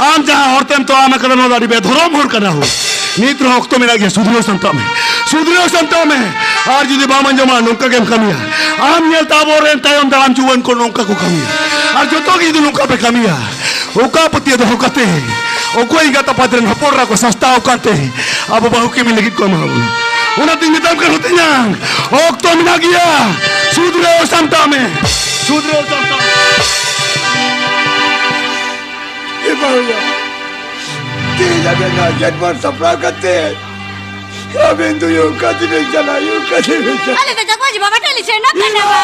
ᱟᱢ ᱡᱟᱦᱟᱸ ᱦᱚᱨ ᱛᱮᱢ ᱛᱟᱲᱟᱢ ᱟᱠᱟᱫᱟ, ᱱᱚᱣᱟ ᱫᱚ ᱟᱹᱰᱤ ᱵᱮᱫᱷᱚᱨᱚᱢ ᱦᱚᱨ ᱠᱟᱱᱟ ᱦᱳ᱾ ᱱᱤᱛ ᱨᱮᱦᱚᱸ ᱚᱠᱛᱚ ᱢᱮᱱᱟᱜ ᱜᱮᱭᱟ, ᱥᱩᱫᱷᱨᱟᱹᱣ ᱥᱟᱢᱴᱟᱜ ᱢᱮ, ᱥᱩᱫᱷᱨᱟᱹᱣ ᱥᱟᱢᱴᱟᱜ ᱢᱮ᱾ ᱟᱨ ᱡᱩᱫᱤ ᱵᱟᱢ ᱟᱸᱡᱚᱢᱟ, ᱱᱚᱝᱠᱟ ᱜᱮᱢ ᱠᱟᱹᱢᱤᱭᱟ᱾ ᱟᱢ ᱧᱮᱞᱛᱮ ᱟᱵᱚᱨᱮᱱ ᱛᱟᱭᱚᱢ ᱫᱟᱨᱟᱢ ᱡᱩᱣᱟᱹᱱ ᱠᱚ ᱱᱚᱝᱠᱟ ᱠᱚ ᱠᱟᱹᱢᱤᱭᱟ᱾ ᱟᱨ ᱡᱚᱛᱚ ᱜᱮ ᱡᱩᱫᱤ ᱱᱚᱝᱠᱟ ᱯᱮ ᱠᱟᱹᱢᱤᱭᱟ, ᱚᱠᱟ ᱯᱟᱹᱛᱭᱟᱹᱣ ᱫᱚᱦᱚ ᱠᱟᱛᱮ ᱚᱠᱚᱭ ᱮᱸᱜᱟᱛ ᱟᱯᱟᱛ ᱨᱮᱱ ᱦᱚᱯᱚᱱ ᱮᱨᱟ ᱠᱚ ᱥᱟᱥᱛᱟᱣ ᱟᱠᱟᱱ ᱛᱮ ᱟᱵᱚ ᱵᱟᱹᱦᱩ ᱠᱤᱢᱤᱱ ᱞᱟᱹᱜᱤᱫ ᱠᱚ ᱮᱢᱟ ᱵᱚᱱᱟ? ᱚᱱᱟᱛᱤᱧ ᱢᱮᱛᱟᱢ ᱠᱟᱱᱟ ᱦᱩᱛᱤᱧᱟᱝ, ᱚᱠᱛᱚ ᱢᱮᱱᱟᱜ ᱜᱮᱭᱟ, ᱥᱩᱫᱷᱨᱟᱹᱣ ᱥᱟᱢᱴᱟᱣ ᱢᱮ, ᱥᱩᱫᱷᱨᱟᱹᱣ ᱥᱟᱢᱴᱟᱣ ᱢᱮ᱾ ᱮ ᱵᱟᱹᱦᱩᱭᱟ, ᱛᱮᱦᱮᱧ ᱟᱵᱮᱱ ᱱᱚᱣᱟ ᱜᱮᱴ ᱵᱚᱱ ᱥᱟᱯᱲᱟᱣ ᱠᱟᱛᱮ ᱟᱵᱮᱱ ᱫᱚ ᱚᱠᱟ ᱛᱮᱵᱮᱱ ᱪᱟᱞᱟᱜᱼᱟ, ᱚᱠᱟ ᱛᱮᱵᱮᱱ ᱪᱟᱞᱟᱜᱼᱟ? ᱟᱞᱮ ᱫᱚ ᱡᱚᱜᱽ ᱢᱟᱹᱡᱷᱤ ᱵᱟᱵᱟ ᱴᱷᱮᱱ ᱞᱮ ᱥᱮᱱᱚᱜ ᱠᱟᱱᱟ ᱵᱟᱵᱟ᱾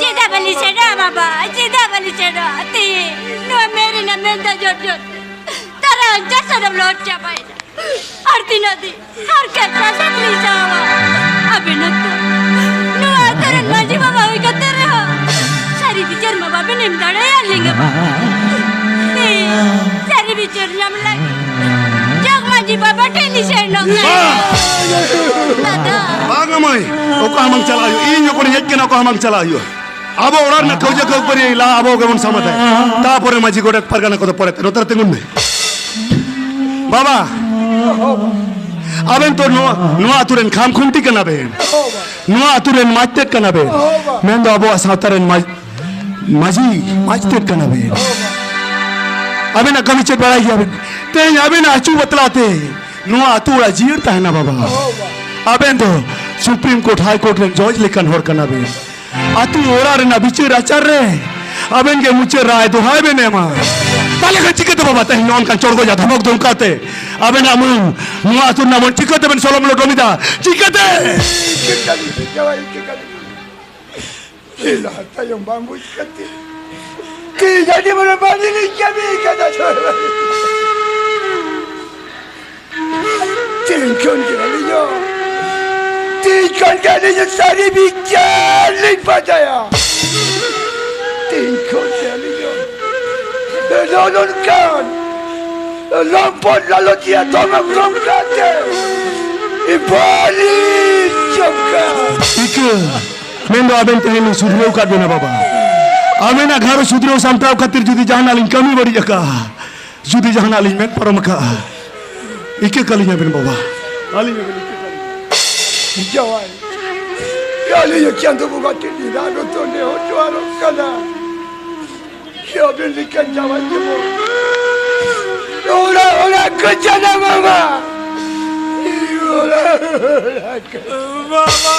ᱪᱮᱫᱟᱜ ᱵᱟᱞᱮ ᱥᱮᱱᱚᱜᱼᱟ ᱵᱟᱵᱟ? ᱪᱮᱫᱟᱜ ᱵᱟᱞᱮ ᱥᱮᱱᱚᱜᱼᱟ? ᱛᱮᱦᱮᱧ ᱱᱚᱣᱟ ᱢᱮᱨᱤᱱᱟ ᱢᱮᱱᱫᱟ ᱡᱳᱨ ᱡᱳᱨ ᱛᱟᱨᱟ ᱦᱟᱡᱟᱨ ᱥᱟᱱᱟᱢ ᱞᱚᱦᱚᱫ ᱪᱟᱵᱟᱭᱮᱱᱟ᱾ ᱟᱨ ᱛᱤᱱᱟᱹᱜ ᱫᱤᱱ ᱦᱟᱨᱠᱮᱛ ᱥᱟᱥᱮᱛ ᱞᱮ ᱥᱟᱦᱟᱣᱟ? ᱟᱵᱮᱱ ᱦᱚᱸᱛᱚ ᱱᱚᱣᱟ ᱟᱛᱳ ᱨᱮᱱ ᱢᱟᱹᱡᱷᱤ ᱵᱟᱵᱟ ᱦᱩᱭ ᱠᱟᱛᱮ ᱨᱮᱦᱚᱸ ᱥᱟᱹᱨᱤ ᱵᱤᱪᱟᱹᱨ ᱢᱟ ᱵᱟᱵᱮᱱ ᱮᱢ ᱫᱟᱲᱮᱭᱟᱞᱤᱧᱟ ᱵᱟᱵᱟ᱾ ᱦᱮᱸ, ᱥᱟᱹᱨᱤ ᱵᱤᱪᱟᱹᱨ ᱧᱟᱢ ᱞᱟᱹᱜᱤᱫ ᱡᱚᱜᱽ ᱢᱟᱹᱡᱷᱤ ᱵᱟᱵᱟ ᱴᱷᱮᱱ ᱞᱤᱧ ᱥᱮᱱᱚᱜ ᱠᱟᱱᱟ᱾ ᱵᱟᱝ! ᱫᱟᱫᱟ᱾ ᱵᱟᱝᱟ ᱢᱟᱹᱭ, ᱚᱠᱟ ᱦᱚᱸ ᱵᱟᱝ ᱪᱟᱞᱟᱜ ᱦᱩᱭᱩᱜᱼᱟ᱾ ᱤᱧ ᱚᱠᱚᱭ ᱦᱮᱡ ᱠᱟᱱᱟ, ᱚᱠᱟ ᱦᱚᱸ ᱵᱟᱝ ᱪᱟᱞᱟᱜ ᱦᱩᱭᱩᱜᱼᱟ᱾ ᱟᱵᱚ ᱚᱲᱟᱜ ᱨᱮᱱᱟᱜ ᱠᱟᱹᱣᱡᱟᱹ ᱠᱟᱹᱣᱯᱟᱹᱨᱤ ᱞᱟᱦᱟ ᱟᱵᱚ ᱜᱮᱵᱚᱱ ᱥᱟᱢᱟᱴᱟᱭᱟ, ᱛᱟᱯᱚᱨᱮ ᱢᱟᱹᱡᱷᱤ ᱜᱚᱰᱮᱛ ᱯᱟᱨᱜᱟᱱᱟ ᱠᱚᱫᱚ ᱯᱚᱨᱮᱛᱮ᱾ ᱱᱚᱛᱮ ᱨᱮ ᱛᱤᱸᱜᱩᱱ ᱢᱮ ᱵᱟᱵᱟ᱾ ᱟᱵᱮᱱ ᱛᱚ ᱱᱚᱣᱟ, ᱱᱚᱣᱟ ᱟᱛᱩ ᱨᱮᱱ ᱠᱷᱟᱢ ᱠᱷᱩᱱᱴᱤ ᱠᱟᱱᱟ ᱵᱮᱱ, ᱱᱚᱣᱟ ᱟᱛᱩ ᱨᱮᱱ ᱢᱟᱪᱛᱮᱫ ᱠᱟᱱᱟ ᱵᱮᱱ, ᱢᱮᱱᱫᱚ ᱟᱵᱚᱣᱟᱜ ᱥᱟᱶᱛᱟ ᱨᱮᱱ ᱢᱟᱡ-, ᱢᱟᱹᱡᱷᱤ ᱢᱟᱪᱛᱮᱫ ᱠᱟᱱᱟ ᱵᱮᱱ᱾ ᱟᱵᱮᱱᱟᱜ ᱠᱟᱹᱢᱤ ᱪᱮᱫ ᱵᱟᱲᱟᱭ ᱜᱮᱭᱟ ᱵᱮᱱ? ᱛᱮᱦᱮᱧ ᱟᱵᱮᱱᱟᱜ ᱟᱹᱪᱩ ᱵᱟᱛᱞᱟ ᱛᱮ ᱱᱚᱣᱟ ᱟᱹᱛᱩ ᱚᱲᱟᱜ ᱡᱤᱭᱟᱹᱲ ᱛᱟᱦᱮᱱᱟ ᱵᱟᱵᱟ᱾ ᱟᱵᱮᱱ ᱫᱚ ᱥᱩᱯᱨᱤᱢ ᱠᱳᱨᱴ, ᱦᱟᱭ ᱠᱳᱨᱴ ᱨᱮᱱ ᱡᱚᱡᱽ ᱞᱮᱠᱟᱱ ᱦᱚᱲ ᱠᱟᱱᱟ ᱵᱮᱱ᱾ ᱟᱹᱛᱩ ᱚᱲᱟᱜ ᱨᱮᱱᱟᱜ ᱵᱤᱪᱟᱹᱨ ᱟᱪᱟᱨ ᱨᱮ ᱟᱵᱮᱱ ᱜᱮ ᱢᱩᱪᱟᱹᱫ ᱨᱟᱭ ᱫᱚᱦᱟᱭ ᱵᱮᱱ ᱮᱢᱟ᱾ ᱛᱟᱦᱞᱮ ᱠᱷᱟᱱ ᱪᱤᱠᱟᱹᱛᱮ ᱵᱟᱵᱟ ᱛᱮᱦᱮᱧ ᱱᱚᱜᱼᱚ ᱱᱚᱝᱠᱟᱱ ᱪᱚᱲᱜᱚᱡᱟ ᱫᱷᱚᱢᱚᱠ ᱫᱷᱚᱢᱠᱟ ᱛᱮ ᱟᱵᱮᱱᱟᱜ ᱢᱟᱹᱱ ᱱᱚᱣᱟ ᱟᱹᱛᱩ ᱨᱮᱱᱟᱜ ᱢᱟᱹᱱ ᱪᱤᱠᱟᱹᱛᱮ ᱵᱮᱱ ᱥᱚᱞᱚᱢ ᱞᱚᱴᱚᱢ ᱮᱫᱟ? ᱪᱤᱠᱟᱹᱛᱮ? ᱪᱮᱫ ᱞᱟᱦᱟ ᱛᱟᱭᱚᱢ ᱵᱟᱝ ᱵᱩᱡᱽ ᱠᱟᱛᱮ ᱛᱤ ᱡᱟᱹᱰᱤ ᱵᱚᱞᱮ ᱵᱟᱹᱲᱤᱡ ᱞᱤᱧ ᱠᱟᱹᱢᱤ ᱠᱟᱫᱟ᱾ ᱛᱮᱦᱮᱧ ᱠᱷᱚᱱ ᱜᱮ ᱟᱹᱞᱤᱧ ᱦᱚᱸ, ᱛᱮᱦᱮᱧ ᱠᱷᱚᱱ ᱜᱮ ᱟᱹᱞᱤᱧ ᱦᱚᱸ ᱥᱟᱹᱨᱤ ᱵᱤᱪᱟᱹᱨ ᱞᱤᱧ ᱯᱟᱸᱡᱟᱭᱟ᱾ ᱤᱧ ᱠᱷᱚᱱ ᱛᱮ ᱟᱹᱞᱤᱧ ᱫᱚ ᱱᱚᱜᱼᱚ ᱱᱚᱝᱠᱟᱱ ᱞᱚᱢᱯᱚᱴ ᱞᱟᱞᱚᱪᱤᱭᱟᱹ ᱫᱷᱚᱨᱚᱢ ᱜᱚᱢᱠᱮ ᱛᱮ ᱵᱟᱹᱞᱤᱧ ᱡᱚᱢ ᱠᱟᱜ᱾ ᱤᱠᱟᱹ, ᱢᱮᱱᱫᱚ ᱟᱵᱮᱱ ᱛᱮᱦᱮᱧ ᱞᱤᱧ ᱥᱩᱫᱷᱨᱟᱹᱣ ᱠᱟᱫ ᱵᱮᱱᱟ ᱵᱟᱵᱟ᱾ ᱟᱵᱮᱱᱟᱜ ᱜᱷᱟᱨᱚᱸᱡᱽ ᱥᱩᱫᱷᱨᱟᱹᱣ ᱥᱟᱢᱴᱟᱣ ᱠᱷᱟᱹᱛᱤᱨ ᱡᱩᱫᱤ ᱡᱟᱦᱟᱱᱟᱜ ᱞᱤᱧ ᱠᱟᱹᱢᱤ ᱵᱟᱹᱲᱤᱡ ᱟᱠᱟᱜᱼᱟ, ᱡᱩᱫᱤ ᱡᱟᱦᱟᱱᱟᱜ ᱞᱤᱧ ᱢᱮᱱ ᱯᱟᱨᱚᱢ ᱟᱠᱟᱜᱼᱟ, ᱤᱠᱟᱹ ᱠᱟᱹᱞᱤᱧᱟ ᱵᱮᱱ ᱵᱟᱵᱟ᱾ ᱟᱹᱞᱤᱧ ᱦᱚᱸᱵᱮᱱ ᱤᱠᱟᱹ ᱠᱟᱹᱞᱤᱧᱟ᱾ ᱡᱟᱶᱟᱭ, ᱟᱹᱞᱤᱧ ᱦᱚᱸ ᱪᱟᱸᱫᱚ ᱵᱚᱸᱜᱟ ᱴᱷᱮᱱ ᱞᱤᱧ ᱨᱟᱜ ᱨᱚᱛᱚᱱ ᱱᱮᱦᱚᱨ ᱡᱚᱦᱟᱨᱚᱜ ᱠᱟᱱᱟ᱾ ᱟᱵᱮᱱ ᱞᱮᱠᱟᱱ ᱡᱟᱶᱟᱭ ᱡᱮᱢᱚᱱ ᱚᱲᱟᱜ ᱚᱲᱟᱜ ᱠᱚ ᱡᱟᱱᱟᱢᱚᱜ ᱢᱟ᱾ ᱚᱲᱟᱜ ᱚᱲᱟᱜ ᱠᱚ᱾ ᱵᱟᱵᱟ,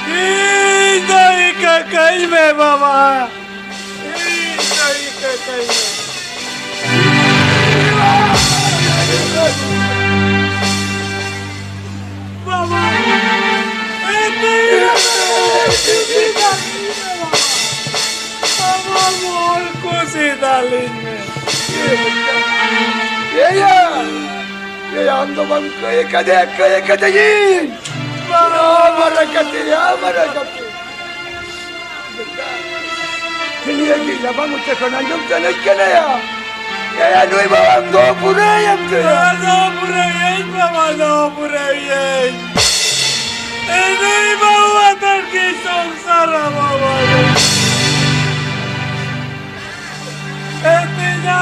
ᱤᱧ ᱫᱚ ᱤᱠᱟᱹ ᱠᱟᱹᱧ ᱢᱮ ᱵᱟᱵᱟ, ᱤᱧ ᱫᱚ ᱤᱠᱟᱹ ᱠᱟᱹᱧ ᱢᱮ᱾ ᱵᱟᱵᱟ, ᱮ ᱛᱤ ᱨᱮ ᱵᱟᱵᱟ᱾ ᱵᱟᱵᱟ, ᱢᱚᱱ ᱠᱩᱥᱤ ᱛᱟᱹᱞᱤᱧ ᱢᱮ᱾ ᱮᱭᱟ, ᱮᱭᱟ, ᱟᱢ ᱫᱚ ᱵᱟᱢ ᱠᱟᱹᱭ ᱠᱟᱫᱮᱭᱟ, ᱠᱟᱹᱭ ᱠᱟᱫᱮᱭᱤᱧ᱾ ᱵᱟᱵᱟ᱾ ᱟᱢᱟᱨ ᱠᱟᱛᱮ, ᱟᱢᱟᱨ ᱠᱟᱛᱮ᱾ ᱱᱤᱭᱟᱹ ᱜᱮ ᱨᱟᱵᱟᱝ ᱩᱛᱟᱹᱨ ᱠᱷᱚᱱ ᱟᱸᱡᱚᱢ ᱥᱟᱱᱟᱧ ᱠᱟᱱᱟᱭᱟ᱾ ᱮᱭᱟ, ᱱᱩᱭ ᱵᱟᱵᱟᱢ ᱫᱚᱦᱚ ᱯᱩᱨᱟᱹᱭᱮᱢ ᱛᱮ᱾ ᱫᱚᱦᱚ ᱯᱩᱨᱟᱹᱭᱟᱹᱧ ᱵᱟᱵᱟ, ᱫᱚᱦᱚ ᱯᱩᱨᱟᱹᱭᱟᱹᱧ᱾ ᱮ, ᱱᱩᱭ ᱵᱟᱵᱟ ᱟᱛᱮᱫ ᱜᱮ ᱥᱚᱝᱥᱟᱨᱟ ᱵᱟᱵᱟ᱾ ᱮ, ᱛᱮᱡᱟ᱾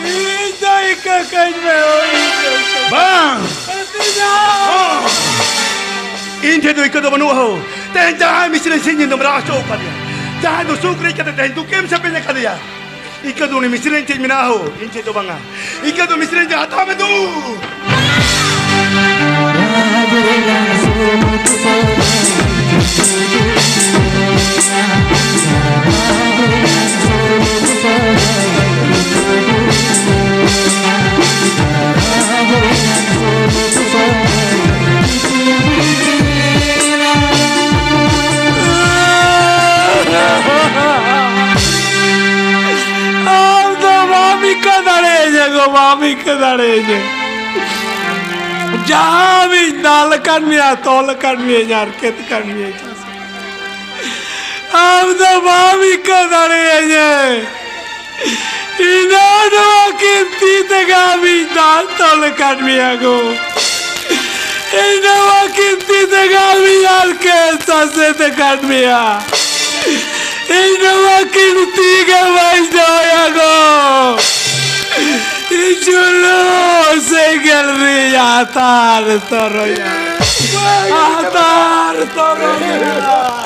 ᱤᱧ ᱫᱚ ᱤᱠᱟᱹ ᱠᱟᱹᱧ ᱢᱮ, ᱤᱧ ᱫᱚ ᱤᱠᱟᱹ ᱠᱟᱹᱧ ᱢᱮ᱾ ᱵᱟᱝ᱾ ᱮ, ᱛᱮᱡᱟ᱾ ᱦᱚᱸ᱾ ᱤᱧ ᱴᱷᱮᱱ ᱫᱚ ᱤᱠᱟᱹ ᱫᱚ ᱵᱟᱹᱱᱩᱜᱼᱟ ᱦᱳ᱾ ᱛᱮᱦᱮᱧ ᱡᱟᱦᱟᱸᱭ ᱢᱤᱥᱨᱟᱧ ᱥᱤᱧ ᱧᱤᱫᱟᱹᱢ ᱨᱟᱜ ᱦᱚᱪᱚ ᱟᱠᱟᱫᱮᱭᱟ, ᱡᱟᱦᱟᱸᱭ ᱫᱚ ᱥᱩᱠ ᱨᱮ ᱦᱮᱡ ᱠᱟᱛᱮ ᱛᱮᱦᱮᱧ ᱫᱩᱠᱮᱢ ᱥᱮᱯᱮᱧ ᱟᱠᱟᱫᱮᱭᱟ, ᱤᱠᱟᱹ ᱫᱚ ᱩᱱᱤ ᱢᱤᱥᱨᱟᱧ ᱴᱷᱮᱱ ᱢᱮᱱᱟᱜᱼᱟ ᱦᱳ, ᱤᱧ ᱴᱷᱮᱱ ᱫᱚ ᱵᱟᱝᱟ᱾ ᱤᱠᱟᱹ ᱫᱚ ᱢᱤᱥᱨᱟᱧ ᱴᱷᱮᱱ ᱦᱟᱛᱟᱣ ᱢᱮ ᱫᱩ᱾ ᱟᱢ ᱫᱚ ᱵᱟᱢ ᱤᱠᱟᱹ ᱫᱟᱲᱮᱭᱟᱹᱧᱟᱹ ᱜᱚ, ᱵᱟᱢ ᱤᱠᱟᱹ ᱫᱟᱲᱮᱭᱟᱹᱧᱟᱹ᱾ ᱡᱟᱦᱟᱸ ᱤᱧ ᱫᱟᱞ ᱟᱠᱟᱫ ᱢᱮᱭᱟ, ᱛᱚᱞ ᱟᱠᱟᱫ ᱢᱤᱭᱟᱹᱧ, ᱦᱟᱨᱠᱮᱛ ᱟᱠᱟᱫ ᱢᱤᱭᱟᱹᱧ᱾ ᱟᱢ ᱫᱚ ᱵᱟᱢ ᱤᱠᱟᱹ ᱫᱟᱲᱮᱭᱟᱹᱧᱟᱹ᱾ ᱤᱧ ᱫᱚ ᱱᱚᱣᱟ ᱠᱤᱱ ᱛᱤ ᱛᱮᱜᱮ ᱟᱢᱤᱧ ᱫᱟᱜ ᱛᱚᱞ ᱟᱠᱟᱫ ᱢᱮᱭᱟ ᱜᱳ᱾ ᱤᱧ ᱱᱚᱣᱟ ᱠᱤᱱ ᱛᱤ ᱛᱮᱜᱮ ᱟᱢᱤᱧ ᱟᱨ ᱠᱮ ᱥᱟᱥᱮᱛ ᱟᱠᱟᱫ ᱢᱮᱭᱟ᱾ ᱤᱧ ᱱᱚᱣᱟ ᱠᱤᱱ ᱛᱤ ᱜᱮ ᱵᱟᱹᱧ ᱫᱚᱦᱚᱭᱟ ᱜᱳ᱾ ᱤᱧ ᱡᱩᱞᱩ ᱥᱮᱸᱜᱮᱞ ᱨᱮ ᱟᱛᱟᱨ ᱛᱚᱨᱚᱡᱟ᱾ ᱟᱛᱟᱨ ᱛᱚᱨᱚᱡᱟ᱾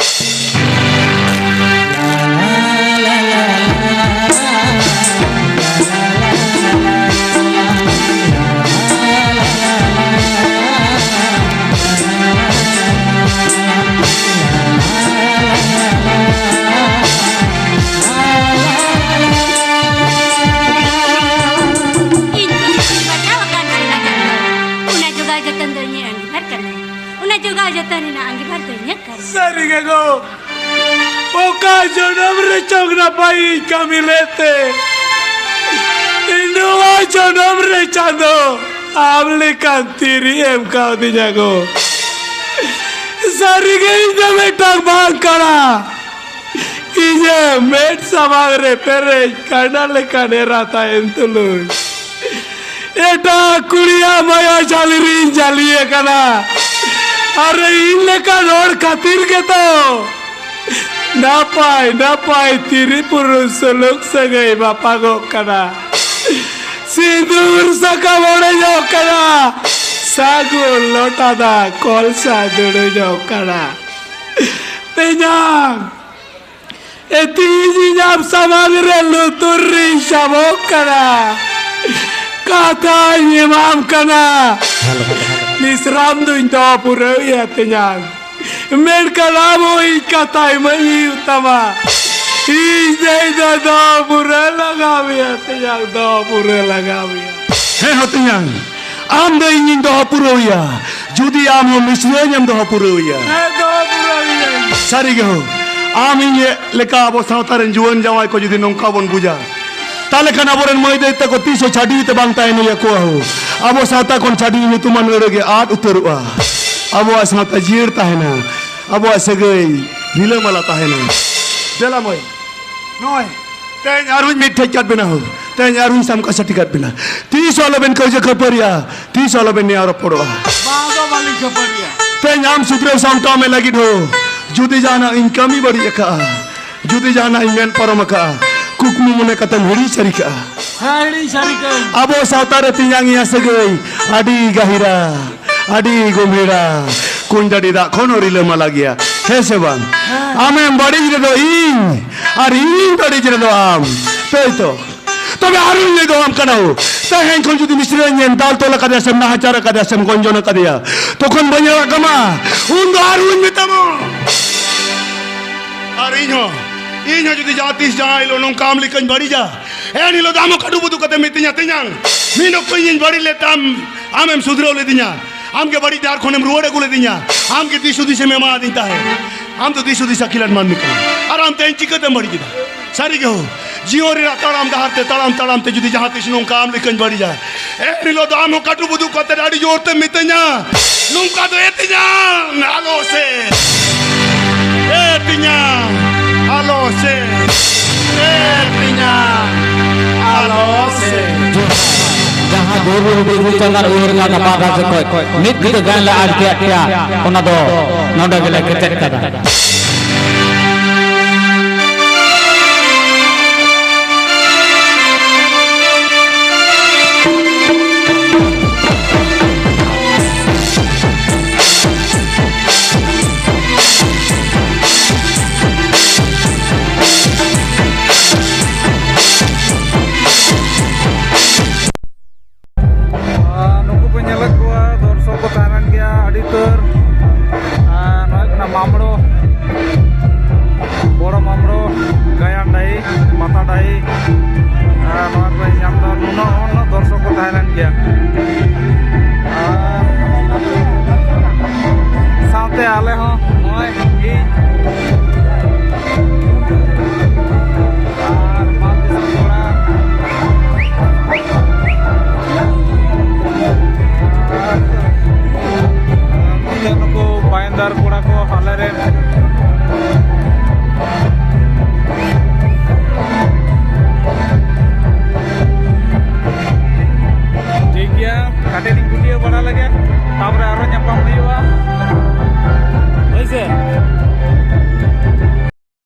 ᱤᱧ ᱠᱩᱥᱤ ᱛᱤᱧ ᱵᱟᱡᱟᱣ ᱟᱠᱟᱱ ᱥᱮ ᱞᱟᱡᱟᱣ ᱟᱠᱟᱱ, ᱚᱱᱟ ᱡᱚᱜᱟᱣ ᱡᱚᱛᱚᱱ ᱫᱚ ᱤᱧᱟᱹᱜ ᱟᱸᱜᱤᱵᱷᱟᱨ ᱠᱟᱱᱟ᱾ ᱚᱱᱟ ᱡᱚᱜᱟᱣ ᱡᱚᱛᱚᱱ ᱨᱮᱱᱟᱜ ᱟᱸᱜᱤᱵᱷᱟᱨ ᱫᱚ ᱤᱧᱟᱹᱜ ᱠᱟᱱᱟ᱾ ᱥᱟᱹᱨᱤ ᱜᱮ ᱜᱳ, ᱚᱠᱟ ᱡᱚᱱᱚᱢ ᱨᱮ ᱪᱚᱝ ᱱᱟᱯᱟᱭ ᱤᱧ ᱠᱟᱹᱢᱤ ᱞᱮᱫ ᱛᱮ, ᱤᱧ ᱱᱚᱣᱟ ᱡᱚᱱᱚᱢ ᱨᱮ ᱪᱟᱸᱫᱚ ᱟᱢ ᱞᱮᱠᱟᱱ ᱛᱤᱨᱤ ᱮᱢ ᱠᱟᱣᱫᱤᱧᱟ ᱜᱳ᱾ ᱥᱟᱹᱨᱤ ᱜᱮ ᱤᱧ ᱫᱚ ᱢᱤᱫᱴᱟᱝ ᱵᱟᱝ ᱠᱟᱱᱟ᱾ ᱤᱧᱟᱹᱜ ᱢᱮᱫ ᱥᱟᱢᱟᱝ ᱨᱮ ᱯᱮᱨᱮᱡ ᱠᱟᱸᱰᱟ ᱞᱮᱠᱟᱱ ᱮᱨᱟ ᱛᱟᱦᱮᱱ ᱛᱩᱞᱩᱡ, ᱮᱴᱟᱜ ᱠᱩᱲᱤᱭᱟᱜ ᱢᱟᱭᱟ ᱡᱷᱟᱹᱞᱤ ᱨᱤᱧ ᱡᱷᱟᱹᱞᱤ ᱟᱠᱟᱱᱟ᱾ ᱟᱨ ᱤᱧ ᱞᱮᱠᱟᱱ ᱦᱚᱲ ᱠᱷᱟᱹᱛᱤᱨ ᱜᱮᱛᱚ ᱱᱟᱯᱟᱭ ᱱᱟᱯᱟᱭ ᱛᱤᱨᱤ ᱯᱩᱨᱩᱥ ᱥᱩᱞᱩᱠ ᱥᱟᱹᱜᱟᱹᱭ ᱵᱟᱯᱟᱜᱚᱜ ᱠᱟᱱᱟ᱾ ᱥᱤᱸᱫᱩᱨ ᱥᱟᱠᱟᱢ ᱚᱲᱮᱡᱚᱜ ᱠᱟᱱᱟ᱾ ᱥᱟᱹᱜᱩᱱ ᱞᱚᱴᱟ ᱫᱟᱜ ᱠᱚᱞᱥᱟ ᱫᱩᱲᱩᱡᱚᱜ ᱠᱟᱱᱟ᱾ ᱛᱮᱧᱟᱝ, ᱮ, ᱛᱤᱦᱤᱧ ᱤᱧ ᱟᱢ ᱥᱟᱢᱟᱝ ᱨᱮ ᱞᱩᱛᱩᱨ ᱨᱤᱧ ᱥᱟᱵᱚᱜ ᱠᱟᱱᱟ, ᱠᱟᱛᱷᱟᱧ ᱮᱢᱟᱢ ᱠᱟᱱᱟ᱾ ᱵᱤᱥᱨᱟᱢ ᱫᱩᱧ ᱫᱚᱦᱚ ᱯᱩᱨᱟᱹᱣ ᱮᱭᱟ ᱛᱮᱧᱟᱝ, ᱢᱮᱱᱠᱷᱟᱱ ᱟᱢ ᱦᱚᱸ ᱤᱧ ᱠᱟᱛᱷᱟ ᱮᱢᱟᱹᱧ ᱦᱩᱭᱩᱜ ᱛᱟᱢᱟ᱾ ᱤᱧ ᱫᱟᱹᱭ ᱫᱚ ᱫᱚᱦᱚ ᱯᱩᱨᱟᱹᱣ ᱞᱟᱜᱟᱣ ᱢᱮᱭᱟ ᱛᱮᱧᱟᱝ, ᱫᱚᱦᱚ ᱯᱩᱨᱟᱹᱣ ᱞᱟᱜᱟᱣ ᱢᱮᱭᱟ᱾ ᱦᱮᱸ ᱦᱚᱸ ᱛᱮᱧᱟᱝ, ᱟᱢ ᱫᱚ ᱤᱧᱤᱧ ᱫᱚᱦᱚ ᱯᱩᱨᱟᱹᱣ ᱮᱭᱟ᱾ ᱡᱩᱫᱤ ᱟᱢ ᱦᱚᱸ ᱢᱤᱥᱨᱟᱹᱧ ᱮᱢ ᱫᱚᱦᱚ ᱯᱩᱨᱟᱹᱣ ᱮᱭᱟ᱾ ᱦᱮᱸ, ᱫᱚᱦᱚ ᱯᱩᱨᱟᱹᱣ ᱮᱭᱟᱹᱧ᱾ ᱥᱟᱹᱨᱤ ᱜᱮ ᱦᱳ, ᱟᱢ ᱤᱧ ᱞᱮᱠᱟ ᱟᱵᱚ ᱥᱟᱶᱛᱟ ᱨᱮᱱ ᱡᱩᱣᱟᱹᱱ ᱡᱟᱶᱟᱭ ᱠᱚ ᱡᱩᱫᱤ ᱱᱚᱝᱠᱟ ᱵᱚᱱ ᱵᱩᱡᱟ, ᱛᱟᱦᱞᱮ ᱠᱷᱟᱱ ᱟᱵᱚᱨᱮᱱ ᱢᱟᱹᱭ ᱫᱟᱹᱭ ᱛᱟᱠᱚ ᱛᱤᱥ ᱦᱚᱸ ᱪᱷᱟᱹᱰᱣᱤ ᱛᱮ ᱵᱟᱝ ᱛᱟᱦᱮᱱ ᱦᱩᱭ ᱟᱠᱚᱣᱟ ᱦᱳ᱾ ᱟᱵᱚ ᱥᱟᱶᱛᱟ ᱠᱷᱚᱱ ᱪᱷᱟᱹᱰᱣᱤ ᱧᱩᱛᱩᱢᱟᱱ ᱟᱹᱲᱟᱹ ᱜᱮ ᱟᱫ ᱩᱛᱟᱹᱨᱚᱜᱼᱟ᱾ ᱟᱵᱚᱣᱟᱜ ᱥᱟᱶᱛᱟ ᱡᱤᱭᱟᱹᱲ ᱛᱟᱦᱮᱱᱟ᱾ ᱟᱵᱚᱣᱟᱜ ᱥᱟᱹᱜᱟᱹᱭ ᱨᱤᱞᱟᱹᱢᱟᱞᱟ ᱛᱟᱦᱮᱱᱟ᱾ ᱫᱮᱞᱟ ᱢᱟᱹᱭ, ᱱᱚᱜᱼᱚᱭ ᱛᱮᱦᱮᱧ ᱟᱨᱦᱚᱸᱧ ᱢᱤᱫ ᱴᱷᱮᱡ ᱠᱟᱫ ᱵᱮᱱᱟ ᱦᱳ, ᱛᱮᱦᱮᱧ ᱟᱨᱦᱚᱸᱧ ᱥᱟᱢᱠᱟ ᱥᱟᱹᱴᱤ ᱠᱟᱫ ᱵᱮᱱᱟ᱾ ᱛᱤᱥ ᱦᱚᱸ ᱟᱞᱚᱵᱮᱱ ᱠᱟᱹᱣᱡᱟᱹ ᱠᱷᱟᱹᱯᱟᱹᱨᱤᱭᱟ, ᱛᱤᱥ ᱦᱚᱸ ᱟᱞᱚᱵᱮᱱ ᱱᱮᱭᱟᱣ ᱨᱚᱯᱚᱲᱚᱜᱼᱟ᱾ ᱵᱟᱝ ᱫᱚ ᱵᱟᱹᱞᱤᱧ ᱠᱷᱟᱹᱯᱟᱹᱨᱤᱭᱟ᱾ ᱛᱮᱦᱮᱧ ᱟᱢ ᱥᱩᱫᱷᱨᱟᱹᱣ ᱥᱟᱢᱴᱟᱣ ᱢᱮ ᱞᱟᱹᱜᱤᱫ ᱦᱳ, ᱡᱩᱫᱤ ᱡᱟᱦᱟᱱᱟᱜ ᱤᱧ ᱠᱟᱹᱢᱤ ᱵᱟᱹᱲᱤᱡ ᱟᱠᱟᱜᱼᱟ, ᱡᱩᱫᱤ ᱡᱟᱦᱟᱱᱟᱜ ᱤᱧ ᱢᱮᱱ ᱯᱟᱨᱚᱢ ᱟᱠᱟᱜᱼᱟ, ᱠᱩᱠᱢᱩ ᱢᱚᱱᱮ ᱠᱟᱛᱮᱢ ᱦᱤᱲᱤᱧ ᱥᱟᱹᱨᱤ ᱠᱟᱜᱼᱟ᱾ ᱦᱮᱸ, ᱦᱤᱲᱤᱧ ᱥᱟᱹᱨᱤ ᱠᱟᱜᱼᱟᱹᱧ᱾ ᱟᱵᱚ ᱥᱟᱶᱛᱟ ᱨᱮ ᱛᱮᱧᱟᱝ ᱤᱧᱟᱹ ᱥᱟᱹᱜᱟᱹᱭ ᱟᱹᱰᱤ ᱜᱟᱹᱦᱤᱨᱟ, ᱟᱹᱰᱤ ᱜᱚᱢᱵᱷᱤᱨᱟ, ᱠᱩᱧ ᱰᱟᱹᱰᱤ ᱫᱟᱜ ᱠᱷᱚᱱ ᱦᱚᱸ ᱨᱤᱞᱟᱹᱢᱟᱞᱟ ᱜᱮᱭᱟ, ᱦᱮᱸ ᱥᱮ ᱵᱟᱝ? ᱦᱮᱸ᱾ ᱟᱢᱮᱢ ᱵᱟᱹᱲᱤᱡ ᱨᱮᱫᱚ ᱤᱧ, ᱟᱨ ᱤᱧᱤᱧ ᱵᱟᱹᱲᱤᱡ ᱨᱮᱫᱚ ᱟᱢ, ᱛᱟᱹᱭ ᱛᱚ? ᱛᱚᱵᱮ ᱟᱨᱦᱚᱸᱧ ᱞᱟᱹᱭ ᱫᱚᱦᱚ ᱟᱢ ᱠᱟᱱᱟ ᱦᱳ, ᱛᱮᱦᱮᱧ ᱠᱷᱚᱱ ᱡᱩᱫᱤ ᱢᱤᱥᱨᱟᱧ ᱫᱟᱞ ᱛᱚᱞ ᱟᱠᱟᱫᱮᱭᱟ ᱥᱮᱢ ᱱᱟᱦᱟᱪᱟᱨ ᱟᱠᱟᱫᱮᱭᱟ ᱥᱮᱢ ᱜᱚᱸᱡᱚᱱ ᱟᱠᱟᱫᱮᱭᱟ, ᱛᱚᱠᱷᱚᱱ ᱵᱟᱹᱧ ᱟᱲᱟᱜ ᱠᱟᱢᱟ, ᱩᱱ ᱫᱚ ᱟᱨᱦᱚᱸᱧ ᱢᱮᱛᱟᱢᱟ᱾ ᱟᱨ ᱤᱧ ᱦᱚᱸ, ᱤᱧ ᱦᱚᱸ ᱡᱩᱫᱤ ᱡᱟᱦᱟᱸ ᱛᱤᱥ ᱡᱟᱦᱟᱸ ᱦᱤᱞᱳᱜ ᱱᱚᱝᱠᱟ ᱟᱢ ᱞᱮᱠᱟᱧ ᱵᱟᱹᱲᱤᱡᱟ, ᱮᱱ ᱦᱤᱞᱳᱜ ᱫᱚ ᱟᱢ ᱦᱚᱸ ᱠᱟᱹᱴᱩ ᱵᱩᱫᱩ ᱠᱟᱛᱮ ᱢᱤᱛᱟᱹᱧᱟ, ᱛᱮᱧᱟᱝ, ᱢᱤᱫ ᱚᱠᱛᱚ ᱤᱧᱤᱧ ᱵᱟᱹᱲᱤᱡ ᱞᱮᱫ ᱛᱟᱢ, ᱟᱢᱮᱢ ᱥᱩᱫᱷᱨᱟᱹᱣ ᱞᱤᱫᱤᱧᱟ, ᱟᱢᱜᱮ ᱵᱟᱹᱲᱤᱡ ᱰᱟᱦᱟᱨ ᱠᱷᱚᱱᱮᱢ ᱨᱩᱣᱟᱹᱲ ᱟᱹᱜᱩ ᱞᱤᱫᱤᱧᱟ, ᱟᱢᱜᱮ ᱫᱤᱥ ᱦᱩᱫᱤᱥᱮᱢ ᱮᱢᱟᱫᱤᱧ ᱛᱟᱦᱮᱸᱫ᱾ ᱟᱢ ᱫᱚ ᱫᱤᱥ ᱦᱩᱫᱤᱥ ᱟᱹᱠᱤᱞᱟᱱ ᱢᱟᱹᱱᱢᱤ ᱠᱟᱱᱟᱢ, ᱟᱨ ᱟᱢ ᱛᱮᱦᱮᱧ ᱪᱤᱠᱟᱹᱛᱮᱢ ᱵᱟᱹᱲᱤᱡ ᱠᱮᱫᱟ? ᱥᱟᱹᱨᱤ ᱜᱮ ᱦᱳ, ᱡᱤᱭᱚᱱ ᱨᱮᱱᱟᱜ ᱛᱟᱲᱟᱢ ᱰᱟᱦᱟᱨ ᱛᱮ ᱛᱟᱲᱟᱢ ᱛᱟᱲᱟᱢ ᱛᱮ ᱡᱩᱫᱤ ᱡᱟᱦᱟᱸ ᱛᱤᱥ ᱱᱚᱝᱠᱟ ᱟᱢ ᱞᱮᱠᱟᱧ ᱵᱟᱹᱲᱤᱡᱟ, ᱮᱱ ᱦᱤᱞᱳᱜ ᱫᱚ ᱟᱢ ᱦᱚᱸ ᱠᱟᱹᱴᱩ ᱵᱩᱫᱩ ᱠᱟᱛᱮ ᱟᱹᱰᱤ ᱡᱳᱨ ᱛᱮᱢ ᱢᱤᱛᱟᱹᱧᱟ, ᱱᱚᱝᱠᱟ ᱫᱚ ᱮ ᱛᱮᱧᱟᱝ ᱟᱞᱚ ᱥᱮ, ᱮ ᱛᱮᱧᱟᱝ ᱟᱞᱚ ᱥᱮ, ᱮ ᱛᱮᱧᱟᱝ ᱟᱞᱚ ᱥᱮ᱾ ᱡᱟᱦᱟᱸ ᱜᱩᱨᱩ ᱵᱤᱫᱩ ᱪᱟᱸᱫᱟᱱ ᱩᱭᱦᱟᱹᱨ ᱠᱟᱛᱷᱟ ᱯᱟᱦᱴᱟ ᱥᱮᱫ ᱠᱷᱚᱱ ᱢᱤᱫ ᱠᱤᱛᱟᱹ ᱜᱟᱱ ᱞᱮ ᱟᱨ ᱠᱮᱫ ᱯᱮᱭᱟ, ᱚᱱᱟ ᱫᱚ ᱱᱚᱰᱮ ᱜᱮᱞᱮ ᱠᱮᱪᱮᱫ ᱠᱟᱫᱟ᱾